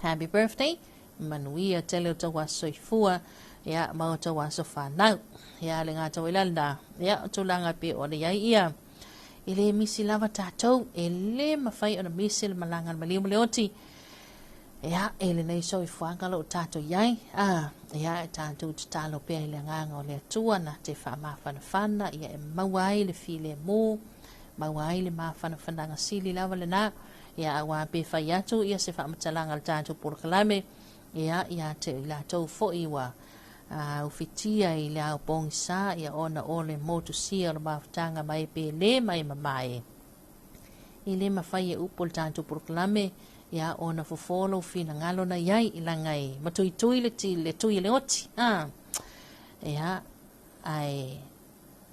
Happy birthday, manuia tele o tau aso soifua. ia ma outou aso fanau. Ia le gata foi la lena, ia o tulaga e pei ona i ai ia, e le misi lava tatou, e le mafai ona misi le malaga a le maliu ma le oti, ia e lenei soifuaga o lo o tatou i ai, a, ia e tatou tatalo pea i le agaga o le Atua na te faamafanafana, ia e maua ai le filemu, maua ai le mafanafanaga sili lava lena, ia aua pe fai atu ia se faamatalaga a le tatou polokalame, ia ia te i latou foi ua ufitia i le ao pogisa ia ona o le motusia o le mafutaga mai pe le mai mamae. E le mafai e upu le tatou polokalame ia ona fofo lou finagalo na i ai i laga e matuitui le ti le tui le oti. A ia ae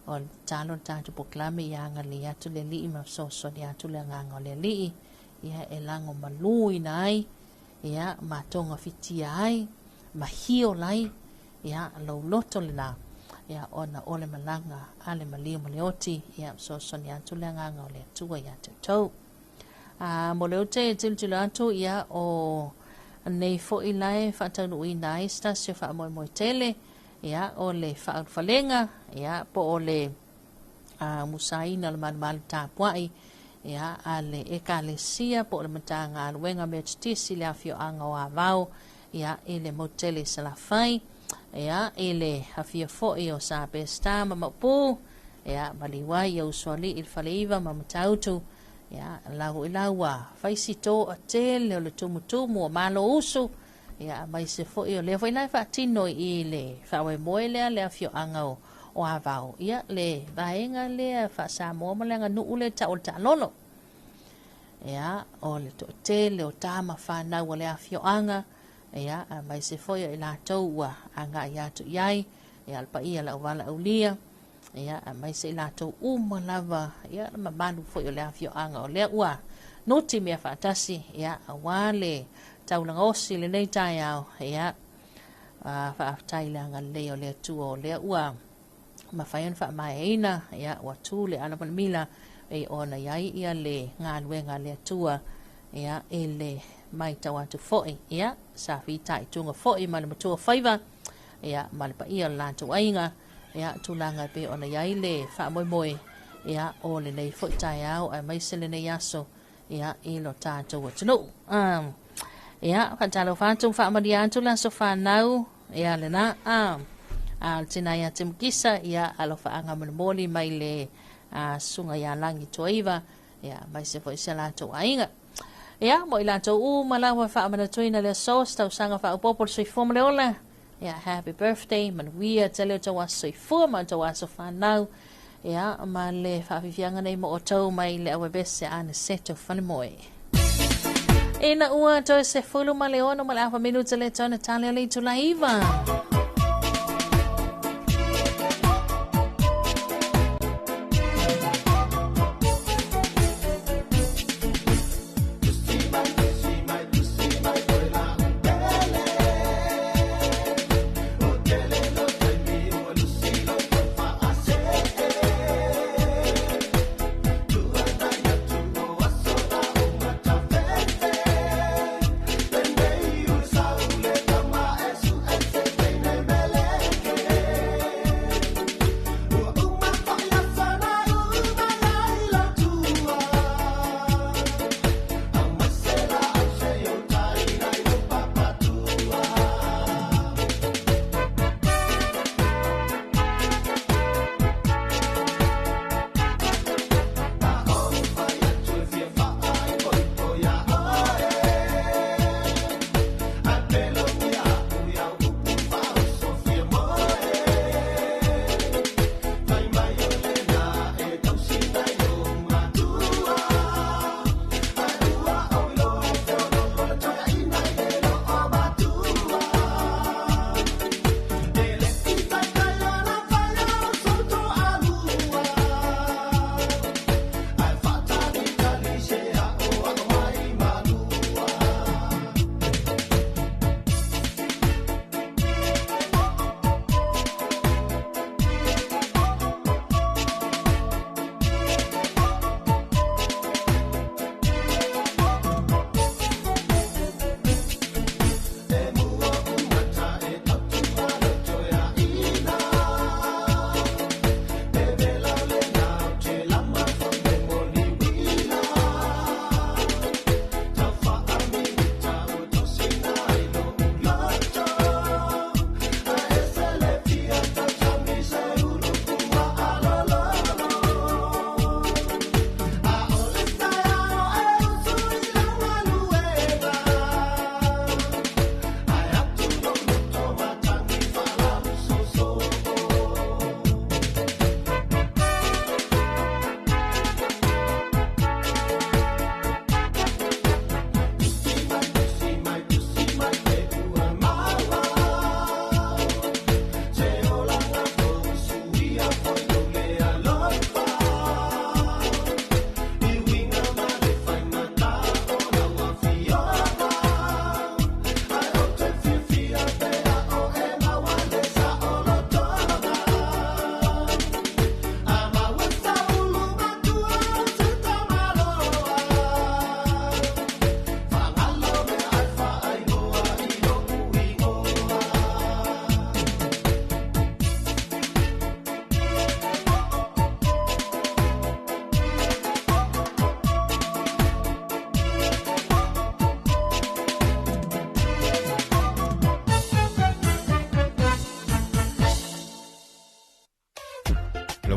o le tatalo le tatou polokalame ia agalelei atu le Alii ma fesoasoani atu le agaga o le Alii ia e lago maluina ai ia ma togafitia ai ma hiola ai ia lou loto lena ia ona o le malaga a le maliu ma le oti ia fesoasoani atu le agaga o le Atua ia te outou. A mo le ute tilotilo atu ia o nei foi la e faataunuuina ai se tasi o faamoemoe tele ia o le faaulufalega ia po o le musaina o le malumalu tapuai ia a le Ekalesia po o le Matagaluega Metotisi i le afioaga o Avao ia i le motu tele i Salafai ia i le afio foi o Sa Peseta ma Maopu ia maliu ai ia Usoalii i le Faleiva ma Matautu ia lau i lau ua fai si toatele o le tumutumu o Malo Usu ia aemaise foi o lea foi la e faatino i le faamoemoe lea le afioaga o Avao ia le vaega lea faa-Samoa ma le aganuu lea tau o le taalolo. Ia o le toatele o tama fanau o le afioaga ia aemaise foi o i latou ua agai atu i ai ia le paia le auvala aulia ia aemaise i latou uma lava ia le mamalu foi o le afioaga o lea ua nuti mea faatasi ia aua le taulaga osi lenei taeao ia faafetai le agalelei o le Atua o lea ua mafai ona faamaeaina ia ua tu le ala ma le mila e ona i ai ia le galuega a le Atua ia i le matau atu foi ia sa fitaituga foi ma le matua faiva ia ma le paia o le latou aiga ia tulaga e pei ona i ai le faamoemoe ia o lenei foi taeao aemaise lenei aso ia i lo tatou atunuu. Ia faatalofa atu faamalia atu le aso fanau ia lena a le tina ia te Mukisa ia alofaaga molimoli mai le susuga ia Lagi Tuaiva ia aemaise foi se latou aiga. Ia mo i latou uma lava faamanatuina le aso se tausaga faaopoopo le soifua ma le ola. Ia happy birthday manuia tele o tou aso soifua ma o tou aso fanau. Ia ma le faafiafiaga nei mo outou mai le auebese Aniceto Falemoe. Ina ua toe 16 ma le 30 minuta le tau na tale o le itula 9.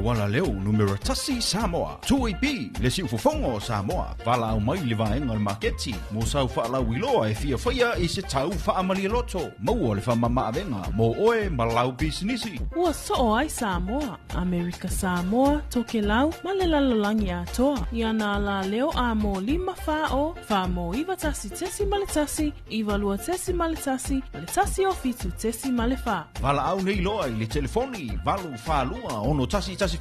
auala leo numera tasi Samoa. 2AP, le siufofoga o Samoa. Valaau mai i le vaega o le maketi mo sau faalauiloa e fia faia i se tau faamalialoto. Maua le faamamaavega mo oe ma lau pisinisi. Ua soo ai Samoa, Amerika Samoa, Tokelau ma le lalolagi atoa. I ana alaleo A mo 5 4 0 4 mo 91.1, 92.1 ma le 107.4. Valaau nei loa i le telefoni 842 6117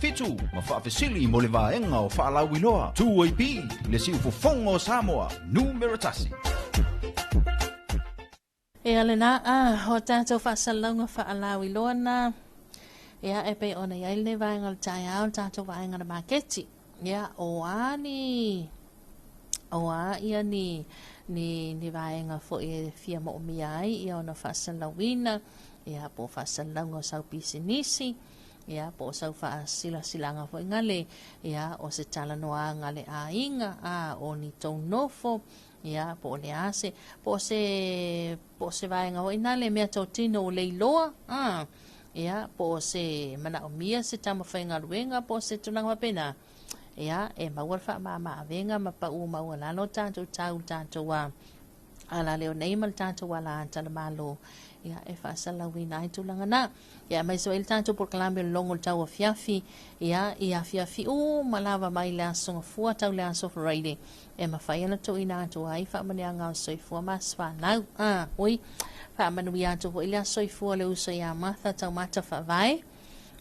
ma faafesili mo le vaega o faalauiloa. 2AP, le siufofoga o Samoa, numera tasi. Ia lena a o tatou faasalalauga faalauiloa na. Ia e pei ona i ai lenei vaega o le taeao, le tatou vaega o le maketi. Ia o a ni o a ia ni ni ni vaega foi e fia moomia ai ia ona faasalalauina, ia po o faasalalauga o sau pisinisi, ia po o sau faasilasilaga foi gale, ia o se talanoaga le aiga a o ni tou nofo, ia po o le a se po o se vaega foi na le mea totino o leiloa a, ia po o se manaomia se tamafaigaluega po o se tulaga faapena. Ia e maua le faamamaavega ma pau maualalo tatou tau tatou a ala leo nei ma le tatou ala ata le malo, ia e faasalalauina ai tulaga na. Ia mai so le tatou polokalame o le logo le tau afiafi, ia i afiafi uma lava mai le aso Gafua tau le aso Friday, e mafai ona tuuina atu ai faamanuiaga o soifua ma aso fanau. A ui faamanuia atu foi le aso soifua le uso ia Martha Taumata Faavae,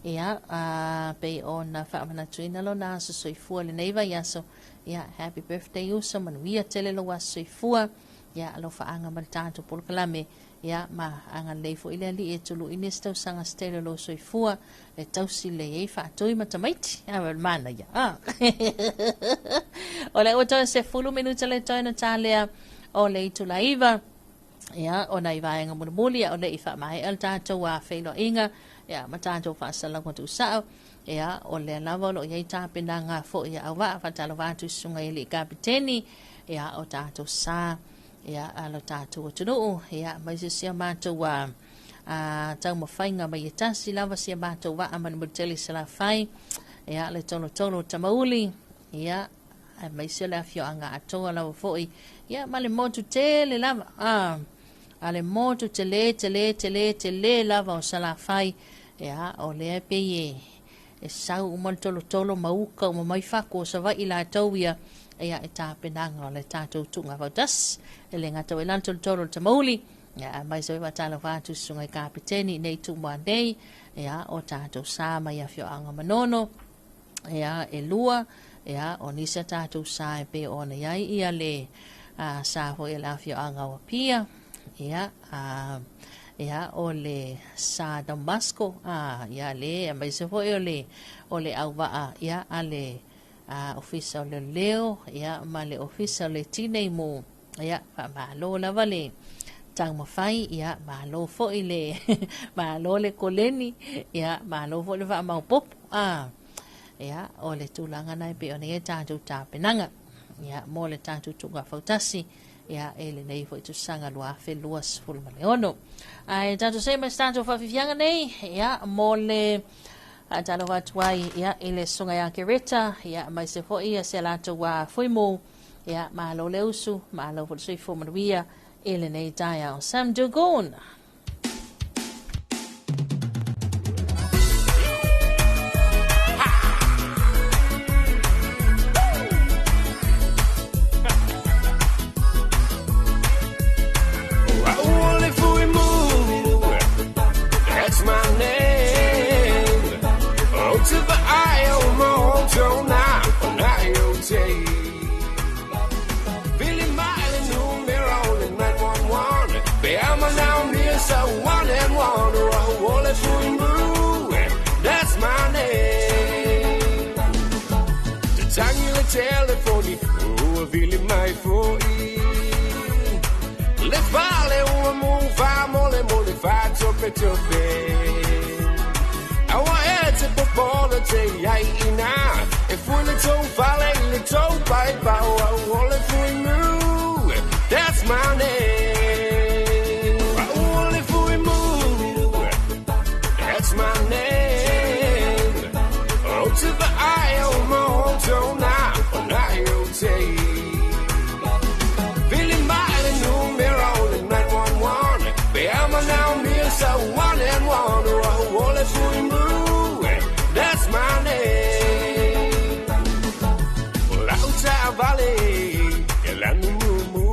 ia a pei ona faamanatuina lona aso soifua lenei vaiaso. Ia happy birthday uso, manuia tele lou aso soifua. Ia alofaaga ma le tatou polokalame, ia ma agalelei foi le Alii e tuluʻi se tausaga se tele o lou soifua e tausi lelei ai faatui ma tamaiti a le manaia a. O le ua toe 10 minuta le toe na talea o le itula 9, ia ona i vaega mulimuli o le i faamaea le tatou a feiloaiga, ia ma tatou faasalalauga tuusao. Ia o lea lava o loo i ai tapenaga foi a auvaa. Faatalofa atu i susuga i alii kapiteni, ia o tatou sa, ia alo tatou atunuu, ia mai se sia matou a taumafaiga mai e tasi lava sia matou vaa ma le mutele Salafai, ia le tolotolo Tamauli, ia aemaise le afioaga atoa lava foi, ia ma le motu tele lava a le motu tele tele tele tele lava o Salafai. Ia o lea pei e sau uma le tolotolo ma uka uma mai fako o Savaii latou ia, ia e tapenaga o le tatou tuuga fautasi e le gata ua i lalo tolotolo le Tamauli. Ia mai se faatalofa atu susuga i kapiteni nei Tumua nei, ia o tatou sa mai afioaga Manono, ia e lua, ia o nisi a tatou sa e pei ona i ai ia le sa foi e le afioaga o Apia, ia ia o le sa Damasco ia le aemaise foi o le auvaa, ia a le ofisa o leoleo, ia ma le ofisa o le tinei mu. Ia faamalo lava le taumafai, ia malo foi le malo le koleni, ia malo foi le faamaopopo ia o le tulaga na e pei ona i ai tatou tapenaga, ia mo le tatou tuuga fautasi, ia e lenei foi tausaga 2026. Ae tatou sei ma se tatou faafiafiaga nei, ia mo le faatalofa atu ai, ia i le susuga ia Kereta, ia aemaise foi ia se latou fuimu. Ia malo le usu, malo foi le soifua manuia i lenei taeao. Sam Dugoon. That's my name. Oh, to the I O mo to na na O T. Billy Miley numero le 911. Be I'm now near so one and one. Oh, all Fuimu. That's my name. Te tangi le telefoni. Oh, vili mai foi. Le fale ua mu fa mole mole fa tope tope. Aua e te popola te ai ina. E fui le tau fale le tau pai pau au o le Fuimu. That's my name. Au le Fuimu. That's my name. Oh, vale e lanu mumu.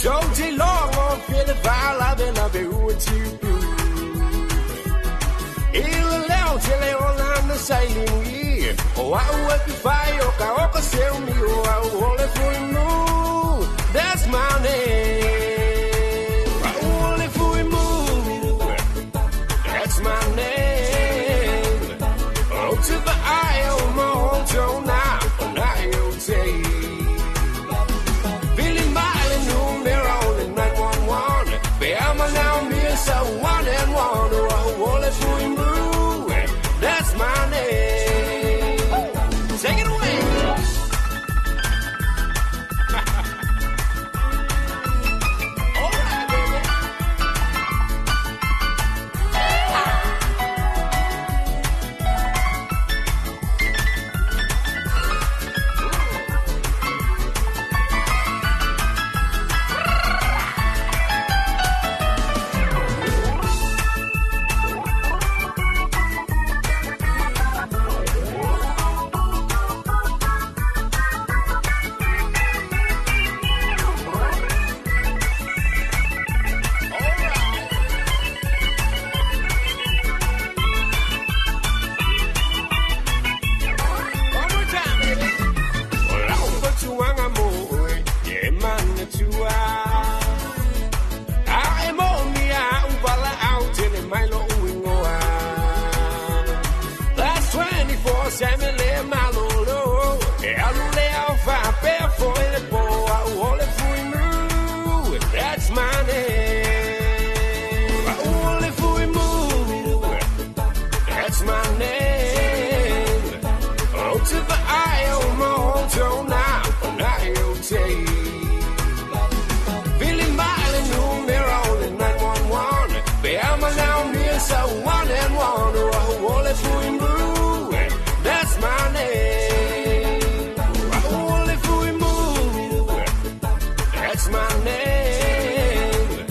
Don't you long on feel the vala then I be who you. Il leo tele o lana sailing o au e te whai o ka oka seu mi o au ole fui mu. That's my name. Ole fui mu. That's my name. Oh, to the eye o mo tona o na o te. Billy Miley numero 911. Be ama now me so one and one o ole fui mu. That's my name. Take it away. All right, baby. One more time, baby. Lau patuanga mo, ye mana tua. A e mo ni a uvala au tele mai lo uingoa. That's 24/7 le malolo. E alu le au fa pe fo le po au ole fui mu. That's my name. Au ole fui mu. That's my name. Oh, to the eye, oh, mo, to now, na, o, te. Billy Miley, numero 911. Be ama now, me, so one and one, oh, ole fui mu. That's my name. Oh, ole fui mu. That's my name.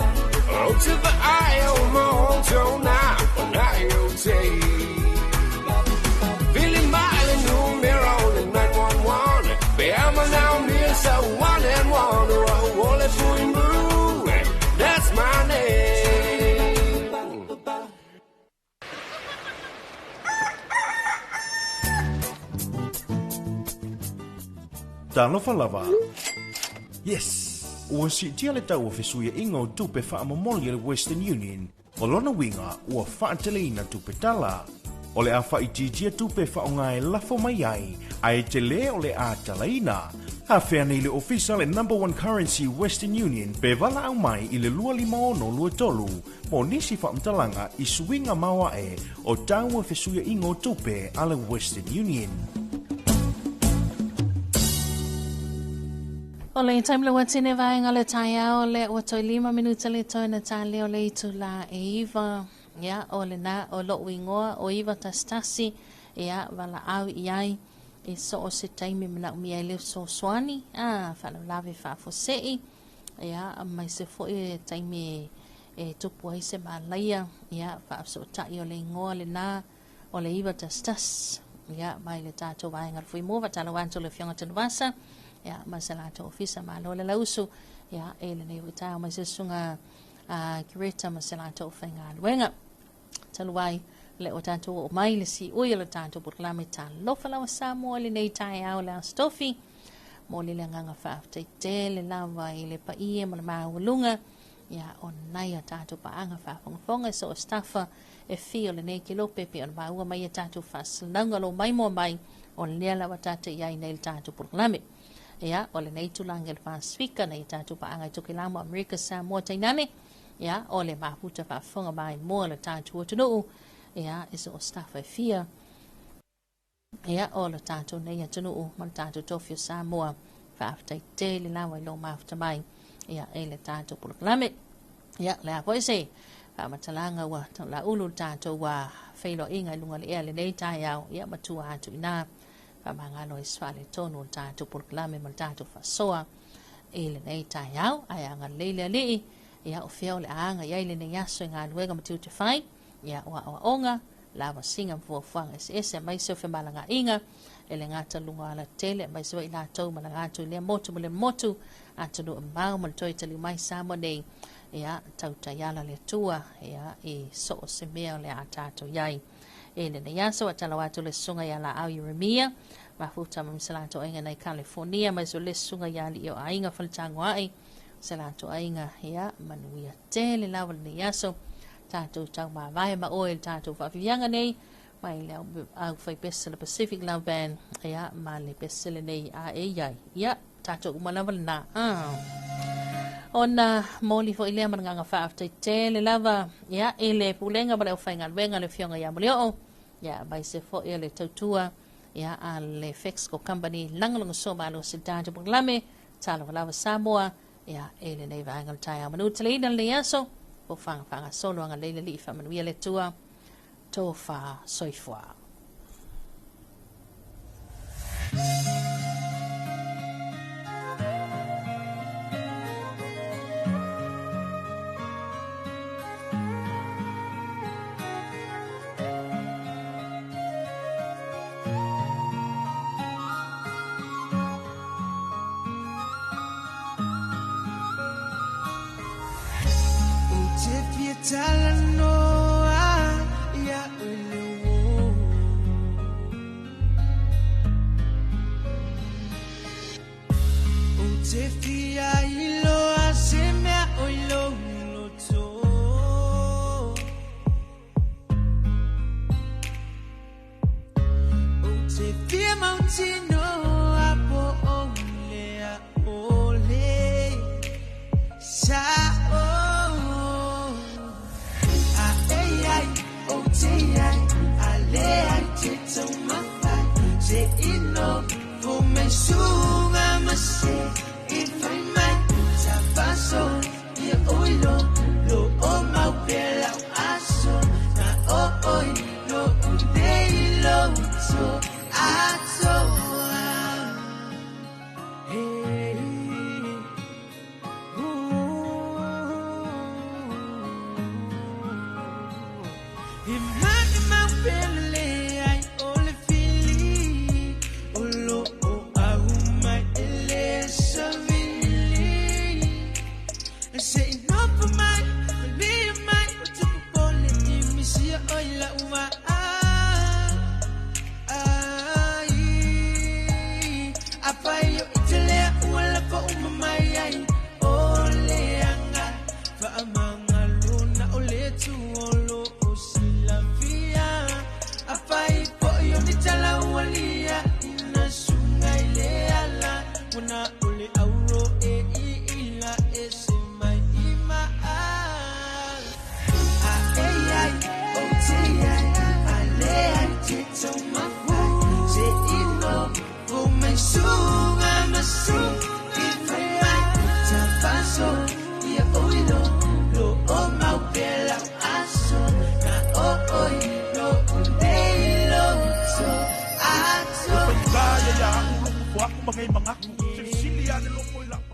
Oh, to the eye, oh, mo, to now, na, o, te. Billy Miley, numero 911. Be ama now, me, so one and one, oh, ole fui mu. That's my name. Talofa lava. Yes. Ua siitia le tau o fesuiaiga o tupe faamomoli a le Western Union. O lona uiga ua faateleina tupe tala. O le a faaitiitia tupe faaaoga e lafo mai ai, ae telē o le a talaina. Afea nei le ofisa le number one currency Western Union pe valaau mai i le 25623 mo nisi faamatalaga i suiga maoae o tau o fesuiaiga o tupe a le Western Union. O le taimi le watine vaega le taeao le ua toe 5 minuta le toe na tāleo le itu la e iva. Ia, o le nā o lou ingoa o iva tasitasi. Ia, valaau i ai i so o se taimi manaomia ai le fesoasoani. A, faalavelave faafosei. Ia, mai se foi e taimi e tupu ai se malaia. Ia, faafesootai o le ingoa le nā o le iva tasitasi. Ia, mai le tātou vaega le fuimua, faatalo atu le Afioga Tanuvasa. Ia, ma se latou ofisa malo le lausu. Ia, e lenei foi taeao mai se susuga a Greta ma se latou faigaluega. Talu ai le o tatou oo mai le siui o le tatou polokalame Talofa Lava Samoa lenei taeao le Aso Tofi. Mo le agaga faafetai tele lava i le paia ma le maualuga. Ia, o nai a tatou paaga faafogafoga e so o stafa e fia o lenei kelope pe ona maua mai a tatou faasalalauga lo mai moa mai o lea lava tatou i ai nei le tatou polokalame. Ia, o lenei tulaga i le Pasifika nei tatou paaga i Tokelau ma Amerika Samoa tainane. Ia, o le mafuta faafofoga mai moa le tatou atunuu. Ia, e so o stafa e fia. Ia, o le tatou nei atunuu ma le tatou tofi o Samoa. Faafetai tele lava i lou mafuta mai. Ia, e le tatou polokalame. Ia, le a foi se faamatalaga ua laulu le tatou feiloaiga i luga le ea lenei taeao. Ia, matua atu i nā faamagalo ai se faaletonu o le tatou polokalame ma le tatou faasoa i lenei taeao. Ae agalelei le Alii. Ia, o fea o le a aga i ai lenei aso i galuega ma tiute fai. Ia, o aoaoga, lavasiga ma fuafuaga eseese aemaise o femalagaʻiga e le gata luga alatele aemaise foi latou malaga atu i lea motu ma le motu atunuu mamao ma le toe taliu mai Samoa nei ia tautaiala le Atua ia i so o se mea o le a tatou iai e lenei aso. Tatalo atu le susuga ia Laau Ieremia mafuta ma se latou aiga nei California mai so le susuga ia Alii o Aiga Faletagoai se latou aiga ia manuia tele lava lenei aso tatou taumavae ma oe le tatou faafiafiaga nei mai le au faipese le Pacific Love Band ia ma le pese lenei a e iai ia tatou uma lava lena. Ona moli foi lea ma le agaga faafetai tele lava ia i le pulega ma le aufaigaluega le afioga ia Molioo ia aemaise foi o le tautua ia a le Fexco Company lagolagosua malosi le tatou polokalame Talofa Lava Samoa ia e lenei vaega o le taeao manu taleina lenei aso o fagafagasolo agalelei le Alii faamanuia le Atua tofa soifua. Mangai mangaku, sili ane loko i lau.